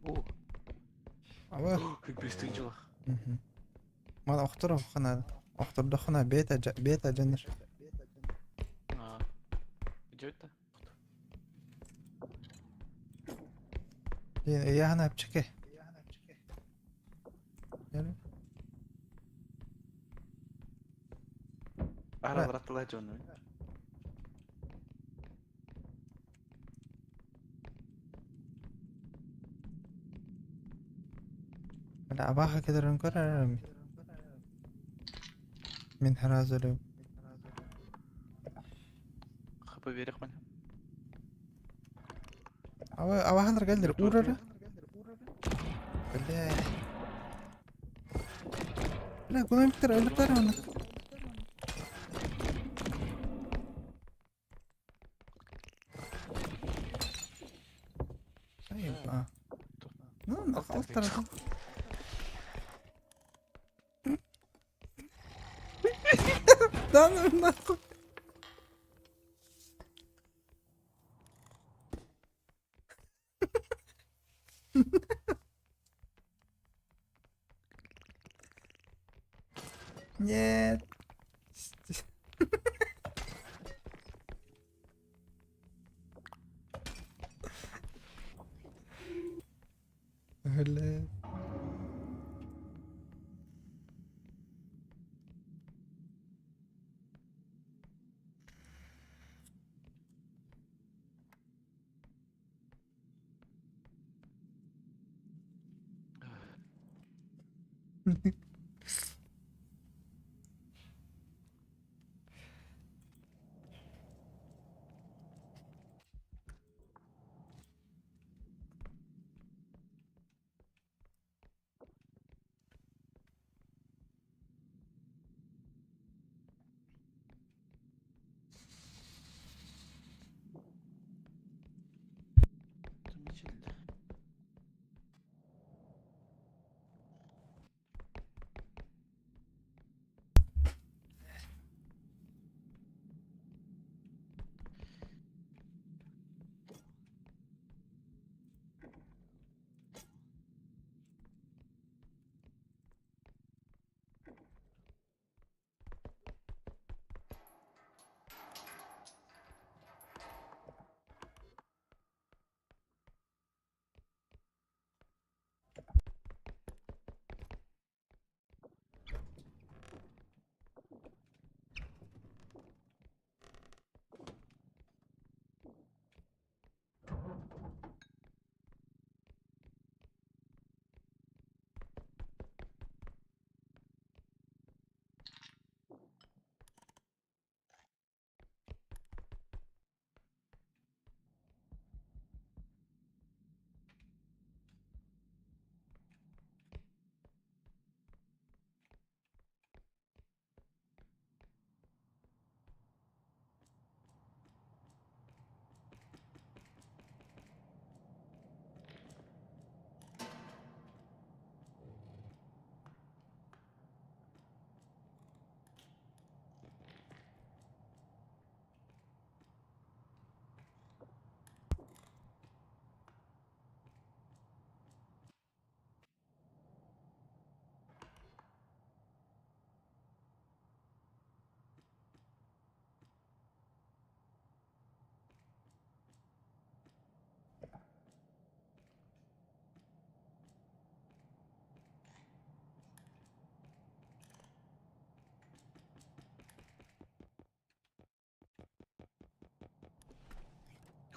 О, Аба. Бес тыһыынчалаах. Мана охтор оххана охтордоххуна бэйэтэ бэйэтэ алдьанар. Аа. Дьэ Диэн ыйааһына чэпчэки. Ара бараттылар дьону. Бля, абааһы кэлэрин көр эрэ Мин сразу өлүм. ХП берех мен. Аба абааһылар кэллэр уур эрэ. Бля. Бля, куланыктар өлүктэр аны. Айба. Ну, алтар. Да ну нахуй. Нет. Бля. Замечательно.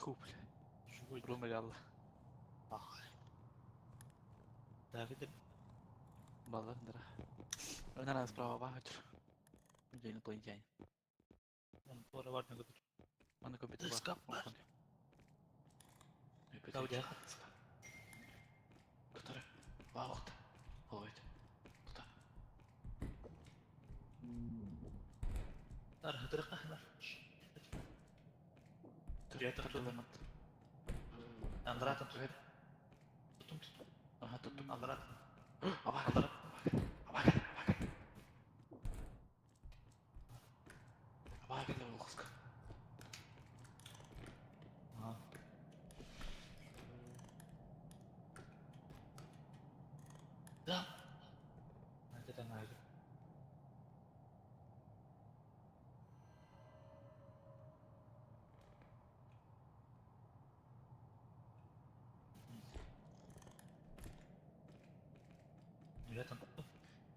Ху, бля. Румер алла. Давид Баландра. Наверное, справа бахачер. Где инопланетяне? он пора варна готов. Он на компьютер. Скапа. Давид. Который? Ваухта. Ловит. Туда. Ага, тут. Ага, тут. Ага,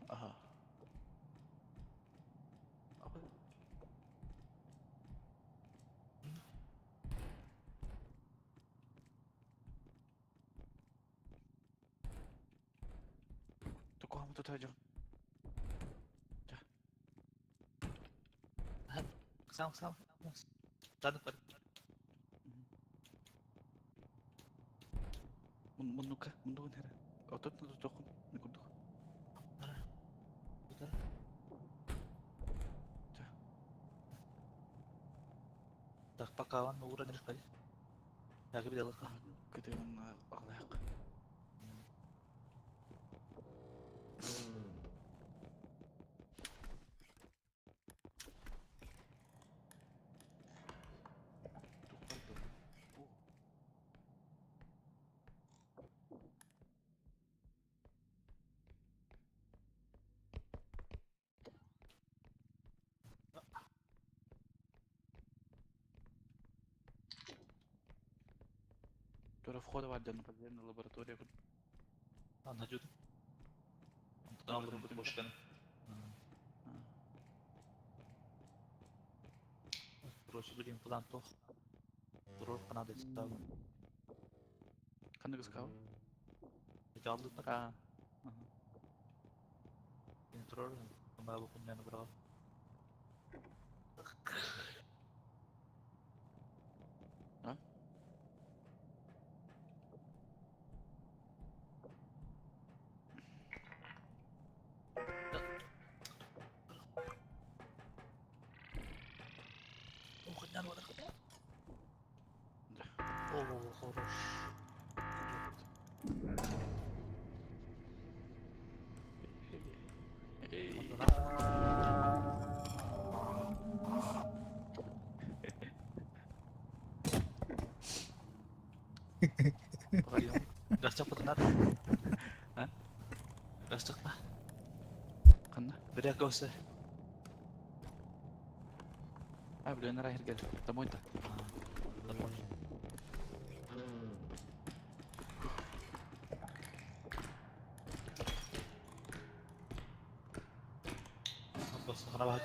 Ага. Apa? Tukuhamu tutacağım. Сам, сам. Ладно, пар. Муннука, муннугун хера. Отот на тохун, никудух. Так, пока он уровень решали. Я говорил, Кытыгын аглаяк. Тура входа вардан подземная лаборатория. Анна жуду. Онтон алырым бошкан. Короче, блин, план тох. Турор канада читал. Кандай кыскабы? Жалды так. А. Турор, маа бу күннән бирок. А? Охуеннан вара. Да. О, хорош. Эй. Гастак патынар. А? Гастак па. Канда? Бирек госе. А, блин, рахер гел. Домой-то. Бос хана бат.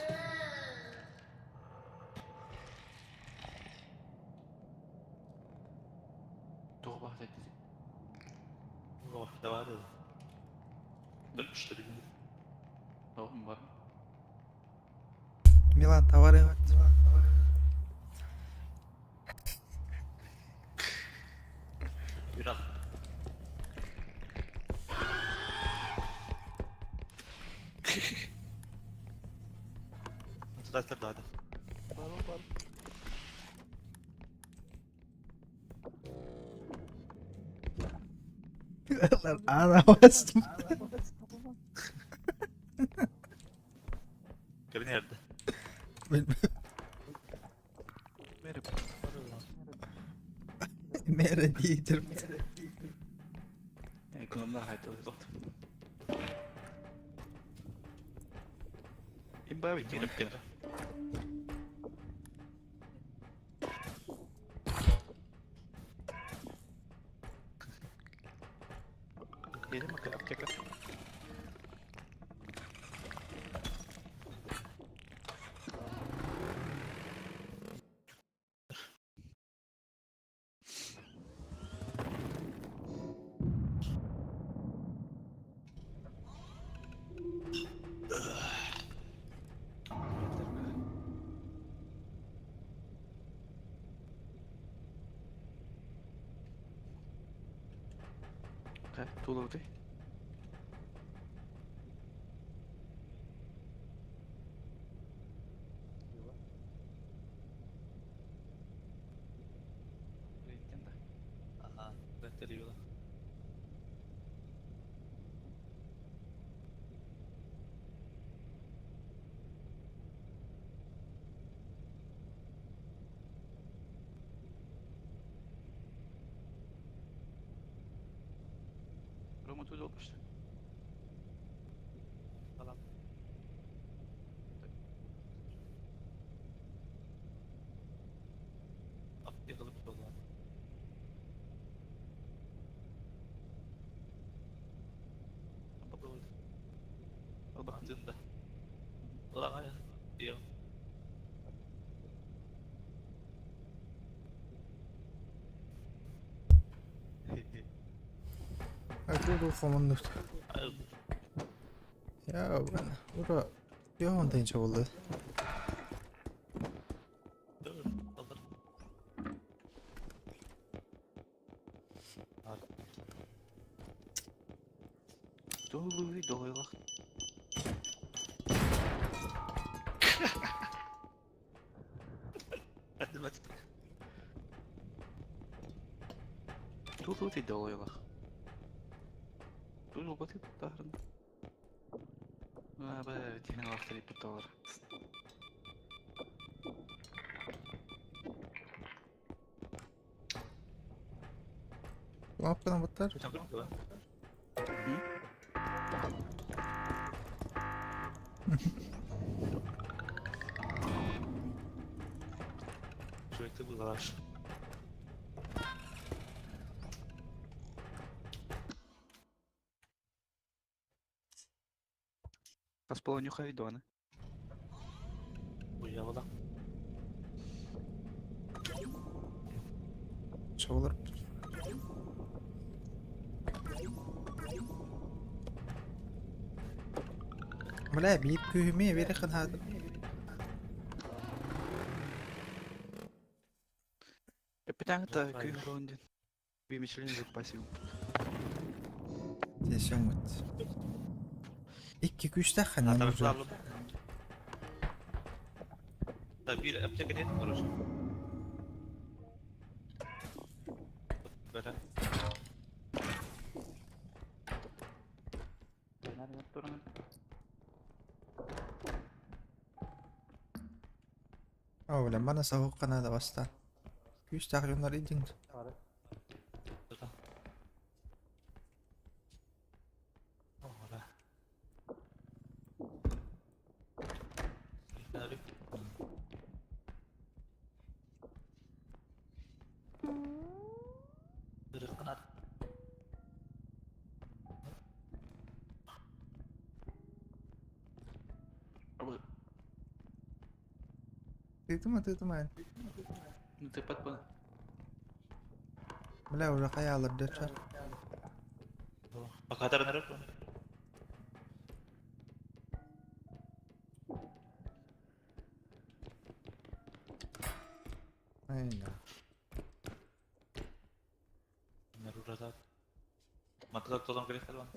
Туға бақ деді. О, давай. Что ли? Тоғым бар. Милан, товары. Юрал. Туда, туда, да. Ана бастым. Кабинет. Меріп. Мера дейдір. Экономдар хайты вот. Имба бит кенер. Едем аптека. Okay, тулы Ага, это Рома тут olmuştu. Falan. Тында. Улаҕа диэм. Айтуу хомуннут. Я ура Йоон тэнчэ болду. Долуй дойлах. Тулуй долойлах. Тулу баты тарын. А, бе, тихен лахтари путалар. Лапканан баттар. Sürekli buradalar. Хас полонюха видоны. Уявала. Чабылар. Бля, биир күүһүмэ бери ханаадым. Капитан-то күйхондин. Би Мишлен запасил. Тесөҥүт. Икки күүстээх ханан уже. Да, bir аптека нет, короче. Бара. Оо, бля, мана саһук ханаада бастаан. Күүстээх дьоннор идиҥ. Ora. Kanat. Тыытыма, тыытыма. Ну ты подпа. Бля, уже хайаалар дечер. Бакатар нереп? Айна. Нерурата. Матак толон керек халван.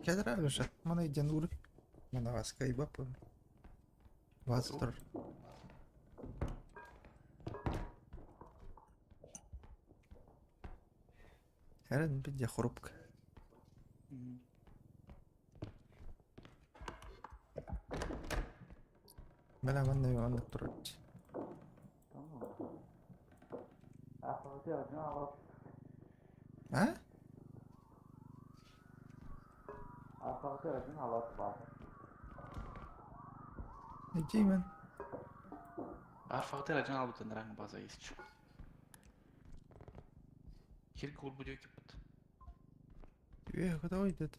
Кедра уже. Мана иден ур. Мана васка и бапы. Вастер. Херен бидя хрупка. Бля, манна манна турч. А? Иди мен. Арфагытыр ажан албытын ранг база исч. Хир кул будет кипот. Э, куда уйдет?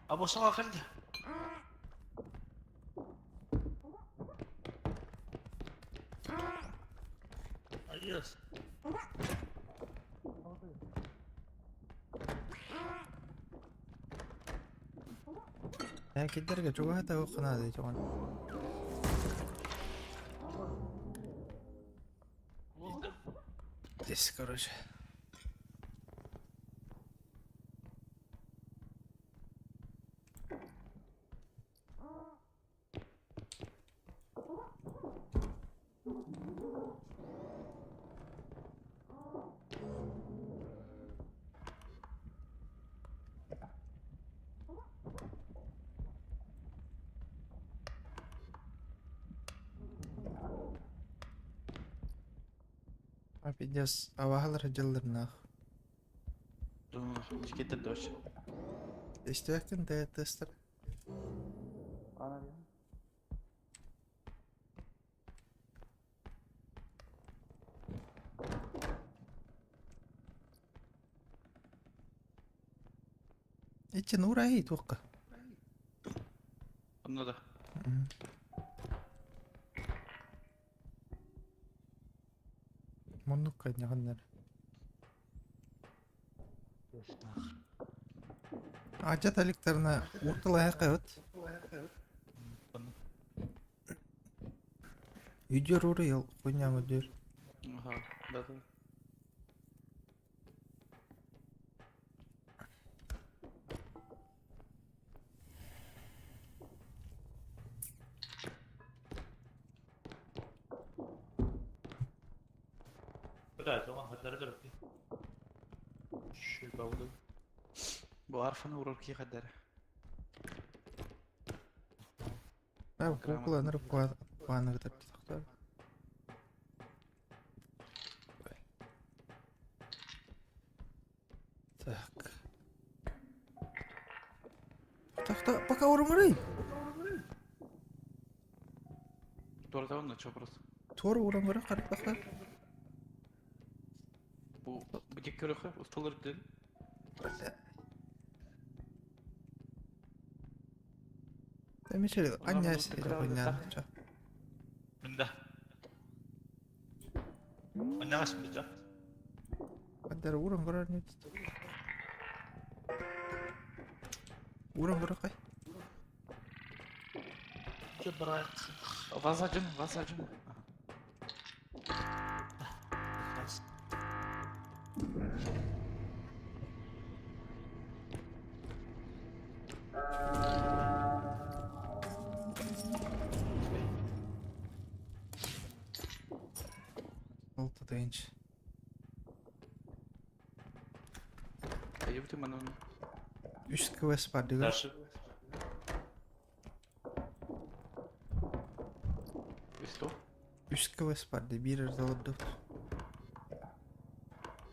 Або сага калды. Adios. Я кидерге чугата окнады жогон. Здесь, короче. А пиздец, абаһалар дьылларнаах. Дьикеттер дочь. Истээхтин тестер. Ичи нуурай туохха. Онно да. Муннук кайньаҕыннар. Ачат аликтарына уурталаһа кайбыт. Үйдүөр уура хуйняң өдүөр. Ага, да да. Бля, оған хаттары дөрөппү. Шүбауды. Бу арфаны урар ки хаддара. А, кукуланыр куаныр тахтар. Так. Так, пока урумрый. Туора онно чо просто. Тор урумрый карып тахтар. Бу бу дик көрөхө усталар ден. Эмиче аня Онна хуйня. Мында. Оннаас бita. Андар уран көрөр не Уран көрөр кай. Жыбырак. Вазажын, вазажын. Алты дайынч. Айып ты манын. Үч квест бар дигер. Дальше. Үстө. Үч квест бар ди бир залып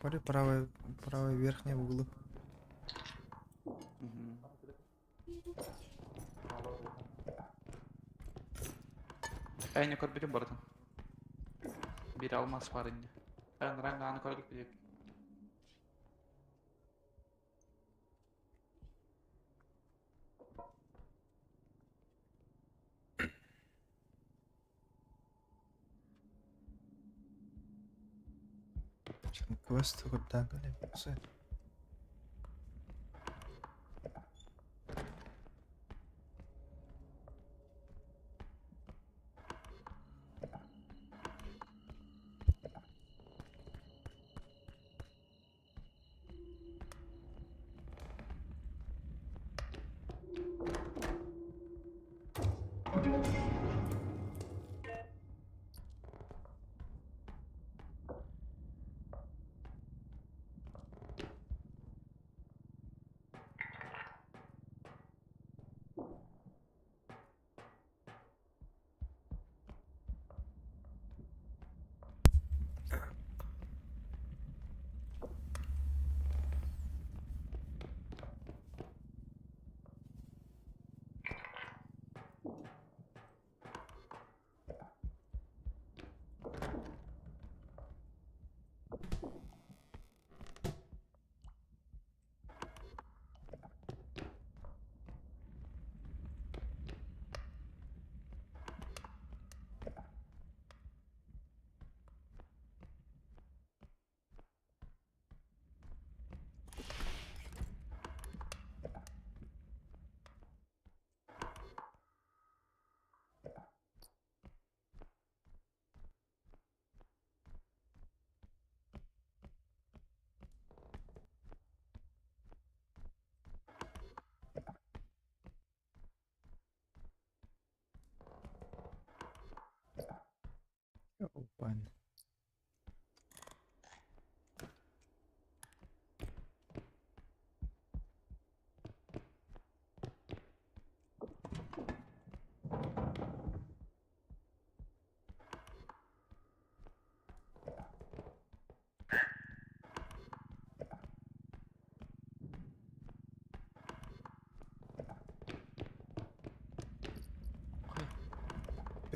Пари правый правый верхний углу. Айны көрбүтүм бардым. Бир алмас бар инде. Ан ранга аны көрдүк дип. Квест көрдөн кэлем.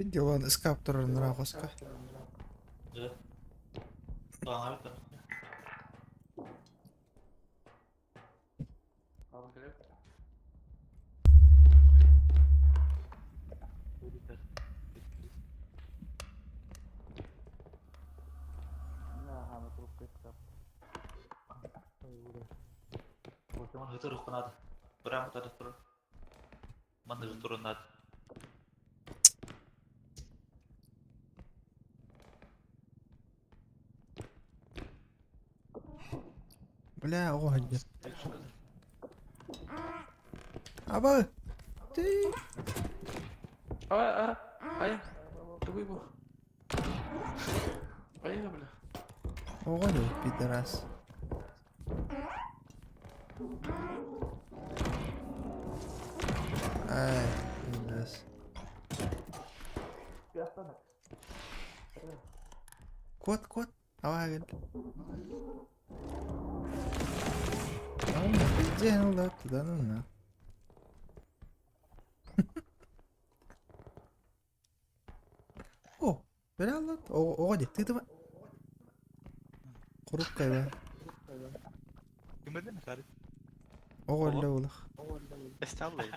Делон ыскаап турар ныраа хоска. Да. Аңа Манныгы турунат. Бля, оҕо сылдьар. Аба! Ты! А, ай, тугуй бу? Ай, бля. Оҕо дии, пидорас. Ай, пиздец. Кот, кот, давай, говорит. Ладно, пизде, ну да, туда, ну на. О, бля, ладно, оҕо дии, ты давай. Курук кайба. Кимден сары? Оҕо өллө улах. Эсталлай.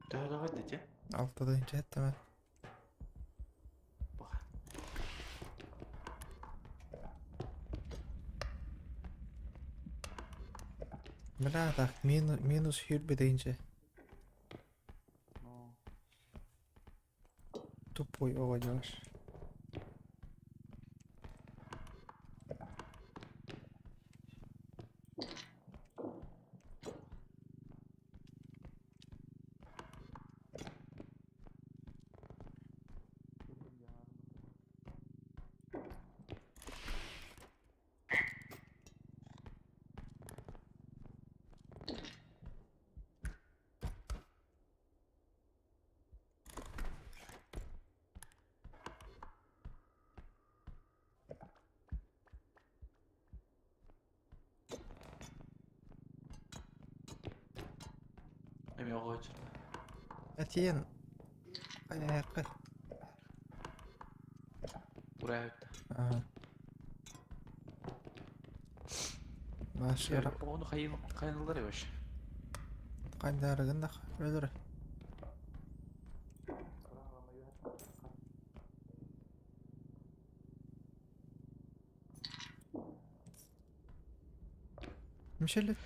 Төһөлөҕө диче? Алтыда инчээттэмэ. Бля, так, минус, минус хүрбе инче. Тупой оҕо дьош. Эми оҕо Этиэн. Айакка. Урайт. Ага. Машина Ону хайын хайынылар ебеш. кайдарыгын да өлөр. Мишелет.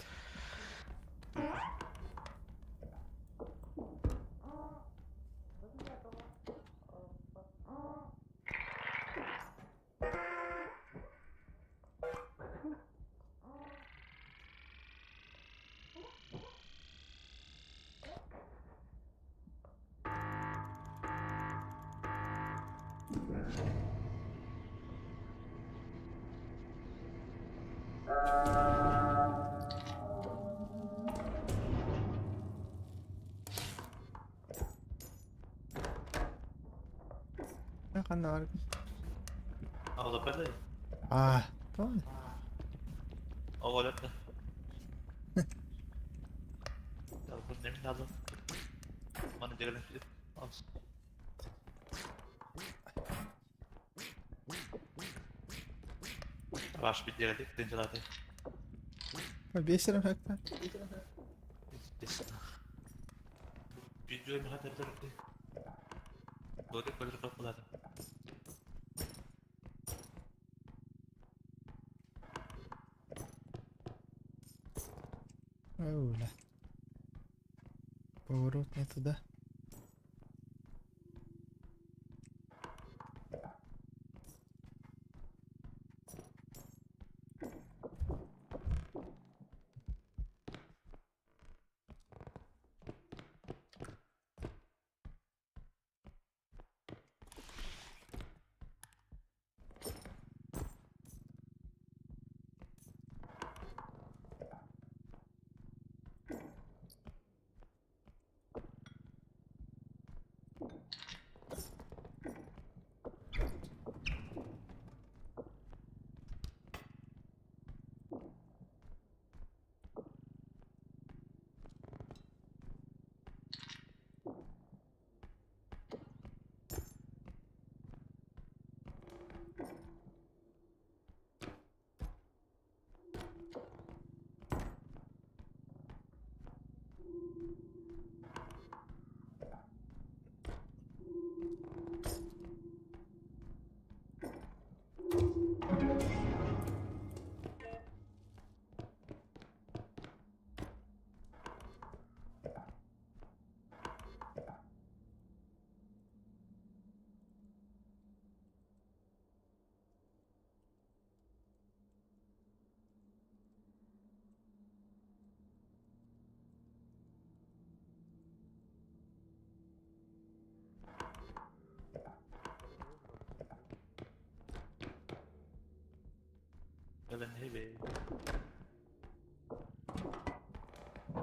Ханна бар. Оҕо бэлэ. А, тон. Оҕо лөттө. Бу неmin aldım. Bana gelelim. Ваш беделик, денджелаты. Бесерем хакта. Видео мехатер. Доди колер калкулады. Оля. Поворот не туда.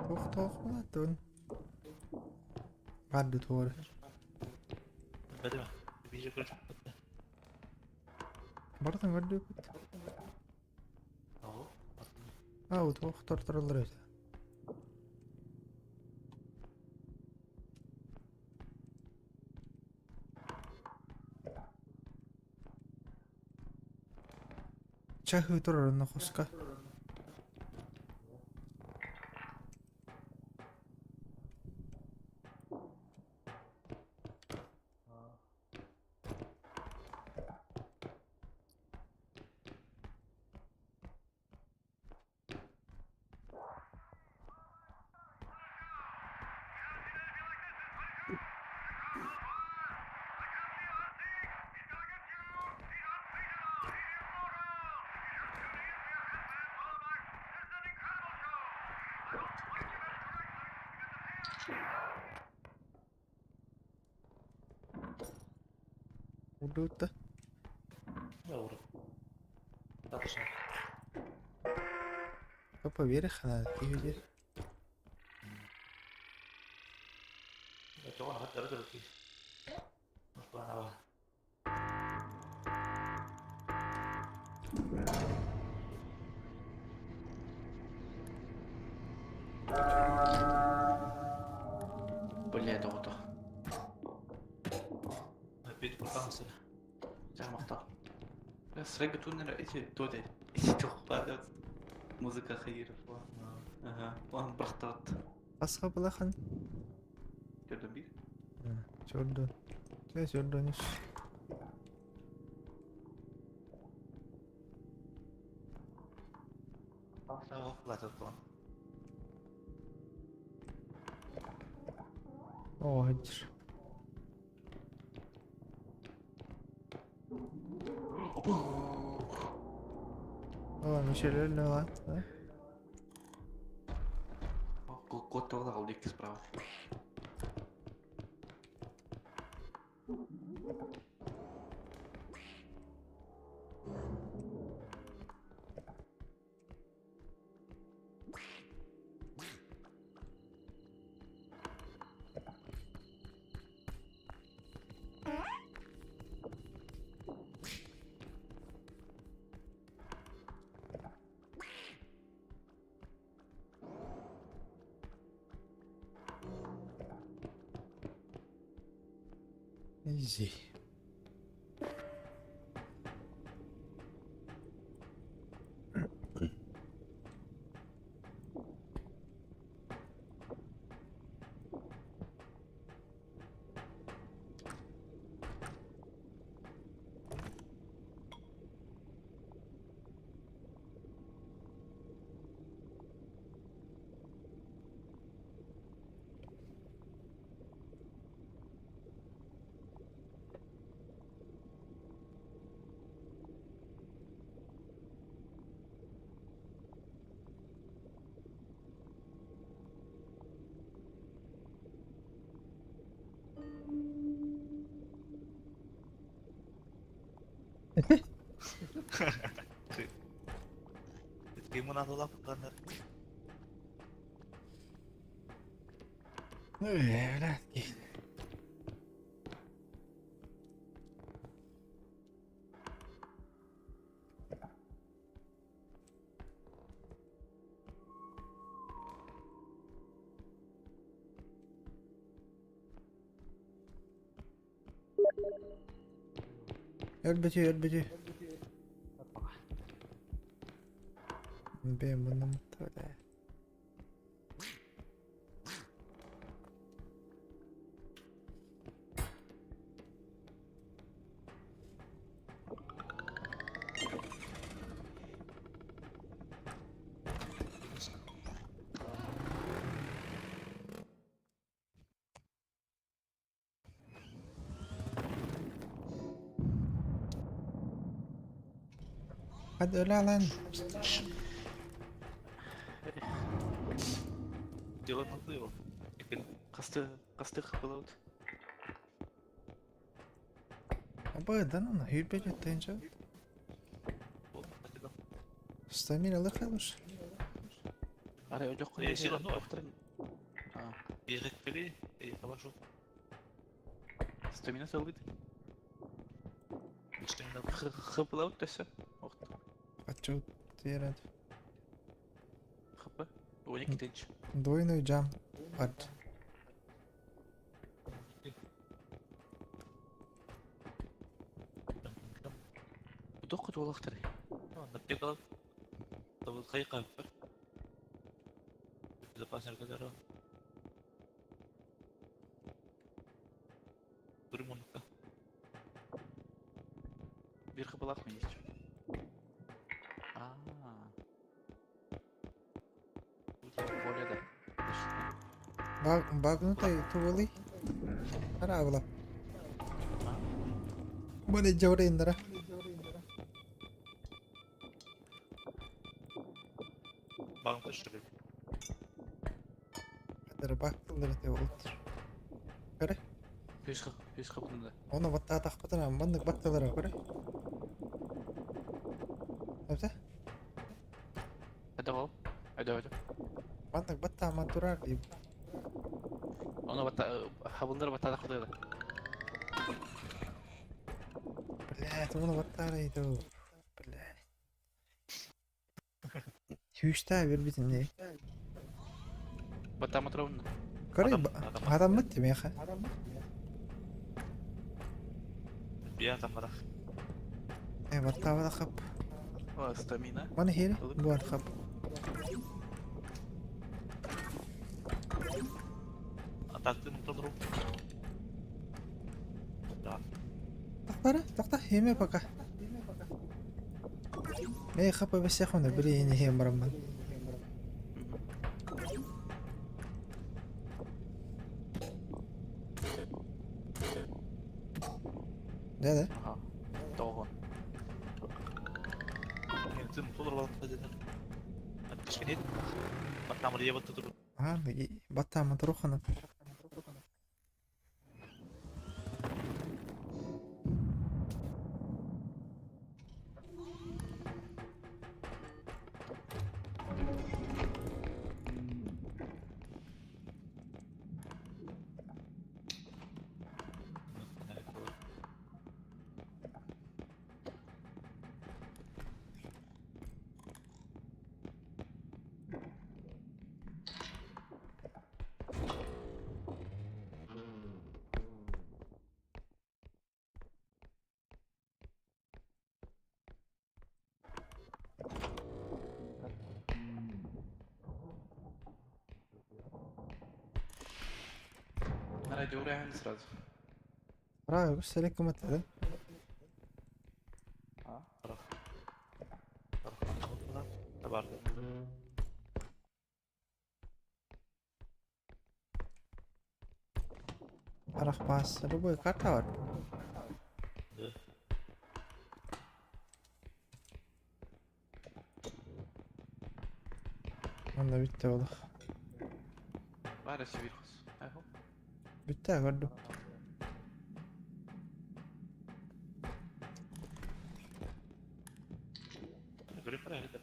Туох-туох буолааттыбын? Баар дуу тугу эрэ? Барытын көрдүүбүт. Аа, туох тортороллор эбит. Чаһыы турар онно хоско. Удуутта. Папа верихана киһи Бля, доҕото. Музыка Асха былахан. Чордон. Чэ, чордон ис. Оо, хадьыр. Оо, Мишель ла. Easy. Өлбүтүй, өлбүтүй. Бэм муннум бля. Hadi öl lan. Абыдан аны, хүрбет өттенче. Стамина лыхалыш. Арай одьох Э, сила, ну. охторун. А, Бери, и хорошо. стамина сылгыт. Стамина. Хыпылабыт төсө. Охт. Хочу терять. Хп. 12 тынч. Двойной джам. Ат. Удох кутулахтар. Наптекал. Хайка. Безопасный разговор. Турмунка. Бир хыпылах мен есть. А. Поле да. Багнутай тували. Ара абла. Мане жаура индара. Багнутай что ли? Хадара бактылар те олтыр. Көрө. Үс хыпында. Оны баттаа тахпытына маннык баттылар көрө. Әбзе? Hadi ol. Hadi hadi. Маннык баттаа ман турар дейм. Оны бата хабылдар бата да кылды. Блядь, оны баттаа дейді. Блядь. Хүйстää бир битин не. Бата матравын. Көрө Адам- адаммыт демеха. Бия там бара. Э баттаа бада хап. О, стамина. Маны хире буар хап. Атакты мутадру. Да. Тахтара, тахта хеме пока. Э хапа бесехона били не хем бараман. Да, да. Аха. Тоғын. Ты мутадру Кішкене. Баттамыр еб тұр. А, баттаа матрухана. Нарай дюрайын сразу. Браво, селекум это, А? Барды. Арахпас, любой карта бар. Да. Онда битте олох. Бар эси бир хос. Айхо. Битте көрдүм. Көріп бара это.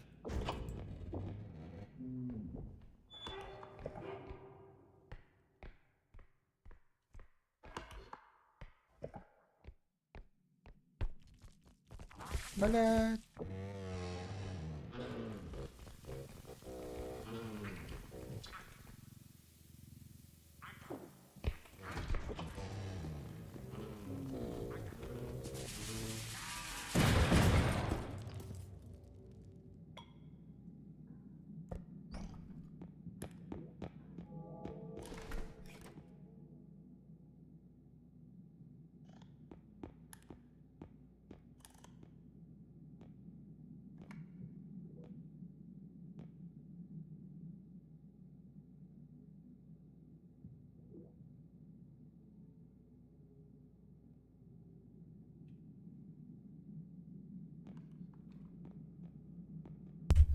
Блядь.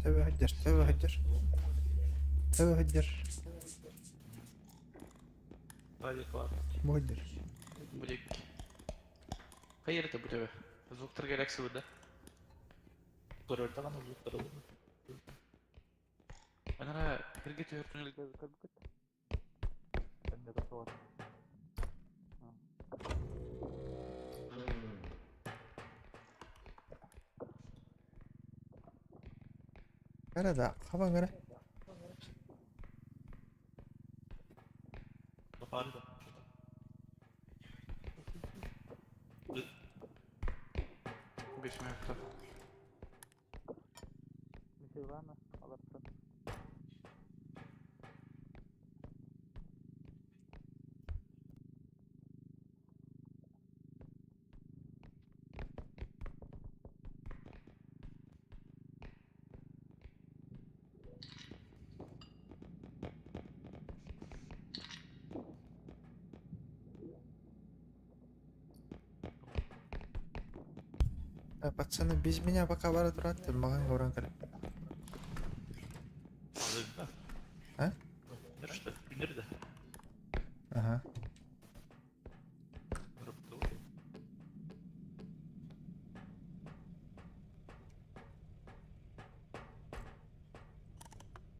Төбө хыджыр, төбө хыджыр. Төбө хыджыр. Бу хыджыр. Будик. Хайыр это бу тебе. Звуктар керек сылды. Көрөрдө гана звуктар болду. Анара сиргэ түһэр түнэлгэ көрбүккүт? Энде суох. Кара да, хабан кара. Бахары да. Беш минутта. Bir şey var mı? Alırsın. Э, Пацаны, без меня пока бара турат, маған көрін кара. Alır А? Nerede? Nerede? Ага.